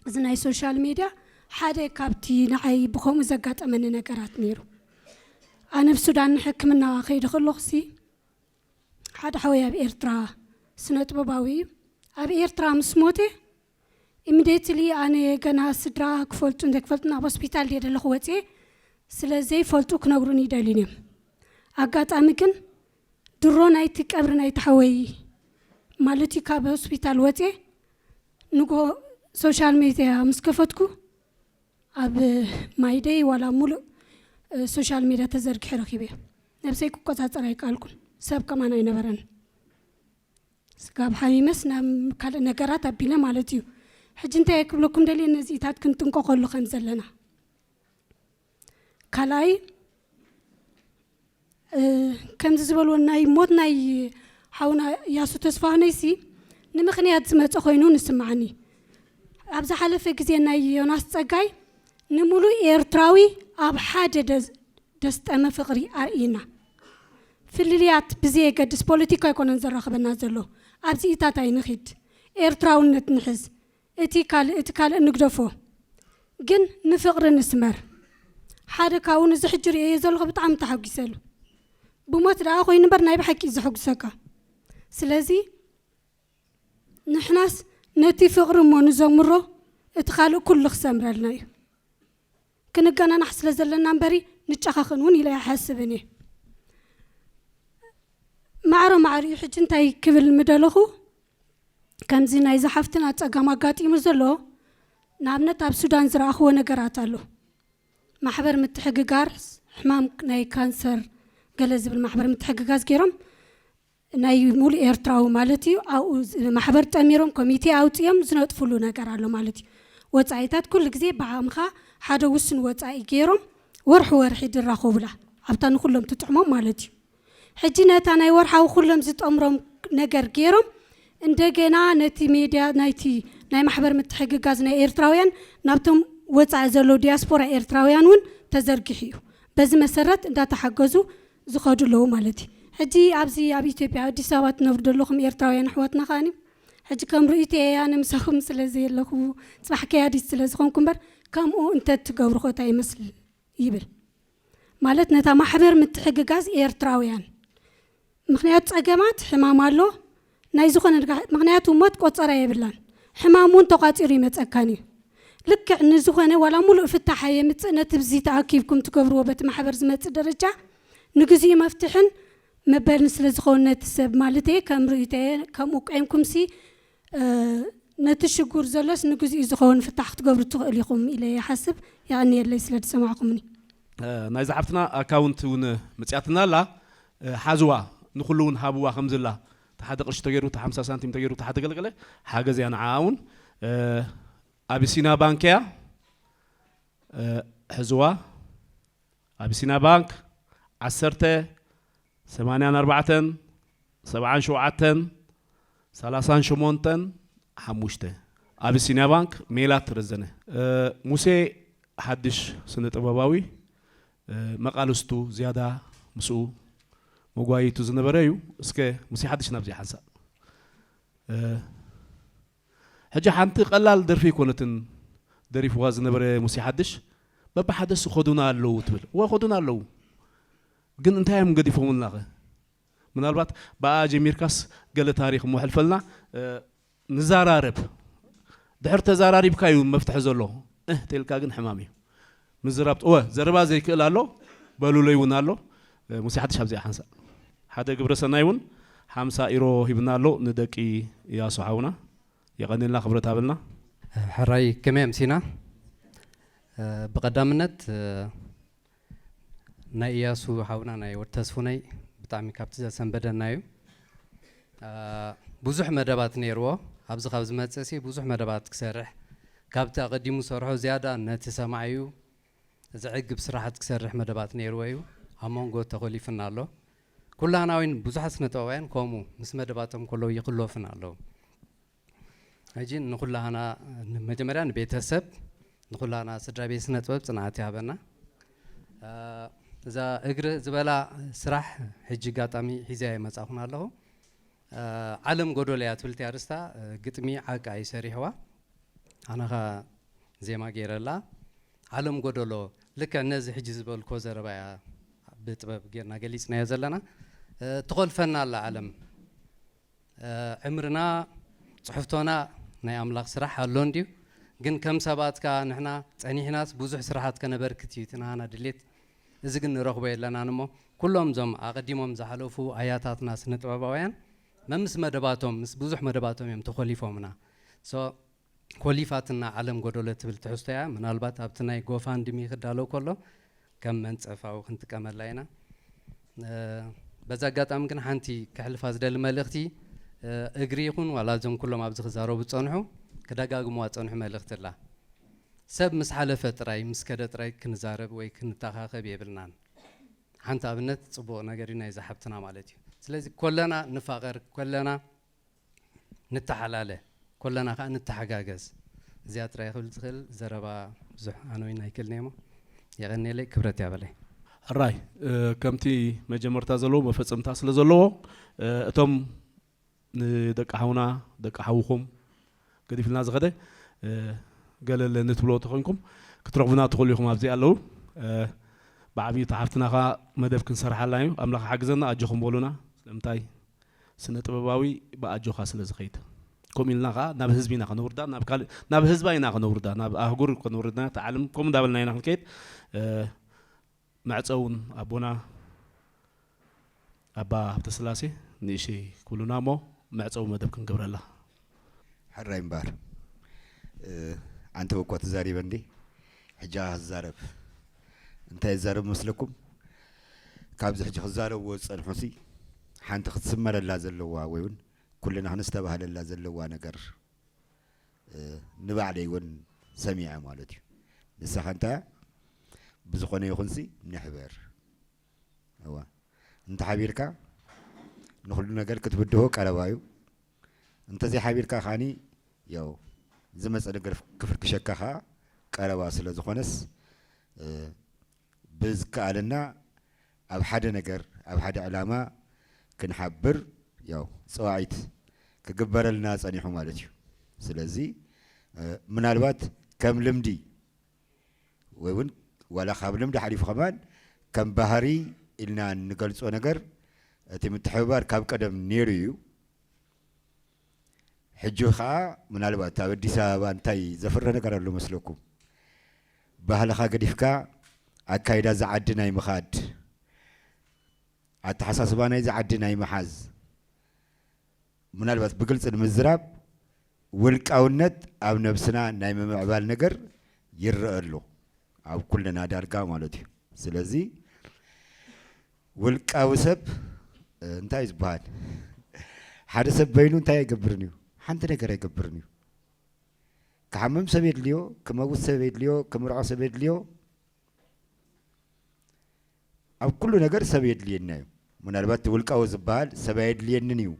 እዚ ናይ ሶሻል ሜድያ ሓደ ካብቲ ንዓይ ብኸምኡ ዘጋጠመኒ ነገራት ነይሩ። ኣነ ኣብ ሱዳን ንሕክምና ከይደ ከለኹሲ ሓደ ሓወይ ኣብ ኤርትራ ስነ ጥበባዊ እዩ። ኣብ ኤርትራ ምስ ሞተ ኢሚዴትሊ ኣነ ገና ስድራ ክፈልጡ እንተክፈልጡ ናብ ሆስፒታል ድየ ደለኹ ወፅየ። ስለ ዘይፈልጡ ክነግሩኒ ይደልዩን እዮም። ኣጋጣሚ ግን ድሮ ናይቲ ቀብሪ ናይቲ ሓወይ ማለት እዩ ካብ ሆስፒታል ወፅየ ንጎ ሶሻል ሜድያ ምስ ከፈትኩ ኣብ ማይደይ ዋላ ሙሉእ ሶሻል ሜድያ ተዘርጊሑ ረኪበ። ነብሰይ ክቆፃፀር ኣይከኣልኩን። ሰብ ከማን ኣይነበረን። ስጋብ ሓሚመስ ናብ ካልእ ነገራት ኣቢለ ማለት እዩ። ሕጂ እንታይ ክብለኩም ደልየ ነዚኢታት ክንጥንቀቐሉ ከም ዘለና። ካልኣይ እ፣ ከምዚ ዝበልዎ ናይ ሞት ናይ ሓውና ያሱ ተስፋሁነይሲ ንምኽንያት ዝመፀ ኮይኑ ንስማዓኒ። ኣብ ዝሓለፈ ግዜ ናይ ዮናስ ፀጋይ ንምሉእ ኤርትራዊ ኣብ ሓደ ደስ-፣ ደስጠመ ፍቕሪ ኣርእይና። ፍልልያት ብዘየገድስ ፖለቲካ ኣይኮነን ዘራኽበና ዘሎ። ኣብዚኢታት ኣይንኺድ። ኤርትራውነት ንሕዝ። እቲ ካልእ፣ እቲ ካልእ ንግደፎ። ግን ንፍቕሪ ንስመር። ሓደ ካብኡ ንዚ ሕጂ ርእየዮ ዘለኹ ብጣዕሚ ተሓጒሰሉ። ብሞት ደኣ ኮይኑ እምበር ናይ ብሓቂ እዩ ዘሐጉሰካ። ስለዚ ንሕናስ ነቲ ፍቕሪ እሞ ንዘምሮ፣ እቲ ካልእ ኩሉ ክሰምረልና እዩ። ክንገናናሕ ስለ ዘለና እምበሪ ንጨኻኽን እውን ኢለ ኣይሓስብን እየ። ማዕረ ማዕሪኡ ሕጂ እንታይ ክብል ምደለኹ፣ ከምዚ ናይ ዝሓፍትና ጸገም ኣጋጢሙ ዘሎ፣ ንኣብነት ኣብ ሱዳን ዝረኣኽዎ ነገራት ኣሎ። ማሕበር ምትሕግጋር፣ ሕማም ናይ ካንሰር ገለ ዝብል ማሕበር ምትሕግጋዝ ገይሮም፣ ናይ ሙሉእ ኤርትራዊ ማለት እዩ። ኣብኡ ዝ- ማሕበር ጠሚሮም ኮሚቴ ኣውፅኦም ዝነጥፍሉ ነገር ኣሎ ማለት እዩ። ወፃኢታት ኩሉ ግዜ ብዓምኻ ሓደ ውሱን ወፃኢ ገይሮም ወርሒ ወርሒ ድራኸቡላ ኣብታ ንኩሎም ትጥዕሞም ማለት እዩ። ሕጂ ነታ ናይ ወርሓዊ ኩሎም ዝጠምሮም ነገር ገይሮም እንደገና ነቲ ሜድያ ናይቲ ናይ ማሕበር ምትሕግጋዝ ናይ ኤርትራውያን ናብቶም ወፃኢ ዘለዉ ዲያስፖራ ኤርትራውያን እውን ተዘርጊሑ እዩ። በዚ መሰረት እንዳተሓገዙ ዝኸዱ ኣለዉ ማለት እዩ። ሕጂ ኣብዚ ኣብ ኢትዮጵያ ኣዲስ ኣበባ ትነብሩ ዘለኹም ኤርትራውያን ኣሕዋትና ከኣኒ ሕጂ ከም ርእይቶ እየ ኣነ ምሳኹም ስለ ዘየለኹ ፅባሕ ከያዲት ስለ ዝኾንኩ እምበር ከምኡ እንተ ትገብሩ ኮታ ይመስል ይብል ማለት ነታ ማሕበር ምትሕግጋዝ ኤርትራውያን ምክንያቱ ጸገማት ሕማም ኣሎ ናይ ዝኾነ ድጋ- ምክንያቱ ሞት ቆጸራ የብላን ሕማም እውን ተቋጺሩ ይመጸካን እዩ ልክዕ ንዝኾነ ዋላ ሙሉእ ፍታሕ የምጽእ ነቲ ብዚ ተኣኪብኩም ትገብርዎ በቲ ማሕበር ዝመጽእ ደረጃ ንግዚኡ መፍትሕን መበልን ስለ ዝኸውን ነቲ ሰብ ማለት እየ ከም ርእይቶ እየ ከምኡ ቆይምኩም ሲ ነቲ ሽጉር ዘሎስ ንግዚኡ ዝኸውን ፍታሕ ክትገብሩ ትኽእሉ ኢኹም ኢለ ይሓስብ። የቐንየለይ ስለ ዝሰማዕኩምኒ። ናይዛ ሓፍትና ኣካውንት እውን መፅያትና ኣላ። ሓዝዋ ንኩሉ እውን ሃብዋ ከምዝላ እቲ ሓደ ቅርሺ ተገይሩ እቲ ሓምሳ ሳንቲም ተገይሩ እቲ ሓደ ገልገለ ሓገዝ እያ ንዓ እውን። ኣቢሲና ባንክ እያ። ሕዝዋ ኣቢሲና ባንክ ዓሰርተ ሰማንያን ኣርባዕተን ሰብዓን ሸውዓተን ሰላሳን ሸሞንተን ሓሙሽተ። ኣቢሲንያ ባንክ ሜላት ረዘነ። ሙሴ ሓድሽ ስነ ጥበባዊ መቃልስቱ ዝያዳ ምስኡ መጓይቱ ዝነበረ እዩ። እስከ ሙሴ ሓድሽ ናብዚ ሓንሳእ ሕጂ ሓንቲ ቀላል ደርፊ ኣይኮነትን ደሪፍዋ ዝነበረ ሙሴ ሓድሽ። በብሓደስ ኸዱና ኣለዉ ትብል። እወ ኸዱና ኣለዉ፣ ግን እንታይ እዮም ገዲፎምልናኸ? ምናልባት ብኣ ጀሚርካስ ገለ ታሪኽ እሞ ሕልፈልና። ንዛራረብ፣ ድሕር ተዛራሪብካ እዩ መፍትሒ ዘሎ። እህ ተልካ ግን ሕማም እዩ ምዝራብ። እወ ዘረባ ዘይክእል ኣሎ፣ በሉለይ እውን ኣሎ። ሙሴ ሓድሽ ኣብዚኣ ሓንሳ ሓደ ግብረ ሰናይ እውን ሓምሳ ኢሮ ሂብና ኣሎ ንደቂ እያሱ ሓውና። የቐንልና ክብረት ሃበልና። ሕራይ ከመይ ኣምሲና? ብቐዳምነት ናይ እያሱ ሓውና ናይ ወድ ተስፉነይ ብጣዕሚ ካብቲ ዘሰንበደና እዩ። ብዙሕ መደባት ነይርዎ። ኣብዚ ካብ ዝመፅእ ሲ ብዙሕ መደባት ክሰርሕ ካብቲ ኣቐዲሙ ሰርሖ ዝያዳ ነቲ ሰማዒኡ ዘዕግብ ስራሓት ክሰርሕ መደባት ነይርዎ እዩ። ኣብ መንጎ ተኾሊፍና ኣሎ። ኩላና እውን ብዙሓት ስነ ጥበባውያን ከምኡ ምስ መደባቶም ከለዉ ይኽለፉና ኣለዉ። ሕጂ ንኹላህና መጀመርያ ንቤተሰብ ንኹላህና ስድራ ቤት ስነ ጥበብ ጽንዓት ይሃበና። እዛ እግሪ ዝበላ ስራሕ ሕጂ ኣጋጣሚ ሒዘያ ይመጻኹን ኣለኹ። ዓለም ጎዶሎ እያ ትብል እቲኣ ኣርስታ። ግጥሚ ዓቃ እዩ ሰሪሕዋ። ኣነኻ ዜማ ገይረላ። ዓለም ጎዶሎ ልክዕ ነዚ ሕጂ ዝበልኮ ዘረባ እያ ብጥበብ ጌርና ገሊጽናዮ ዘለና። ትኾልፈና ኣላ ዓለም። ዕምርና ጽሕፍቶና ናይ ኣምላኽ ስራሕ ኣሎ እንድዩ። ግን ከም ሰባት ከኣ ንሕና ጸኒሕናስ ብዙሕ ስራሓት ከነበርክት እዩ እቲ ናህና ድሌት። እዚ ግን ንረኽቦ የለናን እሞ ኩሎም እዞም ኣቐዲሞም ዝሓለፉ ኣያታትና ስነ ጥበባውያን መምስ መደባቶም ምስ ብዙሕ መደባቶም እዮም ተኾሊፎምና። So ኮሊፋትና ዓለም ጎደሎ ትብል ትሕዝቶ እያ። ምናልባት ኣብቲ ናይ ጎፋንድሚ ክዳለው ከሎ ከም መንጸፋዊ ክንጥቀመላ ኢና። በዚ ኣጋጣሚ ግን ሓንቲ ከሕልፋ ዝደሊ መልእኽቲ፣ እግሪ ይኹን ዋላ እዞም ኩሎም ኣብዚ ክዛረቡ ዝጸንሑ ክደጋግሙዋ ዝጸንሑ መልእኽቲ ኣላ። ሰብ ምስ ሓለፈ ጥራይ ምስ ከደ ጥራይ ክንዛረብ ወይ ክንተኻኸብ የብልናን። ሓንቲ ኣብነት ጽቡቕ ነገር እዩ ናይዛ ሓብትና ማለት እዩ። ስለዚ ኮለና ንፋቐር፣ ኮለና ንተሓላለ፣ ኮለና ከኣ ንተሓጋገዝ። እዚኣ ጥራይ ክብል ዝኽእል ዘረባ ብዙሕ ኣነ እውን ኣይክእልን እየ እሞ የቐንየለይ፣ ክብረት ያበለይ። ሕራይ ከምቲ መጀመርታ ዘለዎ መፈጸምታ ስለ ዘለዎ እቶም ንደቂ ሓውና ደቂ ሓውኹም ገዲፍልና ዝኸደ ገለ ኣለኒ ትብሎ ተኾይንኩም ክትረኽቡና ትኽእሉ ኢኹም። ኣብዚ ኣለዉ ብዓብዩ ተሓፍትና ኸዓ መደብ ክንሰርሓላ እዩ። ኣምላኽ ሓግዘና ኣጆኹም በሉና። ስለምንታይ ስነ ጥበባዊ ብኣጆኻ ስለ ዝኸይድ። ከምኡ ኢልና ከዓ ናብ ህዝቢ ኢና ከነውርዳ፣ ናብ ካልእ፣ ናብ ህዝባ ኢና ከነውርዳ፣ ናብ ኣህጉር ከነውርዳ፣ እቲ ዓለም ከምኡ እንዳበልና ኢና ክንከይድ። እ፣ መዕጸውን ኣቦና ኣባ ሃብተስላሴ ንእሽተይ ክብሉና እሞ መዕጸዊ መደብ ክንገብረላ። ሕራይ እምበኣር፣ እ፣ ኣንተ እኮ ትዛሪበ እንዴ? ሕጂ ክዛረብ። እንታይ ይዛረብ መስለኩም? ካብዚ ሕጂ ክዛረብዎ ዝጸንሑሲ ሓንቲ ክትስመረላ ዘለዋ ወይ እውን ኩልና ክነስተባህለላ ዘለዋ ነገር፣ እ፣ ንባዕለይ እውን ሰሚዐ ማለት እዩ። ንሳ ከ እንታይ እያ? ብዝኾነ ይኹንሲ ንሕበር። እዋ፣ እንተ ሓቢርካ ንኹሉ ነገር ክትብድሆ ቀረባ እዩ። እንተዘይሓቢርካ ከዓኒ ያው ዝመጸ ነገር ክፍርክሸካ ከኣ ቀረባ ስለ ዝኾነስ፣ እ፣ ብዝከኣለና ኣብ ሓደ ነገር፣ ኣብ ሓደ ዕላማ ክንሓብር ያው ጸዋዒት ክግበረልና ጸኒሑ ማለት እዩ። ስለዚ፣ እ፣ ምናልባት ከም ልምዲ ወይ እውን ዋላ ካብ ልምዲ ሓሊፉ ከማን ከም ባህሪ ኢልና እንገልጾ ነገር እቲ ምትሕብባር ካብ ቀደም ነይሩ እዩ። ሕጂ ኸኣ ምናልባት ኣብ ኣዲስ ኣበባ እንታይ ዘፍርህ ነገር ኣሎ መስለኩም? ባህልኻ ገዲፍካ ኣካይዳ እዛ ዓዲ ናይ ምኻድ፣ ኣተሓሳስባ ናይዛ ዓዲ ናይ ምሓዝ፣ ምናልባት ብግልጺ ንምዝራብ ውልቃውነት ኣብ ነብስና ናይ ምምዕባል ነገር ይረአ ኣሎ፣ ኣብ ኩልና ዳርጋ ማለት እዩ። ስለዚ ውልቃዊ ሰብ፣ እ፣ እንታይ እዩ ዝበሃል? ሓደ ሰብ በይኑ እንታይ ኣይገብርን እዩ? ሓንቲ ነገር ኣይገብርን እዩ። ክሓምም ሰብ የድልዮ፣ ክመውት ሰብ የድልዮ፣ ክምርዖ ሰብ የድልዮ። ኣብ ኩሉ ነገር ሰብ የድልየና እዩ። ምናልባት እቲ ውልቃዊ ዝበሃል ሰብ ኣየድልየንን እዩ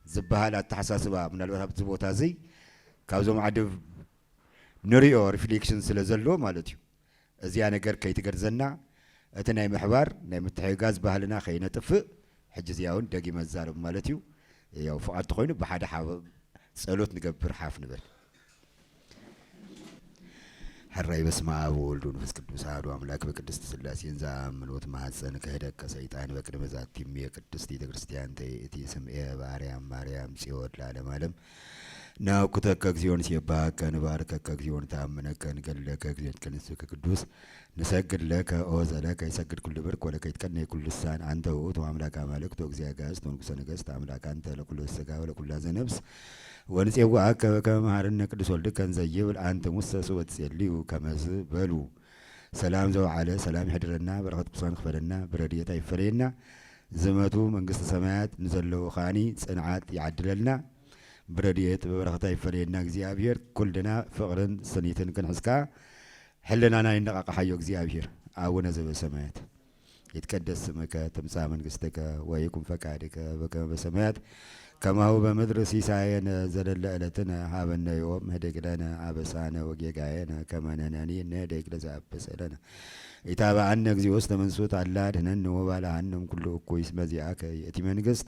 ዝበሃል ኣተሓሳስባ፣ ምናልባት ኣብዚ ቦታ እዚ ካብዞም ዓዲ ንሪኦ ሪፍሌክሽን ስለ ዘሎ ማለት እዩ። እዚኣ ነገር ከይትገድዘና፣ እቲ ናይ ምሕባር፣ ናይ ምትሕግጋዝ ባህልና ከይነጥፍእ፣ ሕጂ እዚኣ እውን ደጊመ እዛረብ ማለት እዩ። ያው ፍቓድ ተኾይኑ ብሓደ ሓብ-፣ ጸሎት ንገብር፣ ሓፍ ንበል። ሕራይ በስመ ኣብ ወወልድ ወመንፈስ ቅዱስ ኣሐዱ ኣምላክ በቅድስት ሥላሴ እንዘ አምን ወትማሐፀን ክህደከ ሰይጣን በቅድመ ዛቲ እምየ ቅድስት ቤተ ክርስቲያን ተይእቲ ስምኤ በአርያም ማርያም ጽዮን ለዓለመ ዓለም። ናኩተከ እግዚኦ ንሴብሐከ ንባርከከ እግዚኦ ንተአምነከ ንገድለከ እግዚኦ ንትቀንስከ ቅዱስ ንሰግድ ለከ ኦ ዘለከ ይሰግድ ኩሉ ብርክ ወለከ ይትቀነይ ኩሉ ልሳን አንተ ውእቱ አምላክ አማልክት ወእግዚአ አጋእዝት ወንጉሰ ነገስት አምላክ አንተ ለኩሉ ስጋ ወለኩላ ዘነብስ ወንጼዋአከ በከመ መሐረነ ቅዱስ ወልድከ እንዘ ይብል አንትሙሰ ሱበ ትጼልዩ ከመዝ በሉ። ሰላም ዘውዓለ ሰላም ይሕድረና፣ በረኸት ቅዱሳን ክፈለና፣ ብረድኤታ ይፈለየና። ዝመቱ መንግስተ ሰማያት ንዘለዉ ከዓኒ ጽንዓት ይዓድለልና። ብረድኤት ብበረኸታ ይፈለየና እግዚኣብሔር። ኩልና ፍቕርን ስኒትን ክንሕዝካ ሕልናና ይነቓቕሓዮ እግዚኣብሔር። ኣቡነ ዘበሰማያት ይትቀደስ ስምከ ትምጻእ መንግስትከ ወይኩን ፈቃድከ በከመ በሰማያት ከማሁ በምድር። ሲሳየነ ዘለለ ዕለትነ ሀበነ ዮም። ህድግ ለነ አበሳነ ወጌጋየነ ከመ ንሕነኒ ንህድግ ለዘአብስ እለነ። ኢታብአነ እግዚኦ ውስተ መንሱት አላ ድህነኒ ወባልሃንም ኩሉ እኩይ። እስመ ዚአከ ይእቲ መንግስት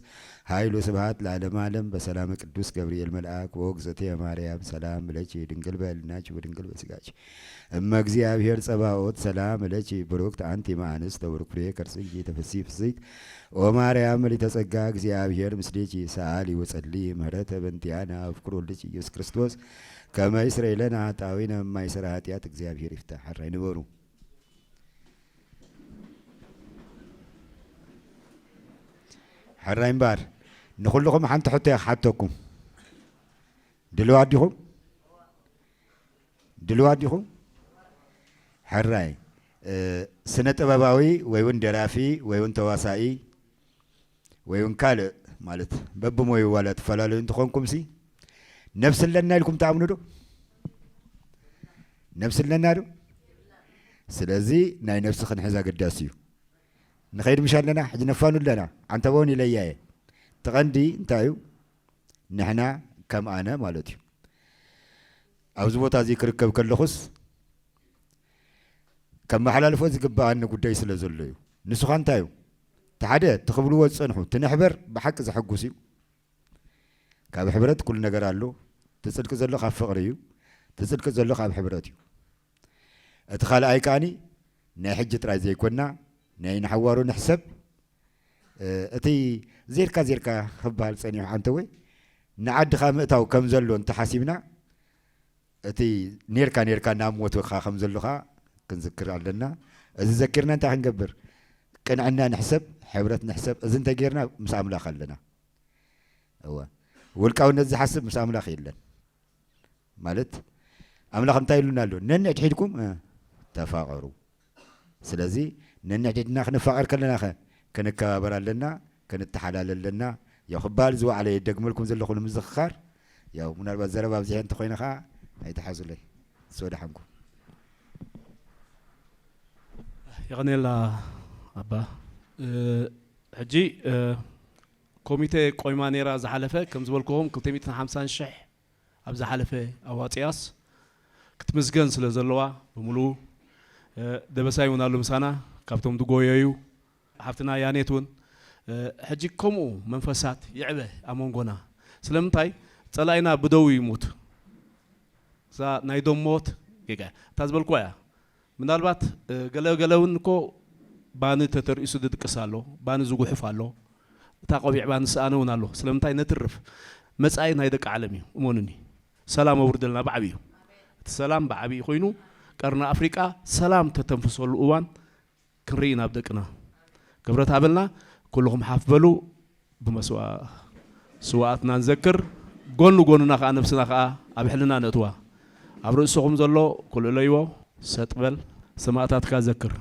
ኃይሉ ስብሐት ለዓለመ ዓለም። በሰላመ ቅዱስ ገብርኤል መልአክ ወእግዝእትየ ማርያም ሰላም ለኪ ድንግል በልናች ወድንግል በስጋች እመ እግዚአብሔር ጸባኦት ሰላም ለኪ ብሩክት አንቲ እምአንስት ወብሩክ ፍሬ ከርስኪ ተፈሲ ፍስሕት ኦ ማርያም ምልዕተ ጸጋ እግዚአብሔር ምስሌኪ ሰአሊ ወጸሊ ምህረተ በንቲያነ አፍቅሮ ልጅ ኢየሱስ ክርስቶስ ከመ ይስረይ ለነ ኃጣውኢነ እማይሰራ ኃጢአት። እግዚአብሔር ይፍታ። ሕራይ ንበሩ። ሕራይ እምበኣር ንኹልኹም ሓንቲ ሕቶ እየ ክሓተኩም። ድልዋት ዲኹም? ድልዋት ዲኹም? ሕራይ፣ እ፣ ስነ ጥበባዊ ወይ እውን ደራፊ ወይ እውን ተዋሳኢ ወይ እውን ካልእ ማለት በብሞዩ ዋላ ትፈላለዩ እንተኾንኩምሲ ነብሲ ኣለና ኢልኩም ትኣምኑ ዶ? ነብሲ ኣለና ዶ? ስለዚ ናይ ነብሲ ክንሕዝ ኣገዳሲ እዩ። ንኸይድ ምሽ ኣለና፣ ሕጂ ነፋኑ ኣለና። ዓንተቦን ኢለያ እየ። እቲ ቀንዲ እንታይ እዩ? ንሕና ከም ኣነ ማለት እዩ። ኣብዚ ቦታ እዚ ክርከብ ከለኹስ ከመሓላልፎ ዝግብኣኒ ጉዳይ ስለ ዘሎ እዩ። ንሱ ኸ እንታይ እዩ? እቲ ሓደ እቲ ክብልዎ ዝጸንሑ፣ እቲ ንሕበር ብሓቂ ዘሐጉስ እዩ። ካብ ሕብረት ኩሉ ነገር ኣሎ። እቲ ጽድቂ ዘሎ ካብ ፍቕሪ እዩ። እቲ ጽድቂ ዘሎ ካብ ሕብረት እዩ። እቲ ካልኣይ ከኣኒ ናይ ሕጂ ጥራይ ዘይኮና ናይ ንሓዋሩ ንሕሰብ። እ፣ እቲ ዜርካ ዜርካ ክበሃል ጸኒሑ ዓንተወይ ንዓድኻ ምእታው ከም ዘሎ እንተሓሲብና፣ እቲ ኔርካ ኔርካ ናብ ሞትካ ከም ዘለኻ ክንዝክር ኣለና። እዚ ዘኪርና እንታይ ክንገብር? ቅንዕና ንሕሰብ፣ ሕብረት ንሕሰብ። እዚ እንተጌርና ምስ ኣምላኽ ኣለና። እወ፣ ውልቃውነት ዝሓስብ ምስ ኣምላኽ የለን። ማለት ኣምላኽ እንታይ ኢሉና ኣሎ? ነንሕድሒድኩም እ፣ ተፋቐሩ። ስለዚ ነንሕድሕድና ክንፋቐር ከለና ኸ ክንከባበር ኣለና፣ ክንተሓላለ ኣለና። ያው ክበሃል ዝወዓለ የደግመልኩም ዘለኹ ንምዝኽኻር። ያው ምናልባት ዘረባ ኣብዚሐ እንተኾይነ ኸዓ ኣይትሓዙለይ። ስወዳሓንኩም። የቐኔላ ኣባ። እ፣ ሕጂ እ፣ ኮሚቴ ቆይማ ነይራ ዝሓለፈ፣ ከም ዝበልኩኹም ክልተ ሚእትን ሓምሳን ሽሕ ኣብ ዝሓለፈ ኣዋፂኣስ ክትምስገን ስለ ዘለዋ ብምሉኡ፣ እ፣ ደበሳይ እውን ኣሎ ምሳና ካብቶም ዝጎየዩ፣ ሓፍትና ያኔት እውን። እ፣ ሕጂ ከምኡ መንፈሳት ይዕበ ኣብ መንጎና። ስለምንታይ? ፀላኢና ብደው ይሙት። እዛ ናይ ዶም ሞት ጌጋ እያ። እታ ዝበልኩዋ እያ። ምናልባት እ፣ ገለ ገለ እውን እኮ ባኒ ተተርኢሱ ዝድቅስ ኣሎ፣ ባኒ ዝጉሕፍ ኣሎ፣ እታ ቆቢዕ ባኒ ዝሰኣነ እውን ኣሎ። ስለምንታይ? ነትርፍ። መጻኢ ናይ ደቂ ዓለም እዩ፣ እመኑኒ። ሰላም ኣውርደልና ብዓብዩ። እቲ ሰላም ብዓብዩ ኮይኑ ቀርኒ ኣፍሪቃ ሰላም ተተንፍሰሉ እዋን ክንርኢ ናብ ደቅና። ክብረት ሃበልና። ኩልኹም ሓፍ በሉ። ብመስዋ-፣ ስዋኣትና ንዘክር፣ ጎኒ ጎንና ከኣ ነብስና ከኣ ኣብ ሕልና ነእትዋ። ኣብ ርእስኹም ዘሎ ኩልእለይዎ፣ ሰጥ በል፣ ሰማእታትካ ዘክር።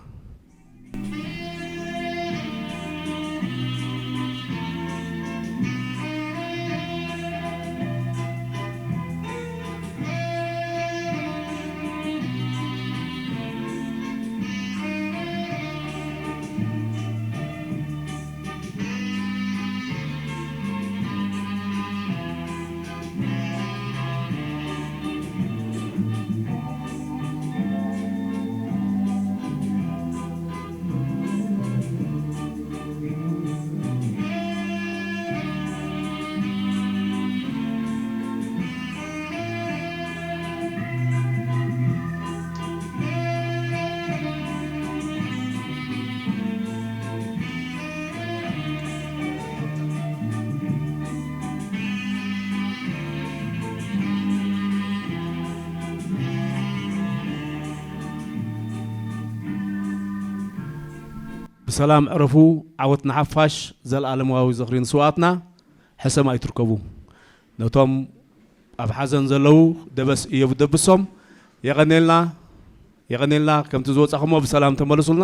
ብሰላም ዕረፉ። ዓወት ንሓፋሽ። ዘልኣለማዊ ዝኽሪ ንስውኣትና። ሕሰም ኣይትርከቡ። ነቶም ኣብ ሓዘን ዘለዉ ደበስ እዮብ ደብሶም የቐኔልና፣ የቐኔልና። ከምቲ ዝወጻኹሞ ብሰላም ተመለሱልና።